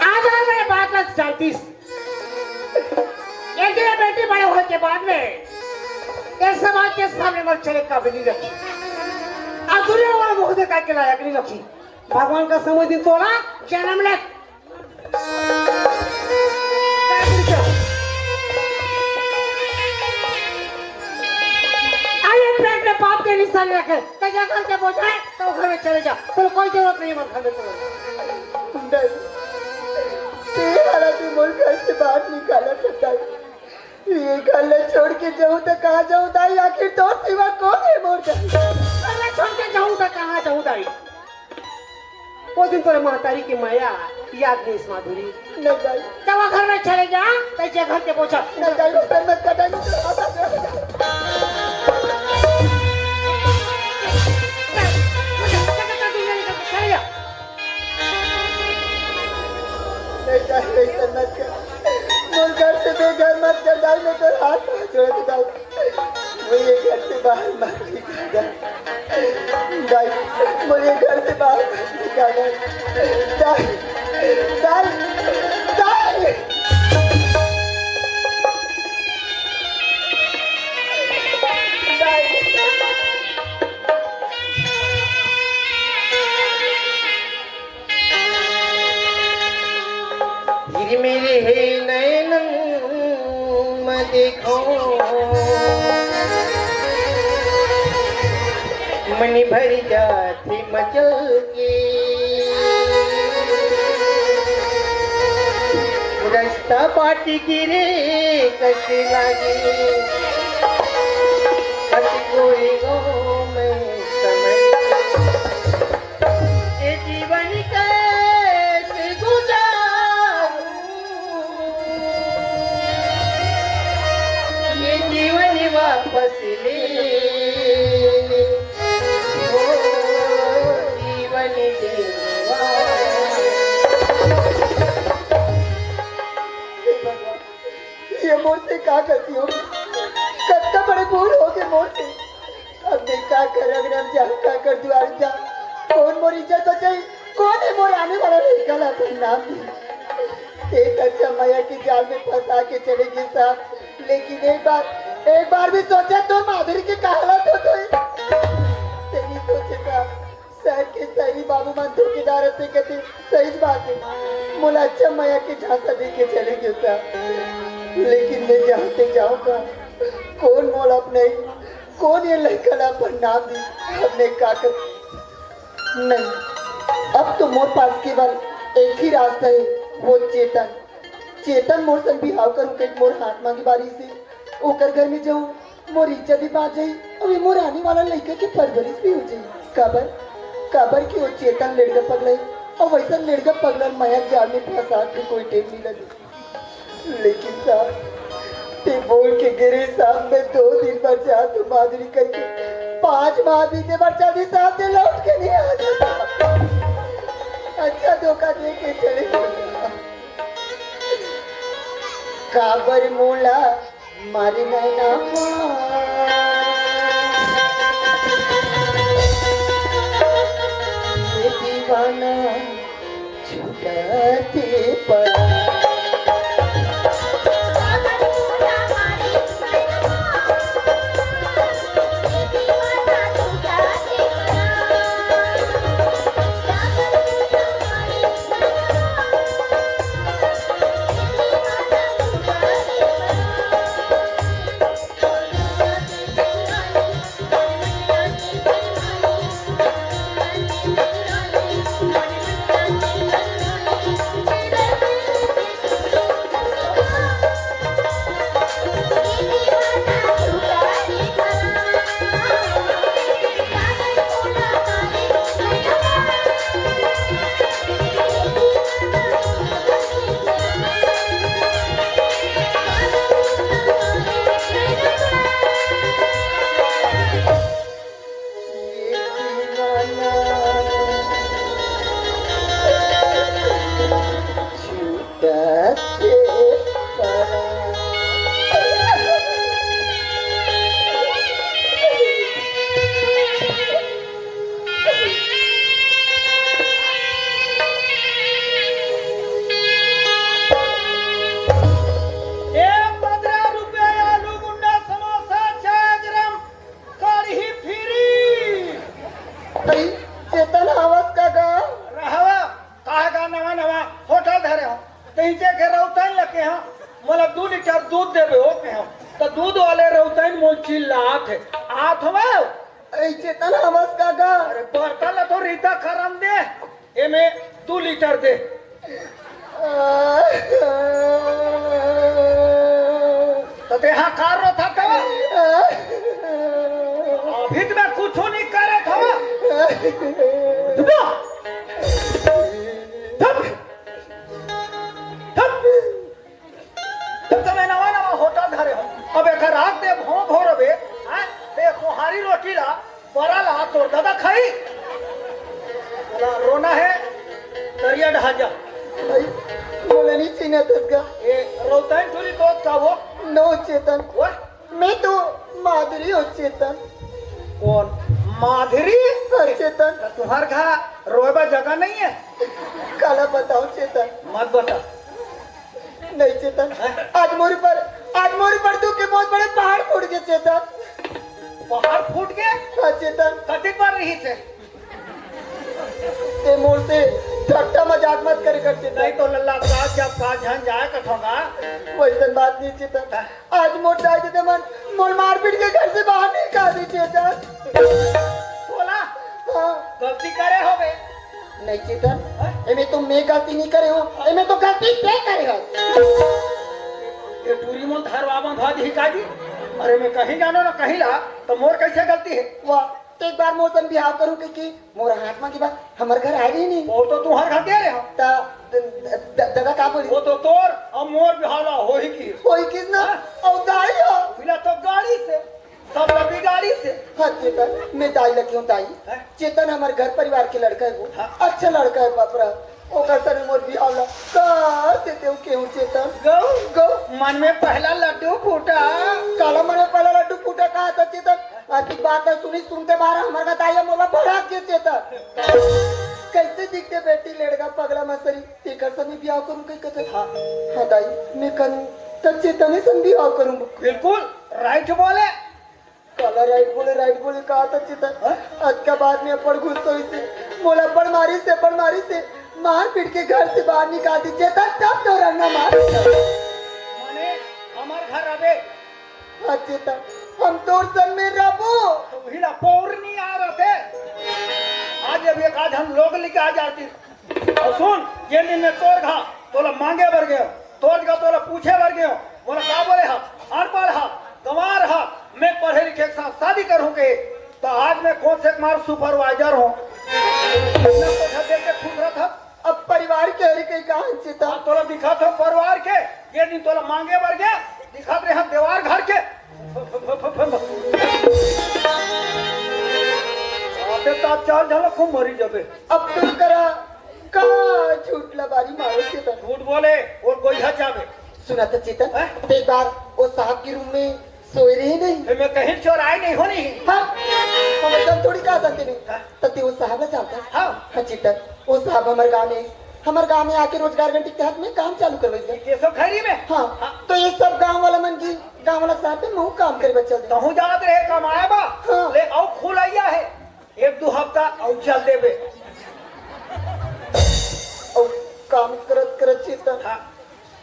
आज ना मैं बात ला जानतिस। एक दिन बेटी बड़े होय के बाद में ये समाज के सामने मोर चले काबिल नहीं रही। आज दुनिया वाला मुँह देखा के लायक नहीं रखी। भगवान का समय दिन तोला जन्म ले। अरे पेट में पाप के निशान रखे, तो जा घर के बोझा है, तो घर में चले जा, तो कोई जरूरत नहीं है घर में चले। नहीं, तेरे हालत में मोर घर से बाहर निकाला था दाई। ये घर ले छोड़ के जाऊं तो कहाँ जाऊं दाई? आखिर तोर सिवा कौन है मोर दाई? अरे छोड़ के जाऊं तो कहाँ जाऊं दाई? वो दिन तोरे महतारी की माया याद नहीं इस माधुरी। नहीं दाई। तब वो घर में चले जा, तो जे घर के बोझा। नहीं दाई, रोशन मत कर दाई, नहीं तो आता चले जा। चले जा। नहीं दाई, रोशन मत कर। मोर घर से बेघर मत कर दाई, मैं तोर हाथ जोड़ दाई। मोला ये घर से बाहर मत निकाल दाई। दाई, मोला ये घर से बाहर मत निकाल दाई। दाई, दाई, दाई। देखो, मन भर जाथे मचल के। रस्ता पाटी गिरे कस लागे, कस कोई गो मैं समझ। ये जीवन कैसे गुजारूं? ये जीवन वापस ले, ओ जीवन देवा। हे भगवान, ये मोर से का गलती हो गई? कतना बड़े भूल हो गए मोर से। अब मैं का कर, अगर हम जाऊं, का कर दुआर जाऊं? कौन मोर इज्जत बचाई? कौन है मोर आने वाला लड़का ला अपन नाम दी? एक अच्छा मया के जाल में फंसा के चले गए साहब, लेकिन एक बार, एक बार भी सोचा तो माधुरी के का हालत हो तो? तेरी सोचे साहब, शहर के सारी बाबू मन धोखेदार से कहते, सही बात है, मोला अच्छा मया के झांसा दे के चले गए साहब, लेकिन मैं जहाँ से जाऊँगा, कौन मोला अपने, कौन ये लड़का ला अपन नाम दी? हमने का कर, नहीं, अब तो मोर पास केवल एक ही रास्ता है, वो चेतन। चेतन मोर संग बिहाव करू कहिके मोर हाथ मांगे बारी से, ओकर घर में जाऊं, मोर इज्जत भी बांच जाई, अउ ये मोर आने वाला लइका के परवरिश भी हो जाई। काबर, काबर कि वो चेतन लेड़गा पगला है, अउ वैसा लेड़गा पगला मया जाल में फंसा के कोई टेम नहीं लगे। लेकिन साहब, ते बोल के गिरे साहब, मैं दो दिन बर जा तू माधुरी करके, पांच माह बीते बर चल दी साहब, ते लौट के नहीं आ जाता। अच्छा धोखा दे के चले गए। काबर मोला मारे नैना मा, ये दीवाना छुटते पड़ा। ए, पंद्रह रुपया आलू गुंडा समोसा, चाय गरम, कढ़ी फ्री। अरे, चेतन हवस का गा? रहवा, काहे गा नवा नवा होटल धरे हो? तइसे के रौतन लगे हो, मोला दू लीटर दूध देबे हो के हो। तो दूध वाले रौतन मोर चिल्लात हे, आत हवे। अरे, चेतन हवस का गा? अरे, बर्तन ला तो रीता खरम दे। एमे दू लीटर दे। तो ते हा कार रो था तब? अभी तो मैं कुछ नहीं करे था। धप! धप! तब तो मैं नवा नवा होटल धरे हो। अब एकर राख दे भों भोरबे, हैं? ते कोहारी रोटी ला, बरा ला, तोर दादा खाई। बोला, रोना है, दरिया ढाजा। भाई, बोले नहीं चिन्हत हस का? ए, रौताइन टोली तो का वो? नो चेतन। वो? मैं तो माधुरी हूँ चेतन। कौन? माधुरी? हाँ, चेतन। तो तुम्हार घर रोएबा जगह नहीं है? काला बताओ चेतन। मत बता। नहीं चेतन, हैं? आज मोर ऊपर, आज मोर ऊपर दुख के बहुत बड़े पहाड़ फूट गए चेतन। पहाड़ फूट गए? हाँ चेतन। कतिक बार रही से? ते मोर से ठट्टा मजाक मत करे कर चेतन। नहीं तो लल्ला का जब का झन जाए कथोंगा। वैसन बात नहीं चेतन। आज मोर दाई ददा मन मोर मारपीट के घर से बाहर निकाल दी चेतन। बोला। हाँ। गलती करे होबे। नहीं चेतन, हाँ? एमे तो मैं गलती नहीं करे हूँ, एमे तो गलती ते करे हो। ये टूरी मन धरवा बंधा दी का जी? अरे मैं कहीं जानो ना कहीं ला, तो मोर कैसे गलती है? वाह, तो एक बार मोर सन बिहाव करूँ कि, कि मोर हाथ मा की बात हमर घर आए रही नहीं। वो तो तुम्हार घर दे रहे हो। ता द-, द-, द-, दादा का बोली? वो तो तोर अब मोर बिहाव ला हो ही की। कोई किस ना? हाँ? और दाई हो। मिला तो गाड़ी से, सब लगी गाड़ी से। हाँ चेतन, मैं दाई लगी हूँ दाई। हैं? चेतन हमर घर परिवार के लड़का है वो। हाँ। अच्छा लड़का है बाप रे। ओकर सने मोर बिहाव ला का देते हो केहू चेतन? गौ, गौ, मन में पहला लड्डू फूटा। काला मन में पहला लड्डू फूटा कहा था चेतन? आखिर बात है सुनी, सुनते बार हमर का दाई मोला भड़क के चेतन। कैसे दिखते बेटी लेड़गा पगला मसरी, तेकर सने बिहाव करूँ कही कथे। हाँ। हाँ दाई, मैं करूँ, तब चेतन ही सन बिहाव करूँ। बिल्कुल, राइट बोले। काला राइट बोले, राइट बोले, कहा था चेतन। हाँ? अतका बाद में अब्बड़ गुस्सा होइस हे, मोला अब्बड़ मारिस हे, अब्बड़ मारिस हे, मार पीट के घर से बाहर निकाल दी चेतन, तब तो रंगा मार। माने, हमर घर अबे। हाँ चेतन, हम तोर संग में रहबो। तो उही ला पौर नहीं आ रहते। आज अब एक आध हम लोग लेके आ जाती। अउ सुन, ये दिन में तोर घर तोला मांगे बर गयो, तोर घर तोला पूछे बर गयो, मोला का बोले हा, अनपढ़ हा, गंवार हा, मैं पढ़े लिखे के साथ शादी करूं के, तो आज मैं कौन से मार सुपरवाइजर हूँ। इतना पैसा दे के खुश रहा था। अब परिवार के हरी कहीं कहाँ चिता। हाँ, तोला दिखा था परिवार के, ये दिन तोला मांगे बर गया, दिखात रहे हम देवार घर के। अबे तो आप चार झलक को मरी जाबे। अब तू करा का झूठ लबारी मारो चेतन। झूठ बोले और कोई हट जाबे। सुना था चेतन, हैं? ते एक बार वो साहब के रूम में सोए रहे नहीं। फिर मैं कहीं चोराए नहीं होनी। हाँ, हम एकदम थोड़ी कहा था तेने। हाँ। तो ते वो साहब ला जानता है? हाँ। हाँ चेतन, वो साहब हमारे गांव में, हमारे गांव में आके रोजगार गारंटी के तहत में काम चालू करवाई। ये सब खैरी में? हाँ। हाँ। तो ये सब गांव वाला मन की, गांव वाला साहब पे महू काम करे बच्चा दे। तहूँ जात रहे कमाए बा। हाँ। ले आओ खुलैया है। एक दो हफ्ता अउ चल देबे। अउ काम करत करत चेतन, हाँ।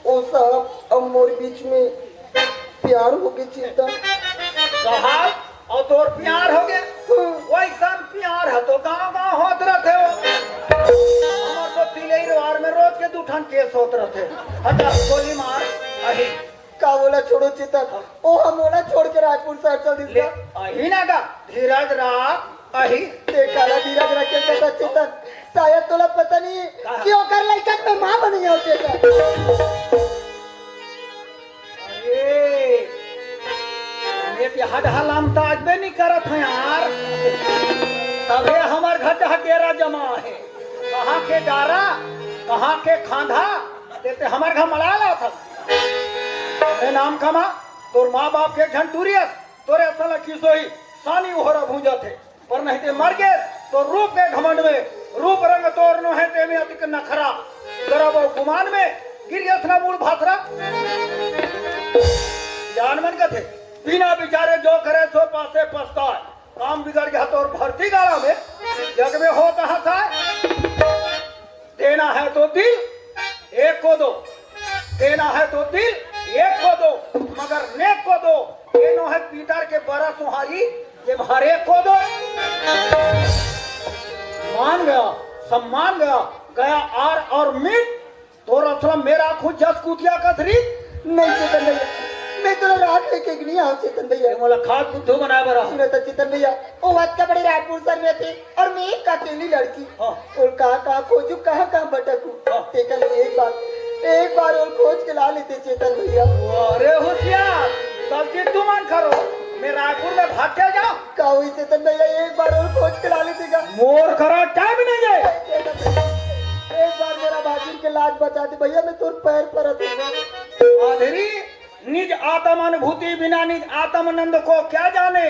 ओ साहब अउ मोर बीच में प्यार हो गए चेतन। साहब अउ तोर प्यार हो गए? हाँ। वैसन प्यार है तो गांव गांव होत रहते हो। हमर तो तिलई रोआर में रोज के दू ठन केस होत रहते। हटा गोली मार अही। का बोला छोड़ो चेतन? ओ हम ओला छोड़ के रायपुर शहर चल दिस ले, का? अही ना गा, धीरज रख, अही। ते काला धीरज रख के कहता चेतन, शायद तोला पता नहीं कहा? कि ओकर लइका के मैं माँ बनी हूँ चेतन। अरे, ये बिहार हलाम तो आज भी नहीं करत है यार। तबे हमार घर जहाँ डेरा जमा है। कहाँ के डारा, कहाँ के खांधा, ते ते हमार घर मलाला था। ए नाम कमा, तोर माँ बाप के झन टूरियस, तोरे असन किसोई सानी ओहरा भूंजत हे। पर नहीं ते मर गे, तो रूप के घमंड में, रूप रंग तोर नो है, ते में अतिक नखरा। करब अउ गुमान में, गिर यस ना मूल भाखरा। जान मन कथे, बिना विचारे जो करे, सो पासे पछताए। काम बिगड़ गया तोर भर्ती गाड़ा में, जग में हो कहाँ था? देना है तो दिल एक को दो, देना है तो दिल एक को दो, मगर नेक को दो। ये नो है पीतर के बरा सुहारी, ये हर एक को दो। मान गया, सम्मान गया, गया आर और मीत। तोर असला मेरा खुद जस कुतिया कथरी। नहीं चेतन भैया, मैं तोला राख लेके नहीं आऊँ चेतन भैया। ये मोला खाद बुद्धू बनाए बर आऊँ। सुनत चेतन भैया, ओ अतका बड़े रायपुर शहर में थे, और मैं एक अकेली लड़की। हाँ। और कहाँ कहाँ खोजू, कहाँ कहाँ भटकू। हाँ। तेकर एक बार, एक बार और खोज के ला लेते चेतन भैया। अरे होशियार, गलती तू मन करो, मैं रायपुर में भटके जाऊँ। का हुई चेतन भैया, एक बार और खोज के ला लेते का? मोर करा टाइम नहीं है। चेतन भैया, एक बार मेरा भागिन के लाज बचा दे भैया, मैं तोर पैर परत हूँ। माधुरी, निज आत्म अनुभूति बिना निज आत्म आनंद को क्या जाने?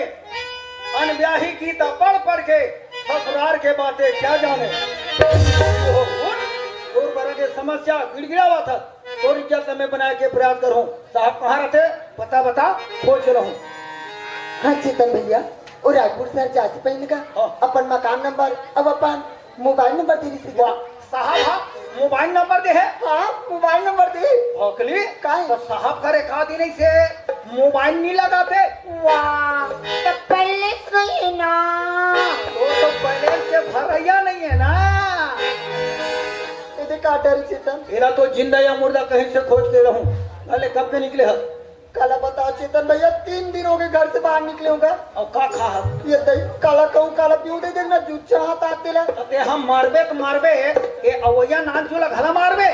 अनब्याही गीता पढ़ पढ़ के ससुराल के बातें क्या जाने? ओहो, उठ, तोर बर के समस्या गिड़गिड़ावा था, तोर इज्जत में बनाए के प्रयास करूँ। साहब कहाँ रहते? पता बता, खोज रहूँ। हाँ चेतन भैया, वो रायपुर शहर जासी पहले का हाँ। अपन मकान नंबर, अब अपन मोबाइल नंबर दे रही वाह। साहब, हाँ, मोबाइल नंबर दे हे। हाँ, मोबाइल नंबर दे। भोकली, काहे? तो साहब करे का दिन से मोबाइल नहीं लगाते? वाह, तो पहले से ही ना। तो, तो बैलेंस के भरैया नहीं है ना। ये देख का डर चेतन। एला तो जिंदा या मुर्दा कहीं से खोज के रहूं। अरे कब के निकले ह? काला बताओ चेतन भैया, तीन दिन हो गए घर से बाहर निकले होगा। अब का खा ह? ये दही काला कहूँ, काला पीऊँ, दे देना जूझ चाहत आते ला। अबे हम मारबे तो मारबे, ये अवैया नान चूला घला मारबे।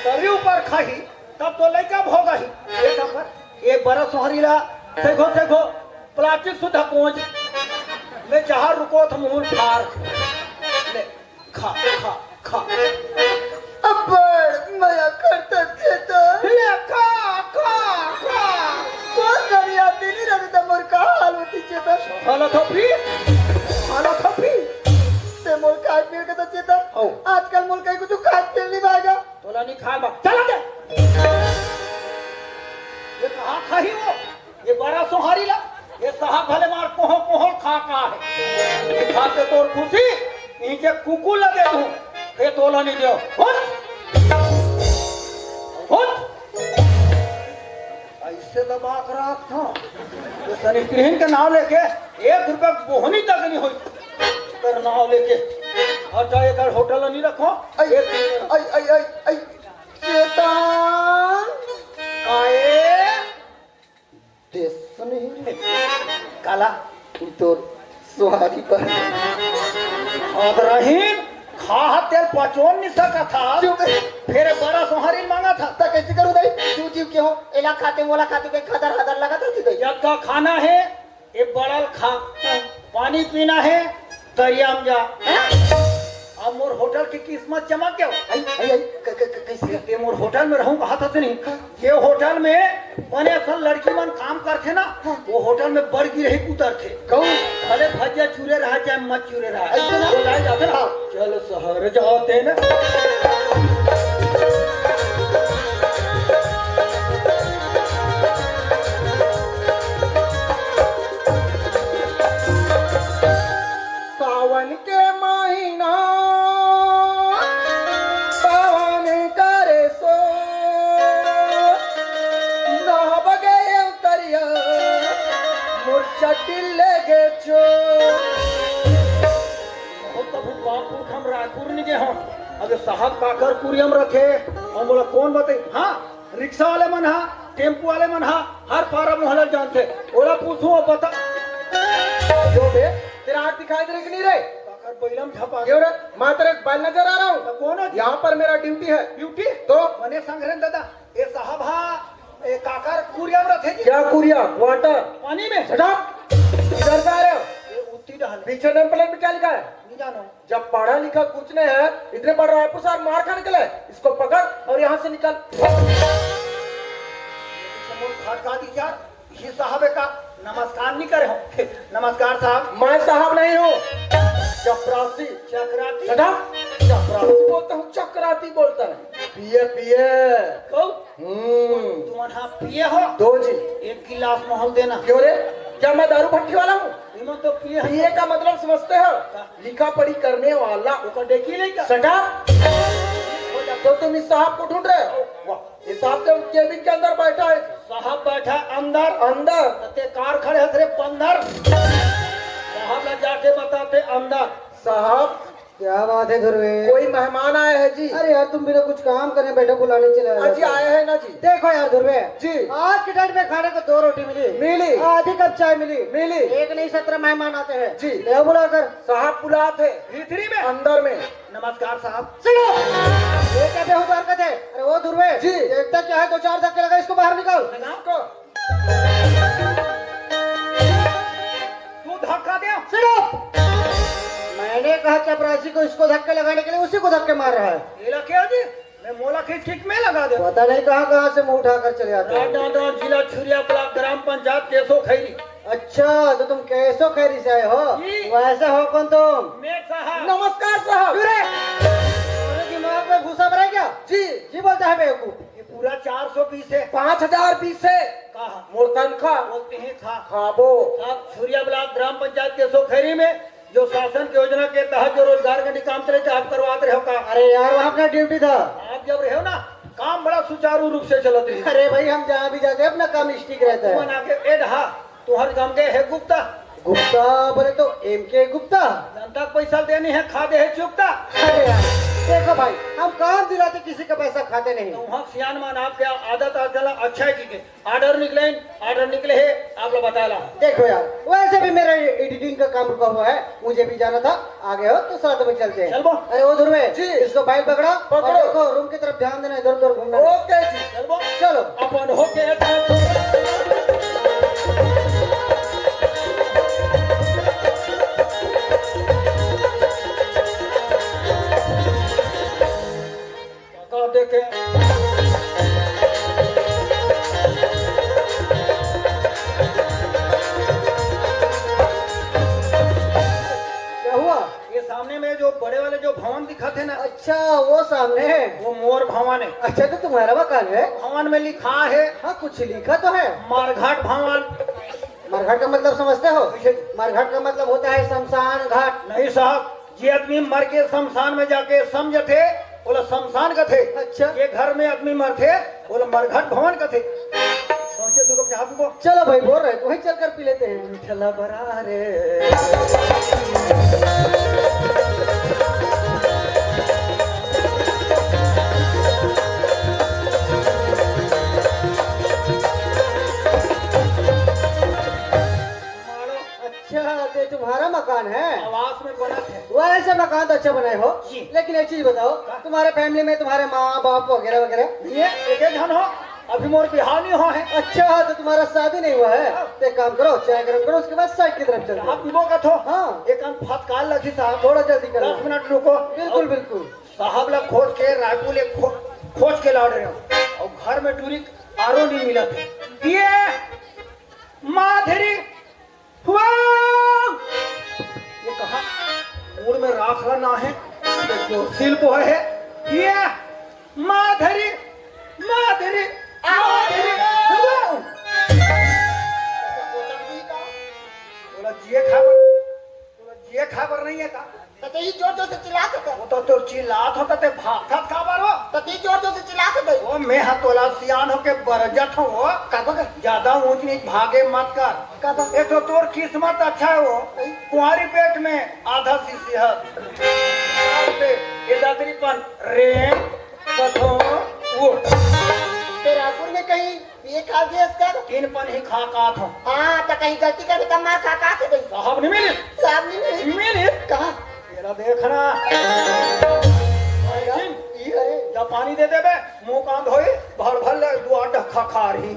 तभी ऊपर खाही, तब तो लइका भोगही। एक नंबर, एक बरा सोहरी ला, देखो, देखो, प्लास्टिक सुधा कोंज। मैं जहाँ रुको था मुहूर फार। ले, खा, खा, खा। अब्बड़ मया करता चेतन। ले, खा, खा, खा। कौन करी आती नहीं रहती तो मोर का हाल होती चेतन। हालत हो पी, हालत हो पी। ते मोर का पील के तो चेतन। ओ। आजकल मोर कहीं कुछ खाए पील नहीं भाएगा। तोला नहीं खाए बा। चला दे। ये कहाँ खाही वो? ये बरा सोहारी ला, ये साहब भले मार कोहो कोहो खा का है। ये खा के तोर खुशी, इनके कुकुर ला दे दूं, ये तोला नहीं दियो। हुट! हुट! ऐसे दबा कर रहा था। ये सनी स्क्रीन के नाम लेके एक रुपया बोहनी तक नहीं हुई। तेरा नाम लेके हटा, एक होटल नहीं रखो। आई, एक आई, आई, आई, आई, चेतन। काए? देश नहीं रे। काला, तोर सोहारी पर। अब रहीन, खा तेल पचोन नहीं सका था। चुप। फिर बरा सोहारी मांगा था। त कैसे करूँ दाई? तू जीव के हो, एला खाते, मोला खाते, के खदर हदर लगा था तू दाई। यक्का खाना है, ये बड़ल खा, पानी पीना है, दरिया में जा। अब मोर होटल की किस्मत चमक गया। आई, आई, आई, क-, क-, क-, कैसे? ये मोर होटल में रहूं, कहा था नहीं। ये होटल में बने असन लड़की मन काम करथे ना, वो होटल में बड़ गिरही उतरथे। कहूँ? भले भजिया चूरे रहा, चाहे मत चूरे रहा। ऐसे ना? वो लाए जाते ना। हाँ। चल शहर जाते ना। सावन के महीना पावन करे सो, नहब गे उतरिया, मोर चटिल ले गे चो। बहुत बहुत बाप पुरख हम रायपुर नहीं गए हम। अबे साहब काकर कुरियम रखे, हम बोला कौन बताई? हाँ, रिक्शा वाले मन हा, टेम्पो वाले मन हा, हर पारा मोहल्ला जानथे। ओला पूछूं, अब बता। जो बे, तेरा आँख दिखाई दे रही कि नहीं रे? काकर बैलम झपा। क्यों रे? मैं तेरे बैल नजर आ रहा हूँ। तो कौन है? यहाँ पर मेरा ड्यूटी है। ड्यूटी? तो? बने संग रे दादा, ये साहब हा, ये काकर कुरिया में रहते जी। क्या कुरिया? क्वार्टर। पानी में? Shut up! इधर से आ रहे हो? ये उत्ती डहल। पीछे नेम प्लेट में क्या लिखा है? नहीं जानो। जब पढ़ा लिखा कुछ नहीं है, इतने बड़ रायपुर से मार खाने के लिए, इसको पकड़ और यहाँ से निकल। ये तो समूह खटका दी यार, ये साहब का नमस्कार नहीं करे हो। नमस्कार साहब। मैं साहब नहीं हूँ, चपरासी। चकराती? Shut up! चपरासी बोलता हूँ, चकराती बोलता है। पिए, पिए। कहूँ? हम्म। तुम यहाँ पिए हो? दो जी। एक गिलास मोहल देना। क्यों रे? क्या मैं दारू भट्टी वाला हूँ? इमन तो पिए हो। पिए का मतलब समझते हो? क्या? लिखा पढ़ी करने वाला। ओकर देखी नहीं क्या? Shut up! तो तुम इस साहब को ढूंढ रहे हो? वाह, इस साहब तो केबिन के अंदर बैठा है। साहब बैठा अंदर। अंदर। ते कार खड़े हथ रे बंदर। साहब ला जाके बताते अंदर। साहब, क्या बात है ध्रुवे? कोई मेहमान आए हैं जी। अरे यार, तुम बिना कुछ काम करे बैठे बुलाने चले आए अजी हो। आए हैं ना जी। देखो यार ध्रुवे, जी। आज के डेट में खाने को दो रोटी मिली, मिली। आधी कप चाय मिली, मिली। एक नहीं, सत्रह मेहमान आते हैं। जी। ले बुला कर। साहब बुलाते हैं। भीतरी में। अंदर में। नमस्कार साहब। सुनो, ये क्या बेहूदर का थे? अरे वो ध्रुवे, जी। देखता क्या है, दो चार धक्के लगा, इसको बाहर निकाल। लगा? को? तू धक्का दे। सुनो, मैंने कहा चपरासी को, इसको धक्के लगाने के लिए उसी को धक्के मार रहा है। ये ला क्या जी? मैं मोला खींच खींच में लगा दे। पता नहीं कहाँ कहाँ से मुंह उठाकर चले आते हैं। राजनांदगांव जिला छुरिया ब्लॉक ग्राम पंचायत केसो खैरी। अच्छा, तो तुम केसो खैरी से आए हो? जी। वैसे हो कौन तुम? मैं साहब। नमस्कार साहब। अरे, अरे दिमाग में भूसा भरा है क्या? जी। जी बोलता है बेवकूफ। ये पूरा चार सौ बीस है। पाँच हजार बीस है। कहा? मोर तनखा। बोलते हैं खा। खाबो। साहब छुरिया ब्लॉक ग्राम पंचायत केसो खैरी में जो शासन के योजना के तहत जो रोजगार के निकाम चले थे, आप करवात रहे हो का? अरे यार, वहाँ अपना ड्यूटी था। आप जब रहे हो ना, काम बड़ा सुचारू रूप से चलत रही। अरे भाई, हम जहाँ भी जाते हैं, अपना काम स्टिक रहता है। तुमन आके ए ढा, तुहर गम के है गुप्ता। गुप्ता बोले तो एम के गुप्ता। जनता के पैसा देनी है, खा दे है चुकता। अरे यार, देखो भाई, हम काम दिलाते, किसी का पैसा खाते नहीं। तो वहाँ सियान मान आपके आदत आ चला अच्छा है कि के? ऑर्डर निकले, ऑर्डर निकले है, आप लोग बता ला। देखो यार, वैसे भी मेरा एडिटिंग का काम रुका हुआ है, मुझे भी जाना था। आ गए हो तो साथ में चलते हैं। चल बो। अरे वो ध्रुवे, जी। इसको बाइक पकड़ा। पकड़ो। और देखो, रूम की तरफ ध्यान देना, इधर उधर घूमना नहीं। ओके जी। चल बो। चलो। अपन होके का देखे। क्या हुआ? ये सामने में जो बड़े वाले जो भवन दिखत हे ना, अच्छा, वो सामने है। वो मोर भवन है। अच्छा, तो तुम्हारा मकान है? भवन में लिखा है। हाँ, कुछ लिखा तो है। मरघट भवन। मरघट का मतलब समझते हो? कैसे? मरघट का मतलब होता है शमशान घाट। नहीं साहब, जे आदमी मर के शमशान में जाके सम जथे, ओला शमशान कथे। अच्छा। जे घर में आदमी मरथे, ओला मरघट भवन कथे। पहुंचे दुर्गा, चाह पीबो? चलो भाई, बोल रहे, वहीं चलकर पी लेते हैं। चला बरा रे। मारो। अच्छा, तो ये तुम्हारा मकान है? आवास में बना है। वैसे मकान तो अच्छा बनाए हो, जी। लेकिन एक चीज बताओ, हाँ। तुम्हारे फैमिली में तुम्हारे माँ बाप वगैरह वगैरह? नहीं है, एक एक जन हो, अभी मोर बिहाव नहीं हो है। अच्छा, तो तुम्हारा शादी नहीं हुआ है? हाँ। तो एक काम करो, चाय गरम करो, उसके बाद साइड की तरफ चलते हैं। आप पीबो का थो? हाँ। एक हम फतकाल लगी साहब। थोड़ा जल्दी करो। दस मिनट रुको। बिल्कुल, बिल्कुल। साहब ला खोज के रायपुर ले खो-, खोज के ला रहे हो, और घर में टूरी आरो नहीं मिला थे। ये माधुरी वाह! ये कहा, मूड़ में राख रहा ना है, ये जो शिल्प है, ये माधुरी, माधुरी, माधुरी। वाह! बोला, जिए खबर, बोला, जिए खबर नहीं है का? त तें ही जोर जोर से चिल्लात हस। वो तो तोर चिल्लात हो, त तें भागत काबर हो? त तें ही जोर जोर से चिल्लात हस। ओ, मैं हा तोला सियान होके बरजत हूँ, वो। का बा? ज्यादा ऊंच नीच भागे मत कर। का बा? एक तो तोर किस्मत अच्छा है वो, कुंवारी पेट में आधा सीसी है। ये दादरी पन रे, कथो, वो। तें रायपुर में कहीं ये खा गया इसका? तीन पन ही खा का था। हाँ, त कहीं गलती कर दे, त मार खा का के दे। साहब नहीं मिले। साहब नहीं मिले। नहीं मिले। कहाँ? तेरा देखना। ये अरे। जा पानी दे दे बे, मुंह कान धोई, भर भर ले, दुआ ढक्का खा रही।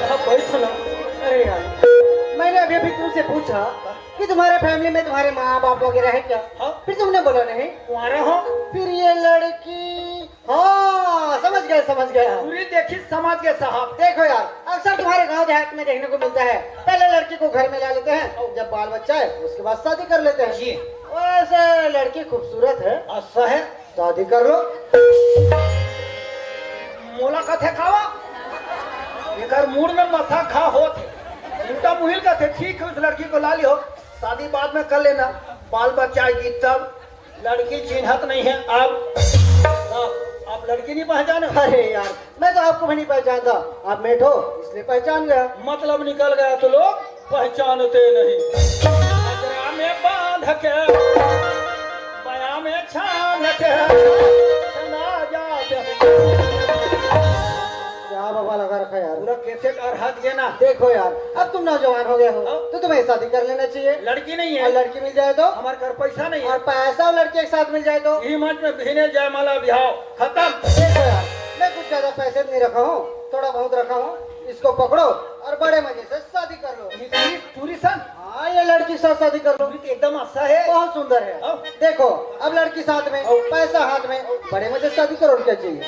अब बैठो ना। अरे यार, मैंने अभी अभी तुमसे पूछा कि तुम्हारे फैमिली में तुम्हारे माँ बाप वगैरह है क्या? हाँ। फिर तुमने बोला नहीं। कुंवारा हो। फिर ये लड़की, हाँ, समझ गए, समझ गए हम। पूरी देखी, समझ गए साहब। देखो यार, अक्सर तुम्हारे गांव देहात में देखने को मिलता है, पहले लड़की को घर में ला लेते हैं, जब बाल बच्चा है उसके बाद शादी कर लेते हैं। जी। वैसे लड़की खूबसूरत है। अच्छा है। शादी कर लो। मोला कथे खावा, एकर मूड में मसा खा होत है। उल्टा मुहिल कथे, ठीक है, उस लड़की को ला लियो, शादी बाद में कर लेना, बाल बच्चा आएगी तब। लड़की चिन्हत नहीं है। अब, अब लड़की नहीं पहचाने। अरे यार, मैं तो आपको भी नहीं पहचानता। आप मेठ हो, इसलिए पहचान गया। मतलब निकल गया तो लोग पहचानते नहीं। अजरा में बांध के, बया में छान के, चला जाते हैं। क्या बाबा लगा रखा है यार। पूरा कैसेट और हाथ गया ना। देखो यार, अब तुम नौजवान हो गए हो, हाँ। तो तुम्हें शादी कर लेना चाहिए। लड़की नहीं है। और लड़की मिल जाए तो? हमारे घर पैसा नहीं है। और पैसा और लड़की एक साथ मिल जाए तो? यही मंच में बिहने जयमाला बिहाव खत्म। देखो यार, मैं कुछ ज्यादा पैसे नहीं रखा हूँ, थोड़ा बहुत रखा हूँ, इसको पकड़ो और बड़े मजे से शादी कर लो। ये टूरी, टूरी सन? हाँ, ये लड़की साथ शादी कर लो। टूरी तो एकदम अच्छा है। बहुत सुंदर है। हाँ। देखो, अब लड़की साथ में, हाँ। पैसा हाथ में, बड़े मजे से शादी करो, और क्या चाहिए?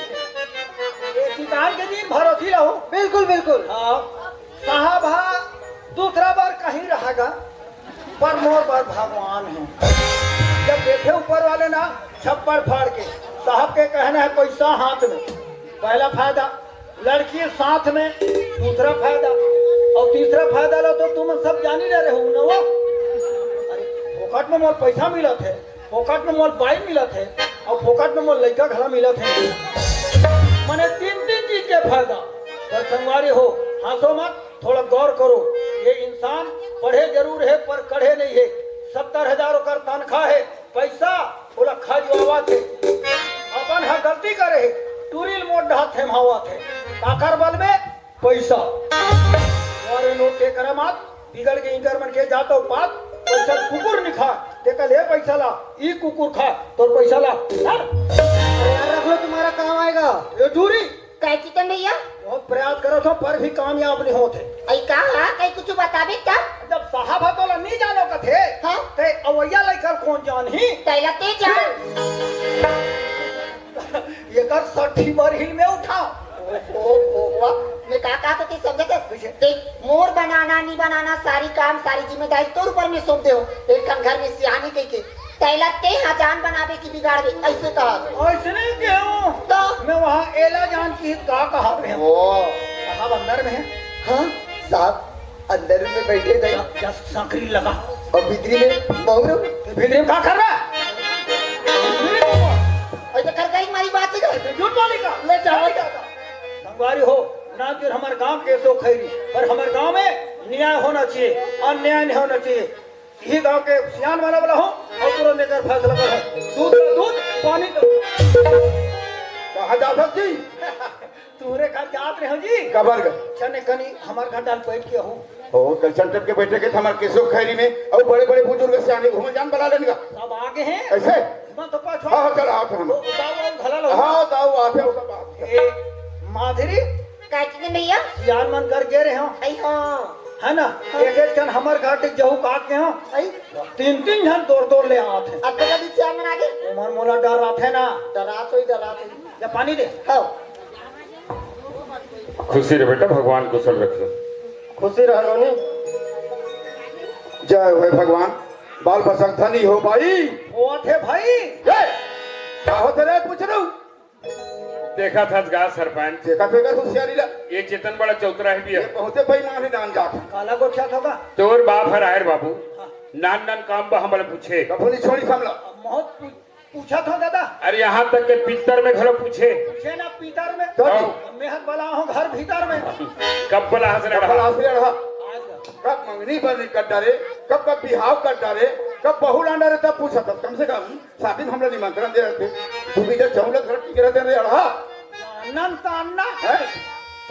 ये किसान के दिन भरोसी रहो। बिल्कुल, बिल्कुल। हाँ। साहब हा दूसरा बार कहीं रहेगा, पर मोर बर भगवान है। जब देखे ऊपर वाले ना छप्पर फाड़ के, साहब के कहना है, पैसा हाथ में, पहला फायदा, लड़की साथ में, दूसरा फायदा, और तीसरा फायदा ला तो तुम सब जानी रहे हो ना वो। अरे, फोकट में मोर पैसा मिलत है, फोकट में मोर बाई मिलत है, और फोकट में मोर लइका घला मिलत है। मने तीन तीन चीज के फायदा। पर संगवारी हो, हंसो मत, थोड़ा गौर करो। ये इंसान पढ़े जरूर है, पर कढ़े नहीं है। सत्तर हजार ओकर तनखा है, पैसा ओला खजुआवत हे, अपन ह गलती करे हे, टूरी ल मोर डहा थेम्हावत हे। काकर बल में? पैसा। अरे नोट के करम आत, बिगड़ के इंकर मन के जातो पात, पैसा कुकुर निखा, तेकर ले पैसा ला, ई कुकुर खा, तोर पैसा ला, धर। अरे यार, रख लो, तुम्हारा काम आएगा। ए टूरी, काय चितन भैया? बहुत प्रयास करत हो, पर भी कामयाब नहीं होत हे। अई का हा? कई कुछ बताबे का? जब साहब ह तोला नहीं जानो कथे, हाँ? ते अवैया लइका ल कौन जानही? तैला ते जान। एकर सट्ठी बरहिल में उठा। ओ, ओ, ओ, वाह। मैं का, का तो ते समझत हस? कैसे? ते मोर बनाना, नहीं बनाना, सारी काम, सारी जिम्मेदारी तोर ऊपर में सौंप दे हो। एक कन घर में सियानी कह के तैला ते हा जान बनाबे कि बिगाड़बे, ऐसे कहा। ऐसे नहीं कहूँ। तो? मैं वहाँ एला जान की का कहा रहे हूँ। ओ। साहब अंदर में है। हाँ, साहब अंदर में बैठे थे। जब, जब सांकरी लगा। और भीतरी में बहुरो। तो भीतरी में का कर रहा है? ऐसे कर गई हमारी बात ही कर। तो झूठ बोली का? ले जाओ। संगवारी हो, ना तो हमारे गांव के सो खैरी, पर हमारे गांव में न्याय होना चाहिए, अन्याय नहीं होना चाहिए। इही गांव के सियान वाला वाला हो और तुरंत एकर फैसला कर। दूध का दूध, पानी का। कहाँ जात हस जी? तुहरे घर जात रहे हो जी। कबर गए? चने कनी हमार घर डाल बैठ के हो। ओ, कल चल के बैठे के हमार केसो खैरी में और बड़े-बड़े बुजुर्ग सियाने घूमे जान बला लेने का। सब आगे हैं। ऐसे? मैं तो पाछा। हाँ, हाँ, चल, आओ तो हम। ओ, दाऊ, आओ, घला लो। हाँ, दाऊ, आते हो सब, आओ। ए, माधुरी, का चीज भैया? सियान मन घर गे रहे हो। आई हाँ। है ना? हाँ। एक एक जन हमर घर के जहू काट के हो। आई। तीन तीन जन दौड़ दौड़ ले आवत है। अब तो कभी सियान मन आगे? उमर मोला डर रहा थे ना। डरा तो ही डरा थे। जा पानी दे। हाँ। खुशी रहे बेटा, भगवान कुशल रखे। खुशी रह नोनी। जय हो भगवान, बाल बच्चा धनी हो भाई। होत है भाई। ए, का होत रे, पूछ रहा हूँ। देखा था गा सरपंच। देखा थे गा होशियारी ला। ये चेतन बड़ा चौतरा है भैया। ये बहुते बेईमान है, नान जात। काला गोठिया था का? तोर बाप हर आयर बाबू। हाँ। नान नान काम बा हमला पूछे। कभू नहीं छोड़ी हमला। बहुत पू-, पूछा था दादा। अरे यहाँ तक के पितर में घलो पूछे। पूछे ना पितर में। तो हाँ। मैं हक बला हूँ घर भीतर में। कब बला हंस कब रहा? बला हंस रहा? आज कब मंगनी बरनी कर डारे, कब कब बिहाव कर डारे, कब बहू लांडा रे, तब पूछा था कम से कम। शादी में हमरा निमंत्रण दे रहते, तू भी जब चौलत घर टिके रहते रे अड़हा। नन तान्ना। हैं?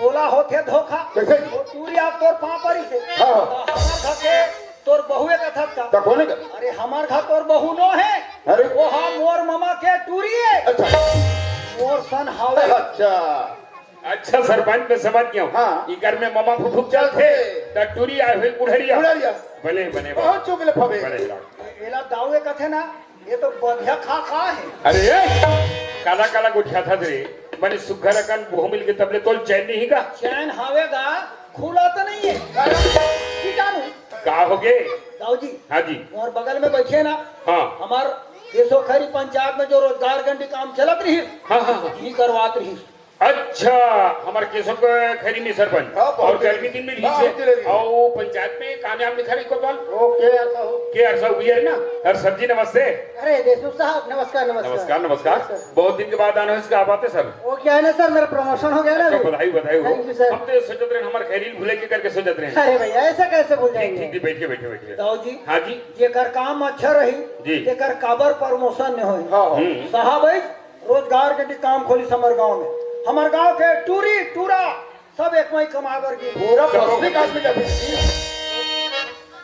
तोला होथे धोखा। कैसे? वो टूरी आप तोर पाँव परी से। हाँ, हाँ। तो हमार घर के तोर बहुए कथत का। तो कौन है का? अरे हमार घर तोर बहू नो है। अरे। वो हा मोर ममा के टूरी है। अच्छा। मोर सन हावे। अच्छा। अच्छा सरपंच, मैं समझ गया हूँ। हाँ। ई घर में ममा फुफुक चलथे, चलथे। त टूरी आए हुए बुढ़रिया। बुढ़रिया। बने, बने, बने। बहुत चुगले फबे। बने, बने। एला दाऊ ए कथे ना, ये तो बढ़िया खा खा है। अरे, ए, काला काला गोठिया था रे, मने सुग्घर अकन बहु मिल के तबले तोल चैन नहीं का? चैन हावेगा, खुला तो नहीं है। कीटाणु। का हो गे? दाऊ जी। हाँ जी। और बगल में बैठे ना। हाँ। हमार केसो खैरी पंचायत में जो रोजगार गारंटी काम चलत रही, हाँ, हाँ, हाँ। ही करवात रही। अच्छा, हमार केसो के खैरी में सरपंच। हाँ, बहुत और दिलचस्प। गर्मी दिन में भी हाँ, से। दिलचस्प। और पंचायत में कामयाब लिखा रही को कौन? ओके, ऐसा हो। के ऐसा हुई है ना? और सर जी नमस्ते। अरे, देशमुख साहब, नमस्कार, नमस्कार। नमस्कार, नमस्कार। नमस्कार। बहुत दिन के बाद आना है, इसका बात है सर। वो क्या है ना सर, मेरा promotion हो गया ना अच्छा, अभी। बधाई, बधाई हो। Thank you, sir। हम तो ये सोचत रहे, हमारे खैरी भूले के करके सोचत रहे। अरे भैया, ऐसा कैसे भूल ठीक, जाएंगे? ठीक, ठीक, बैठिए, बैठिए, बैठिए। दाऊ जी, हाँ जी। जेकर काम अच्छा रही, जी। तेकर काबर promotion नहीं होई। हाँ, हाँ। हम्म। साहब है, रोजगार के भी काम खोली हमर गांव में। हमर गांव के टूरी टूरा सब एक मई कमाए बर गे। पूरा पब्लिक आदमी जाथे।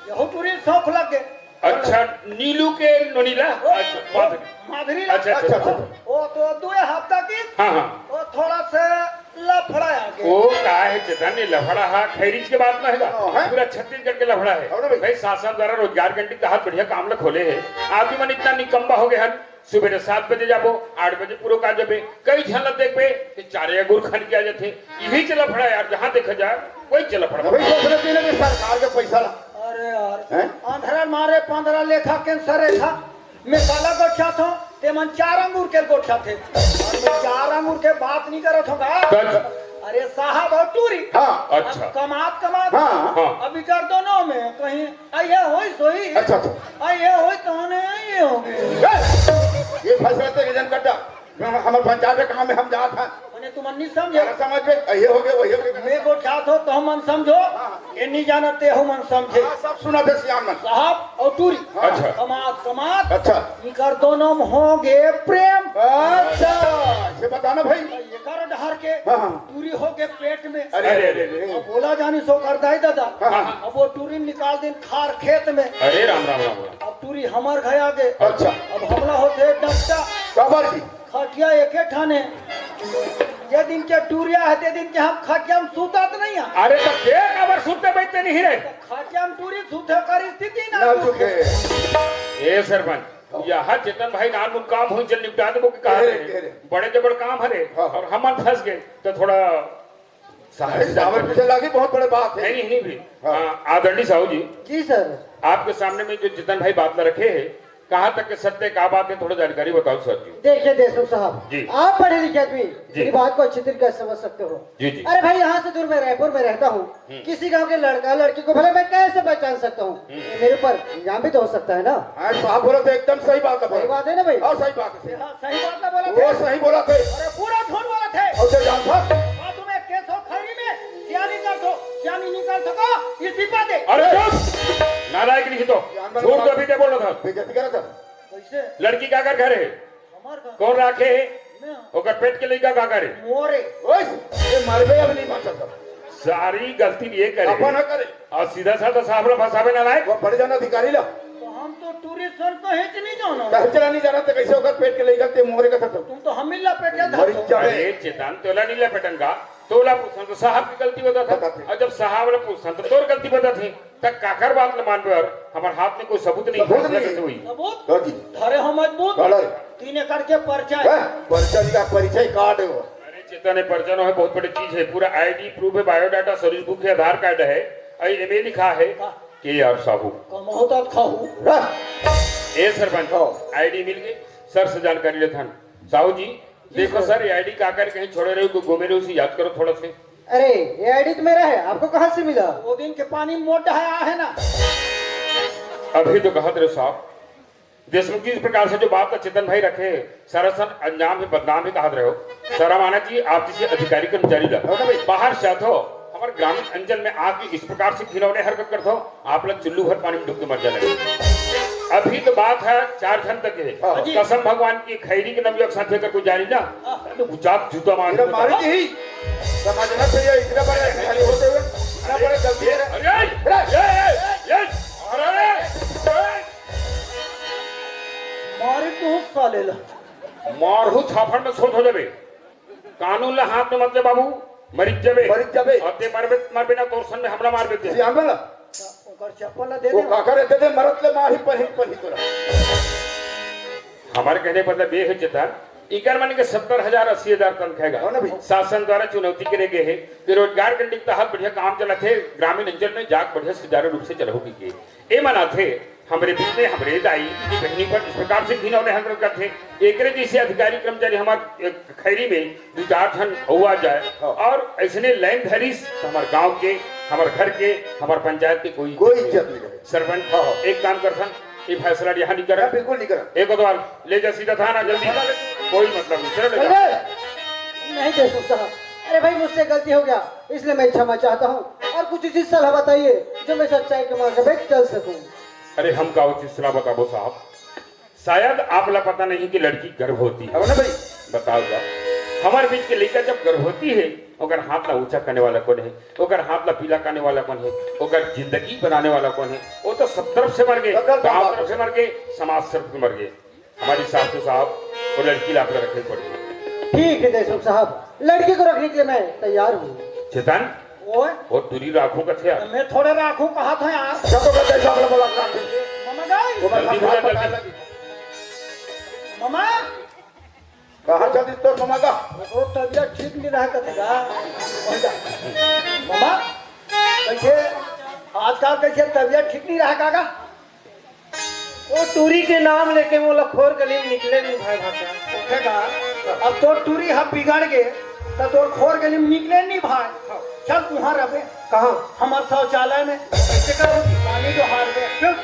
यहू टूरी शौक लग गए। अच्छा, नीलू के नोनीला? ओ, अच्छा, ओ, माधुरी। माधुरी ला। अच्छा, अच्छा, अच्छा। वो तो दो हफ्ता की। हाँ, हाँ। वो थोड़ा सा लफड़ा आ गया। वो का है चेतन, ये लफड़ा हा खैरिज के बात ना है। हाँ, है। पूरा छत्तीसगढ़ के लफड़ा है। अरे भाई। भाई, शासन द्वारा रोजगार गारंटी के तहत बढ़िया काम ला खोले है। आदमी मन इतना निकम्मा हो गए हैं, सुबह सात बजे जाबो, आठ बजे पूरा का जाबे, कई झन ला देखबे कि चारे अगुर खन के आ जाथे। यही चला फड़ा यार, जहाँ देखा जाए वही चला फड़ा। वही सोच रहे थे ना कि सरकार के पैसा ला। अरे यार, हैं? अंधरा मारे पंद्रह लेखा कैंसर रेखा। मैं काला गोठियाथंव, ते मन चार अंगूर के गोठियाथे। अउ मैं चार अंगूर के बात नइ करत हंव गा। कब? अरे साहब अउ टूरी। हाँ। अच्छा। अब कमात कमात हाँ। हाँ। अब इकर दोनों में कहीं अइहे होइस होही। अच्छा, अच्छा। अइहे होइस तो नहीं अइहे होगे। ए, ये फैसला तें झन कर। हमर पंचायत के काम में हम जात हन। मने तुमन नइ समझे। अरे समझ में, अइहे होगे, वही होगे। मैं गोठियाथंव तो हमन समझो। हाँ। ये नइ जानत ते हमन समझे। हाँ, सब सुनथे सियान मन। साहब अउ टूरी। हाँ। अच्छा। कमात कमात अच्छा। इकर दोनों में होगे प्रेम। अच्छा, ये बताना भाई। एकर डहर के हाँ, हाँ। टूरी होगे पेट में। अरे, अरे, अरे, अरे। अब ओला जानिस ओकर दाई ददा। हाँ, हाँ। अब वो टूरी निकाल दिन खार खेत में। अरे राम, राम, राम, राम। अब टूरी हमर घर आगे। अच्छा। अब हमला होथे डंटा। काबर जी? खटिया एके ठाने। ये दिन के टूरिया हे, ते दिन के हम खटिया में सुतत नहीं हे। अरे तो के काबर सुतते बइठते नहीं रे? खटिया में टूरी सुते कर स्थिति ना ना दुखे। दुखे। ए सरपंच, हाँ। यह चेतन भाई नानमुन काम होही, चल निपटा देबो के कहा के रे, रे? के रे? बड़े जबर काम हरे हाँ, हाँ। अउ हमन फंस गे तो थोड़ा साहब, साहब पीछे लागी, बहुत बड़े बात हे। नहीं, नहीं, नहीं भी। हाँ। हाँ, आदरणीय साहू जी, जी सर। आपके सामने में जो चेतन भाई बात ला रखे हे, कहाँ तक के सत्य, का बात हे, थोड़ा जानकारी बताओ सर जी। देखिए देशमुख साहब, जी। आप पढ़े लिखे आदमी, जी। मेरी बात को अच्छी तरीके से समझ सकते हो। जी, जी। अरे भाई, यहाँ से दूर मैं रायपुर में रहता हूँ, हम्म। किसी गांव के लड़का लड़की को भला मैं कैसे पहचान सकता हूँ? हम्म। ये मेरे ऊपर इल्जाम भी तो हो सकता है ना। हाँ, साहब बोला तो एकदम सही बात हे सही भाई। बात है ना भाई? हाँ, सही बात हे। हाँ, सही बात ना बोला वो थे। सही बोला थे। अरे पूरा झूठ बोला थे। अउ ते जानथस? बात में केस हो खरी में, सियानी कर दो, सियानी नहीं कर सको, ये टिपा दे। अरे चुप! नालायक नहीं तो। सियान बन झूठ तो बात। अभी ते बोल रहा था। बेइज्जती करा था। कैसे? लड़की काकर घर हे? हमर घर। कोन राखे हे? मैं। ओकर पेट के लइका काकर हे? मोरे। ओए, ये मरबे अब नहीं बाँचत। सारी गलती ये करे। अपन ह करे। अउ सीधा साधा साहब ला फंसावे ना लायक। वो बड़े जन अधिकारी ला। तो हम तो टूरी सर को हेच नहीं जानो। कहे चला नहीं जाना तो कैसे ओकर पेट के लइका ते मोरे का था तो। तुम तो हम मिला पेट के मरी धर दो। जावे। अरे चेतन, तोला नहीं लपेटंगा। तोला पूछन तो साहब की गलती बता था। बता थे। अउ जब साहब ला पूछन तो तोर गलती बता थे। तक काकर बात ल मानबे अउ हमर हाथ में कोई सबूत नहीं, सबूत फैसला नहीं। कैसे होई? सबूत? हाँ जी। धरे हो मजबूत। काला रे। तीन एकड़ के पर्चा हे। हैं? पर्चा निकाल, परिचय कार्ड हे वो। अरे चेतन, ये पर्चा नोहे, बहुत बड़ी चीज हे। पूरा आईडी प्रूफ हे, बायोडाटा, सर्विस बुक हे, आधार कार्ड हे, अउ एमे लिखा हे हाँ। के आर साहू। कमाओ तो खाओ। रह। ए सरपंच, हाँ। आईडी मिल गई, सर से जानकारी लेथन। साहू जी, देखो सर। सर, ये आईडी काकर कहीं छोड़े रहे हो, घूमे रहे हो, उसे याद करो थोड़ा से। अरे, ये आईडी तो मेरा है, आपको कहाँ से मिला? वो दिन के पानी मोटा है, आ है ना। अभी तो कहत रहे साहब, देशमुख जी, इस प्रकार से जो बात का चेतन भाई रखे, सरासर अंजाम है, बदनाम है कहत रहे हो। सर मानस जी, आप जैसे अधिकारी कर्मचारी ला, हाँ ना भाई। बाहर से आथो, हमारे ग्रामीण अंचल में आके इस प्रकार से घिनौने हरकत करथो, आप लोग चुल्लू भर पानी में डूब के मर जाने। अभी तो बात है चार झन तक है। हाँ। कसम भगवान की, खैरी के नवयुवक साथी अगर कोई जानी ना, हाँ। तो गुजात जूता मार मेरा के मारे बता। यही समझना चाहिए, इतना बड़ा अधिकारी होते हुए, इतना बड़ा गलती है। अरे, अरे, अरे, अरे, अरे, मारे तू साले ला। मारहू छापड़ में सोच हो जाबे। कानून ला हाथ में मत ले बाबू, मरिक जाबे। मरिक जाबे। अउ ते मरबे, मरबे ना, तोर सन में हमला मार देते। सियान वाला। ओकर चप्पल ला दे वो दे। काकर दे दे, मरत ले मार ही पनही, पनही तोरा। हमारे कहने का मतलब ये है चेतन, इकर मन के सत्तर हजार, अस्सी हजार तनख्वाह हे गा। हो ना भाई। शासन द्वारा चुनौती करे गए है कि रोजगार गारंटी के तहत बढ़िया काम चलत हे, ग्रामीण अंचल में जाके बढ़िया सुचारू रूप से चलहू के। ए मन आथे, हमरे बीच में हमरे दाई की बहनी पर इस प्रकार से घिनौने हरकत करथे। एकरे जैसे अधिकारी कर्मचारी हमार, ए, खैरी में दू चार झन अउ आ जाए हाँ। अउ अइसने लाइन धरिस, तो हमार गांव के, हमार घर के, हमार पंचायत के कोई कोई इज्जत नहीं रहे। सरपंच, हाँ, हाँ। एक काम करथन, ये फैसला यहाँ नहीं करन। हाँ, बिल्कुल नहीं करन। एक बार ले जा सीधा थाना जल्दी। थाना ले। कोई मतलब नहीं, चलो ले जा। अरे! नहीं देशमुख साहब, अरे भाई, मुझसे गलती हो गया, इसलिए मैं क्षमा चाहता हूँ। और कुछ उचित सलाह बताइए, जो मैं सच्चाई के मार्ग पे चल सकूँ। अरे, हम का उचित सलाह बताबो साहब? शायद आप ला पता नहीं कि लड़की गर्भवती है। अब ना भाई। बताओ जा, हमारे बीच के लइका जब गर्भवती है, ओकर हाथ ला ऊंचा करने वाला कौन है? ओकर हाथ ला पीला करने वाला कौन है? ओकर जिंदगी बनाने वाला कौन है? वो तो सब तरफ से मर गए, सब तरफ गांव तरफ से मर गए, समाज तरफ से मर गए। हमारी सासू साहब, वो लड़की ला आप ला रखे पड़े। ठीक है देशमुख साहब, लड़की को रखने के लिए मैं तैयार हूँ। चेतन, ओए। वो दूरी राखू कथे यार। मैं थोड़े राखू कहा था यार। जब तो कहते हैं, सब लोग बोला काम दीजिए। ममा गई। वो मैं जल्दी सब बोला, बात जल्दी। बताने लगी। ममा। कहाँ चल दी तोर ममा का? वो तबीयत ठीक नहीं रहा कथे का। ममा, कैसे आजकल कैसे तबीयत ठीक नहीं रहा काका? वो टूरी के नाम लेके मोला खोर गली में निकले नहीं भाई भाषा। ओके का? अब तोर टूरी ह बिगड़ गे, त तोर खोर गली में निकले नहीं भाई। चल तुहां रबे। कहाँ? हमर शौचालय में। कैसे करो? पानी जो हार दे। चुप।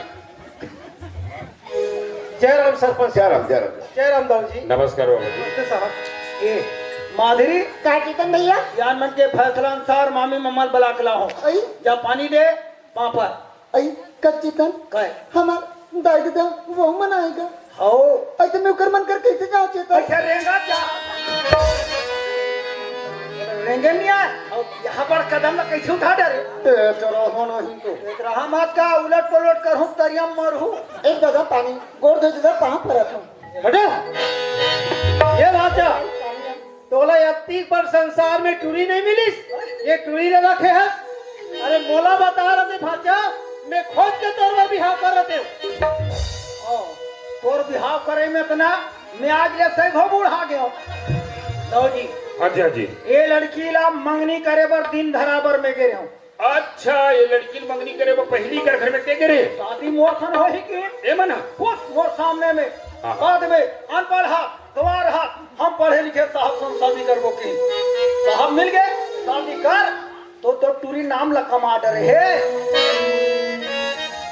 जय राम सरपंच। जय राम, जय राम। जय राम दाऊ जी। नमस्कार बाबा जी। नमस्ते साहब। ए, माधुरी। का चेतन भैया? यार मन के फैसला अनुसार मामी मम्मा ल बला के लाओ। अई। जा पानी दे, पापड़। अई, का चेतन? काय? हमार दाई ददा, वो मन आएगा। हौ। अई, तो मैं ओकर मन कर कैसे जाओ चेतन? अच्छा, रेंगा जा। रेंगे नहीं आए। और यहाँ पर कदम ला कैसे उठा डरे? ए, चलो, हो नहीं तो। देख रहा मत का, उलट पलट कर हूँ, तरिया मर हूँ। एक दादा पानी, गोड़ धो दादा, पाँव परत हूँ। हटो। ये भाषा, तोला अतकी बड़ संसार में टूरी नहीं मिलिस, ये टूरी ला रखे हस। अरे मोला बता रहे भाषा, मैं खोज के तोर बर बिहाव कर रहे। ओ, तोर बिहाव करे में इतना, मैं आज ले सैगो बूढ़ा गयो। लो जी। हाँ जी, हाँ जी। ये लड़की ला मंगनी करे बर दिन धरा बर मैं गे रहूं। अच्छा, ये लड़की ल मंगनी करे बर पहिली कर घर में ते गे रहे? शादी मोर सन होही कि? ए मन ह? खुश मोर सामने में। हाँ। बाद में अनपढ़ हा, गंवार हा, हम पढ़े लिखे साहब सन शादी करबो कि? साहब मिल गए, शादी कर, तो, तो टूरी नाम ला कमा डरे हे।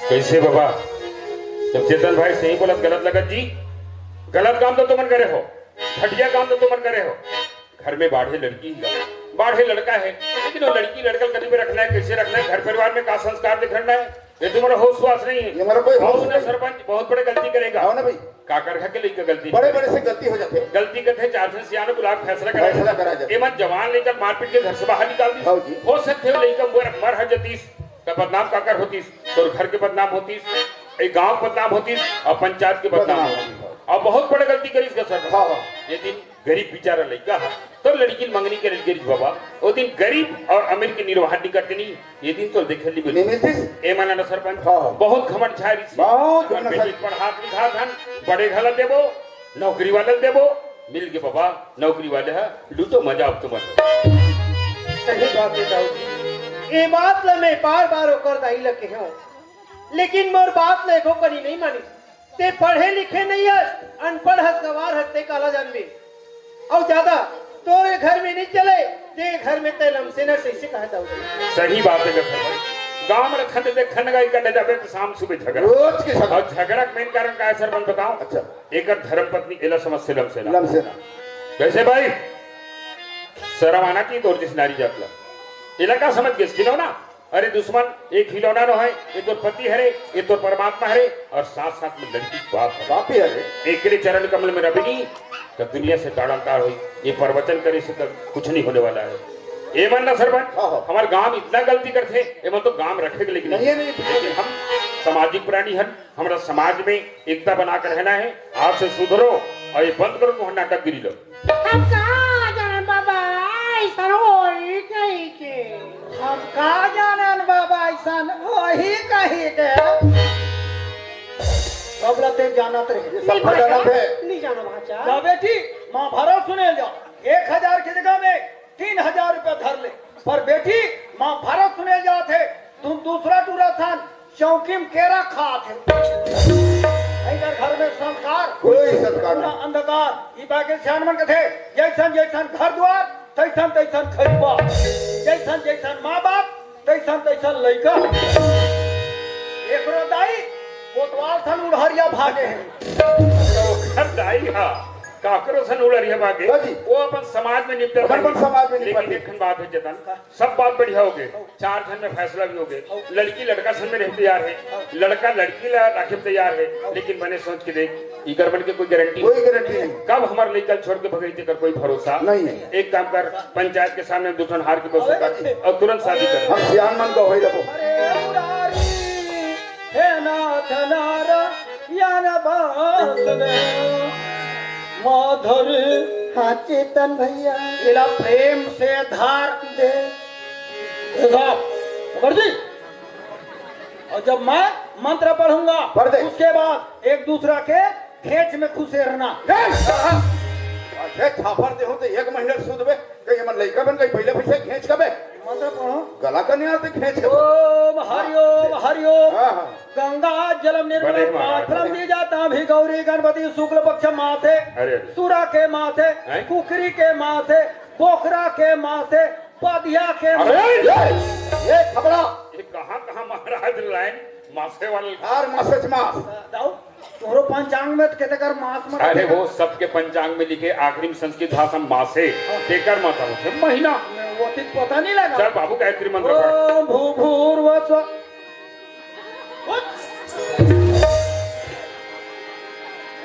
कैसे बाबा? जब चेतन भाई सही बोलत गलत लगत जी, गलत काम तो तुमन करे हो, घटिया काम तो तुमन करे हो। घर में बाढ़े लड़की ही, बाढ़े लड़का है, लेकिन वो लड़की लड़का करीब रखना है, कैसे रखना है, घर परिवार में का संस्कार दिखना है, ये तुम्हारा होश वास नहीं है। ये हमारा कोई होश और ना नहीं। सरपंच बहुत बड़े गलती करेगा। आओ ना भाई। काकर घर के लइका गलती बड़े बड़े से गलती हो जाते। गलती करते चार से सियान बुला के फैसला करा फैसला करा जाते। एमन जवान लइका मारपीट के घर से बाहर निकाल दी। हाँ जी। हो सकते हो लइका मर, मर हर जतीस का बदनाम काकर होतीस, तोर घर के बदनाम होतीस, एक गांव के बदनाम होतीस और पंचायत के बदनाम बदनाम होतीस। होतीस। और बहुत बड़े गलती करीस का सर। हाँ, हाँ। ये दिन गरीब बेचारा लइका ह, तो लड़की ल मंगनी करे गिरिस बाबा। ओ दिन गरीब और अमीर के निर्वाह नहीं करते नहीं, ये दिन तो देखे नहीं नहीं मिलते। मिलते। ए माना ना सरपंच, हाँ। बहुत घमंड छाय रहिस। बहुत घमंड बेटी छाय। पढ़ात लिखात हन, बड़े घर ला देबो, नौकरी वाला ल देबो, मिल गे बाबा, नौकरी वाले ह, लूटो मजा अब तुमन। सही बात है दाऊ जी, ये बात ला मैं बार बार ओकर दाई ला कहे हूँ, लेकिन मोर बात ला एको कनी नहीं मानिस। ते पढ़े लिखे नहीं हस, अनपढ़ हस, गवार हस, ते काला जानबे। अउ ज्यादा तोरे घर में नहीं चले, ते घर में ते लमसेना सही से कहा जाऊ। सही बात है सर। गांव में खंड देख खंड गाई कंड जाबे तो शाम सुबह झगड़ा। रोज के झगड़ा। और झगड़ा के मेन कारण का है सर, मन बताओ। अच्छा। एकर धर्म पत्नी एला समझ से लमसेना। लमसेना। कैसे भाई? शर्म आना चाहिए तोर जिस नारी जात ला। एला का समझ के खिलौना? अरे दुश्मन, एक खिलौना नो है, ये तोर पति हरे, ये तोर परमात्मा हरे, और साथ साथ में लड़की के बाप हरे। बाप ही हरे। एकरे चरण कमल में रबिनी, तब दुनिया से ताड़न ताड़ होई। ये प्रवचन करे से तब कुछ नहीं होने वाला है। ए मन ना सरपंच, हाँ, हाँ। हमारे गांव में इतना गलती करते, ये मन तो गांव रखे के लेकिन नहीं, नहीं, नहीं। लेकिन हम सामाजिक प्राणी हन, हमारा समाज में एकता बना कर रहना है। आज से सुधरो और ये बंद करो तुम्हारा नाटकगिरी लो। हम का जानन बाबा, अइसन होही कहिके। हम का जानन बाबा, अइसन होही कहिके। सब ला ते जानत रहे। ये सब नहीं जानत भाचा, है। नहीं जानो भाचा। जा बेटी, महाभारत सुने जा। एक हजार के जगह में तीन हजार रुपया धर ले। पर बेटी, महाभारत सुने जात हे, तुम दूसरा टूरा थान चौकी में केरा खात हे। इधर घर में संस्कार, कोई संस्कार पूरा नहीं। अंधकार। ई बाके सियान मन कथे, जैसन जैसन घर द्वार, तैसन तैसन खरीबा। जैसन जैसन माँ बाप, तैसन तैसन लइका। एकरो दाई कोतवाल सन उड़हरिया भागे हे। तो ओकर दाई हा काकरो सन उड़हरिया भागे, हाँ जी। वो अपन समाज में निपटत अपन, अपन रही। समाज में लेकिन निपटत। एक ठन बात है जतन, सब बात बढ़िया हो गए, चार जन में फैसला भी हो गए, लड़की लड़का सन में रहे तैयार है, लड़का लड़की ला रखे तैयार है, लेकिन मैंने सोच के देख, इकर मन के कोई गारंटी कोई नहीं। गारंटी नहीं। कब हमारे लइका छोड़ के भगई, तेकर कोई भरोसा नहीं है। एक काम कर, पंचायत के सामने दू ठन हार के बोल सकत और तुरंत शादी कर। हम सियान मन का होई रहो। अरे उड़ारी, हे नाथ नारायण बासुदेव, माधुरी। हाँ चेतन भैया। इला प्रेम से धार दे। देखो, मुखर्जी, और जब मैं मंत्र पढ़ूंगा, पढ़ दे। उसके बाद एक दूसरा के घेंच में घुसेरना। घेंच! अरे थापड़ दे हो तो एक महीना सूद बे, कहीं हमर लइका बन गई, पहले पैसे घेंच कबे। मंत्र पढ़ो। गला कन्या ते खेंच के। ओम हरि ओम हरि ओम। हाँ, हाँ। गंगा जलम निर्मल बने हमारा, पात्रम बने। दीजाताम ही गौरी गणपति शुक्ल पक्ष मासे। अरे, अरे। सुरा के मासे, हैं? कुकरी के मासे, बोकरा के मासे, पदिया के अरे, मासे। ये, ये खबड़ा। ये कहाँ, कहाँ महाराज लाइन मासे वाले? यार, मासे च मास। दाऊ, तोरो पंचांग में तो केते कर मास मत अरे, वो सबके पंचांग में लिखे, आखिरी में संस्कृत भाषा में मासे, हाँ। तेकर मतलब होथे महीना। वो तो पता नहीं लगा। चल बाबू, गायत्री मंत्र पढ़। ओम भू भूर्व स्व।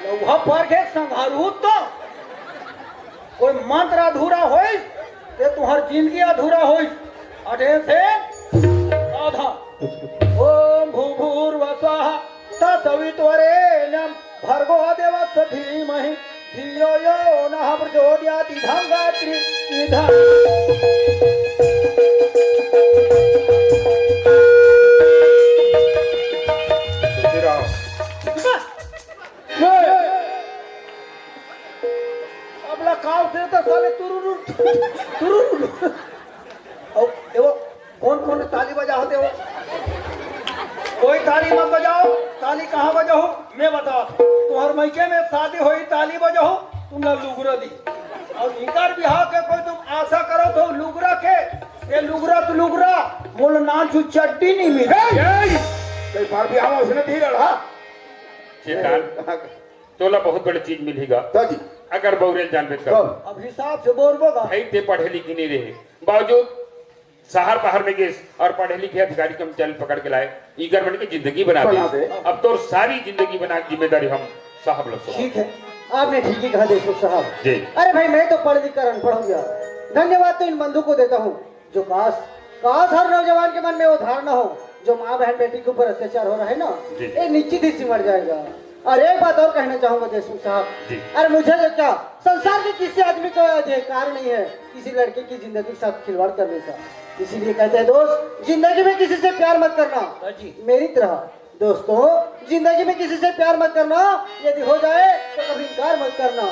लौहा पर के संघारू तो कोई मंत्र अधूरा होइस, ते तुहर जिंदगी अधूरा होइस। अठे से आधा। ओम भू भूर्व स्वाहा तत्सवितुर्वरेण्यं भर्गो देवस्य धीमहि धियो यो नः प्रचोदयात्। इदं गायत्री, इदं। तुलसीराम। अब लगाओ से तो साले तुरुरु, तुरुरु। अब देखो, कौन कौन ताली बजाओ, देखो। कोई ताली मत बजाओ, ताली कहाँ बजाओ, मैं बताओ। तुम्हार मइके में शादी होई, ताली बजाओ, तुमला लुगरा दी। और इनकार बिहाव के कोई तुम आशा करो तो लुगरा के, ये लुगरा तो लुगरा, मोला नानचुक चड्डी नहीं मिली। ए, ए, कई बार बिहाव उसने दी रहा। चेतन। तोला बहुत बड़े चीज मिलही गा। हाँ जी। अगर बउरे ल जानबे तब। तब। अब हिसाब से बोलबो गा। भाई ते पढ़े लिखे नहीं रहे, बावजूद शहर बाहर में गेस और पढ़े लिखे अधिकारी कर्मचारी पकड़ के लाए, इकर मन के जिंदगी बना बना दे। दे। अब तोर सारी जिंदगी बना के जिम्मेदारी हम साहब लोग को। ठीक है, आपने ठीक ही कहा देशमुख साहब। जी। अरे भाई, मैं तो पढ़ लिख कर अनपढ़ हो गया। धन्यवाद तो इन बंधु को देता हूँ, जो काश, काश हर नौजवान के मन में वो धारणा हो, जो माँ बहन बेटी के ऊपर अत्याचार हो रहा है ना, जी। ये निश्चित ही सिमट जाएगा। और एक बात और कहना चाहूंगा देशमुख साहब, जी। अरे मुझे तो क्या, संसार के किसी आदमी का अधिकार नहीं है किसी लड़के की जिंदगी के साथ खिलवाड़ करने का। इसीलिए कहते हैं दोस्त, जिंदगी में किसी से प्यार मत करना। हाँ जी। मेरी तरह दोस्तों, जिंदगी में किसी से प्यार मत करना, यदि हो जाए तो कभी इनकार मत करना।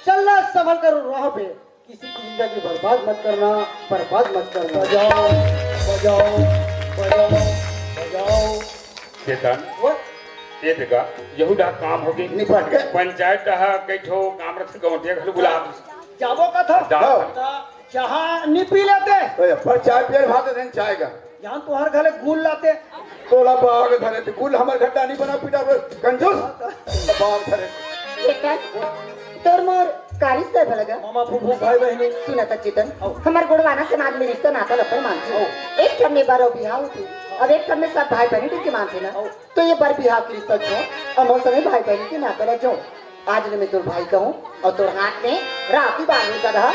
चलना संभल कर उन राह पे, किसी की जिंदगी बर्बाद मत करना, बर्बाद मत करना। बजाओ, बजाओ, बजाओ, बजाओ। चेतन, वो? ये देखा, यहू डहा काम होगे। निपट गए। पंचायत डहा कई ठो काम रथे, गौंटिया घलो बुला। जाबो का था? जा। हाँ। ता चाहा नी पी लेते। तो ये पर चाय पिए भात देन चाय का। यहाँ तुहर घरे गुल लाते। तोला बाग धरे थे, गुल हमर घर डानी बना पीटा पर कंजूस। बाग धरे। चेतन, तोर मोर का रिश्ता है भला गा? मामा फूफू भाई बहनी। सुना था चेतन, आओ। हमर गोड़वाना समाज में रिश्ता नाता ल अपन मानथे। आओ। एक ठन में बारो बिहाव होथे, अब एक ठन में सब भाई बहनी के मानथे ना। आओ। तो ये बर बिहाव के रिश्ता जो, अमो समे भाई बहनी के नाता ल जो। आज ले मैं तोर भाई कहूँ और तोर हाथ में राखी बांधू का रहा।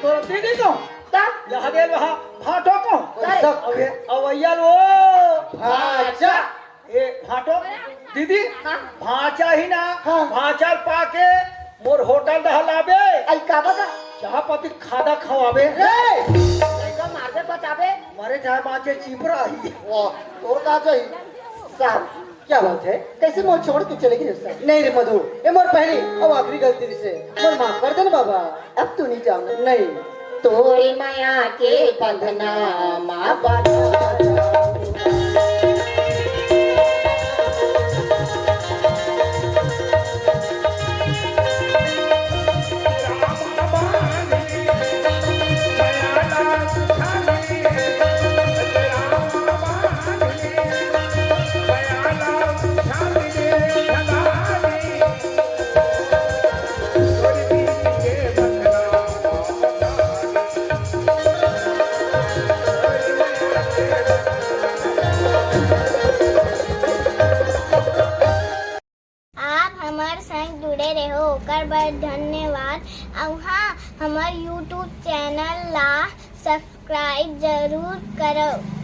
तोर दीदी कहूँ। का? यहाँ दे रहा भाटो कहूँ। अरे। अवे-, अवैया लो। भाचा। ए, भाटो, दीदी, हाँ। भाचा ही ना, हाँ। भाचा पाके मोर होटल डहा लाबे। आई का बता? चाह पत्ती खादा खवाबे। रे! लइका मारबे बचाबे। मरे चाहे बाँचे चिपरा ही। वाह, तोर का जाही? साहब, क्या बात है? कैसे मोर छोड़ के चले गए साहब? नहीं रे मधु, ये मोर पहली और आखिरी गलती से। मोर माफ कर देना बाबा। अब तू नहीं जाना। नहीं। तोरे माया के बंधना मा बंधा। आप हमर संग जुड़े रहो, ओकर बर धन्यवाद। अउ हाँ, हमर YouTube चैनल ला सब्सक्राइब जरूर करव।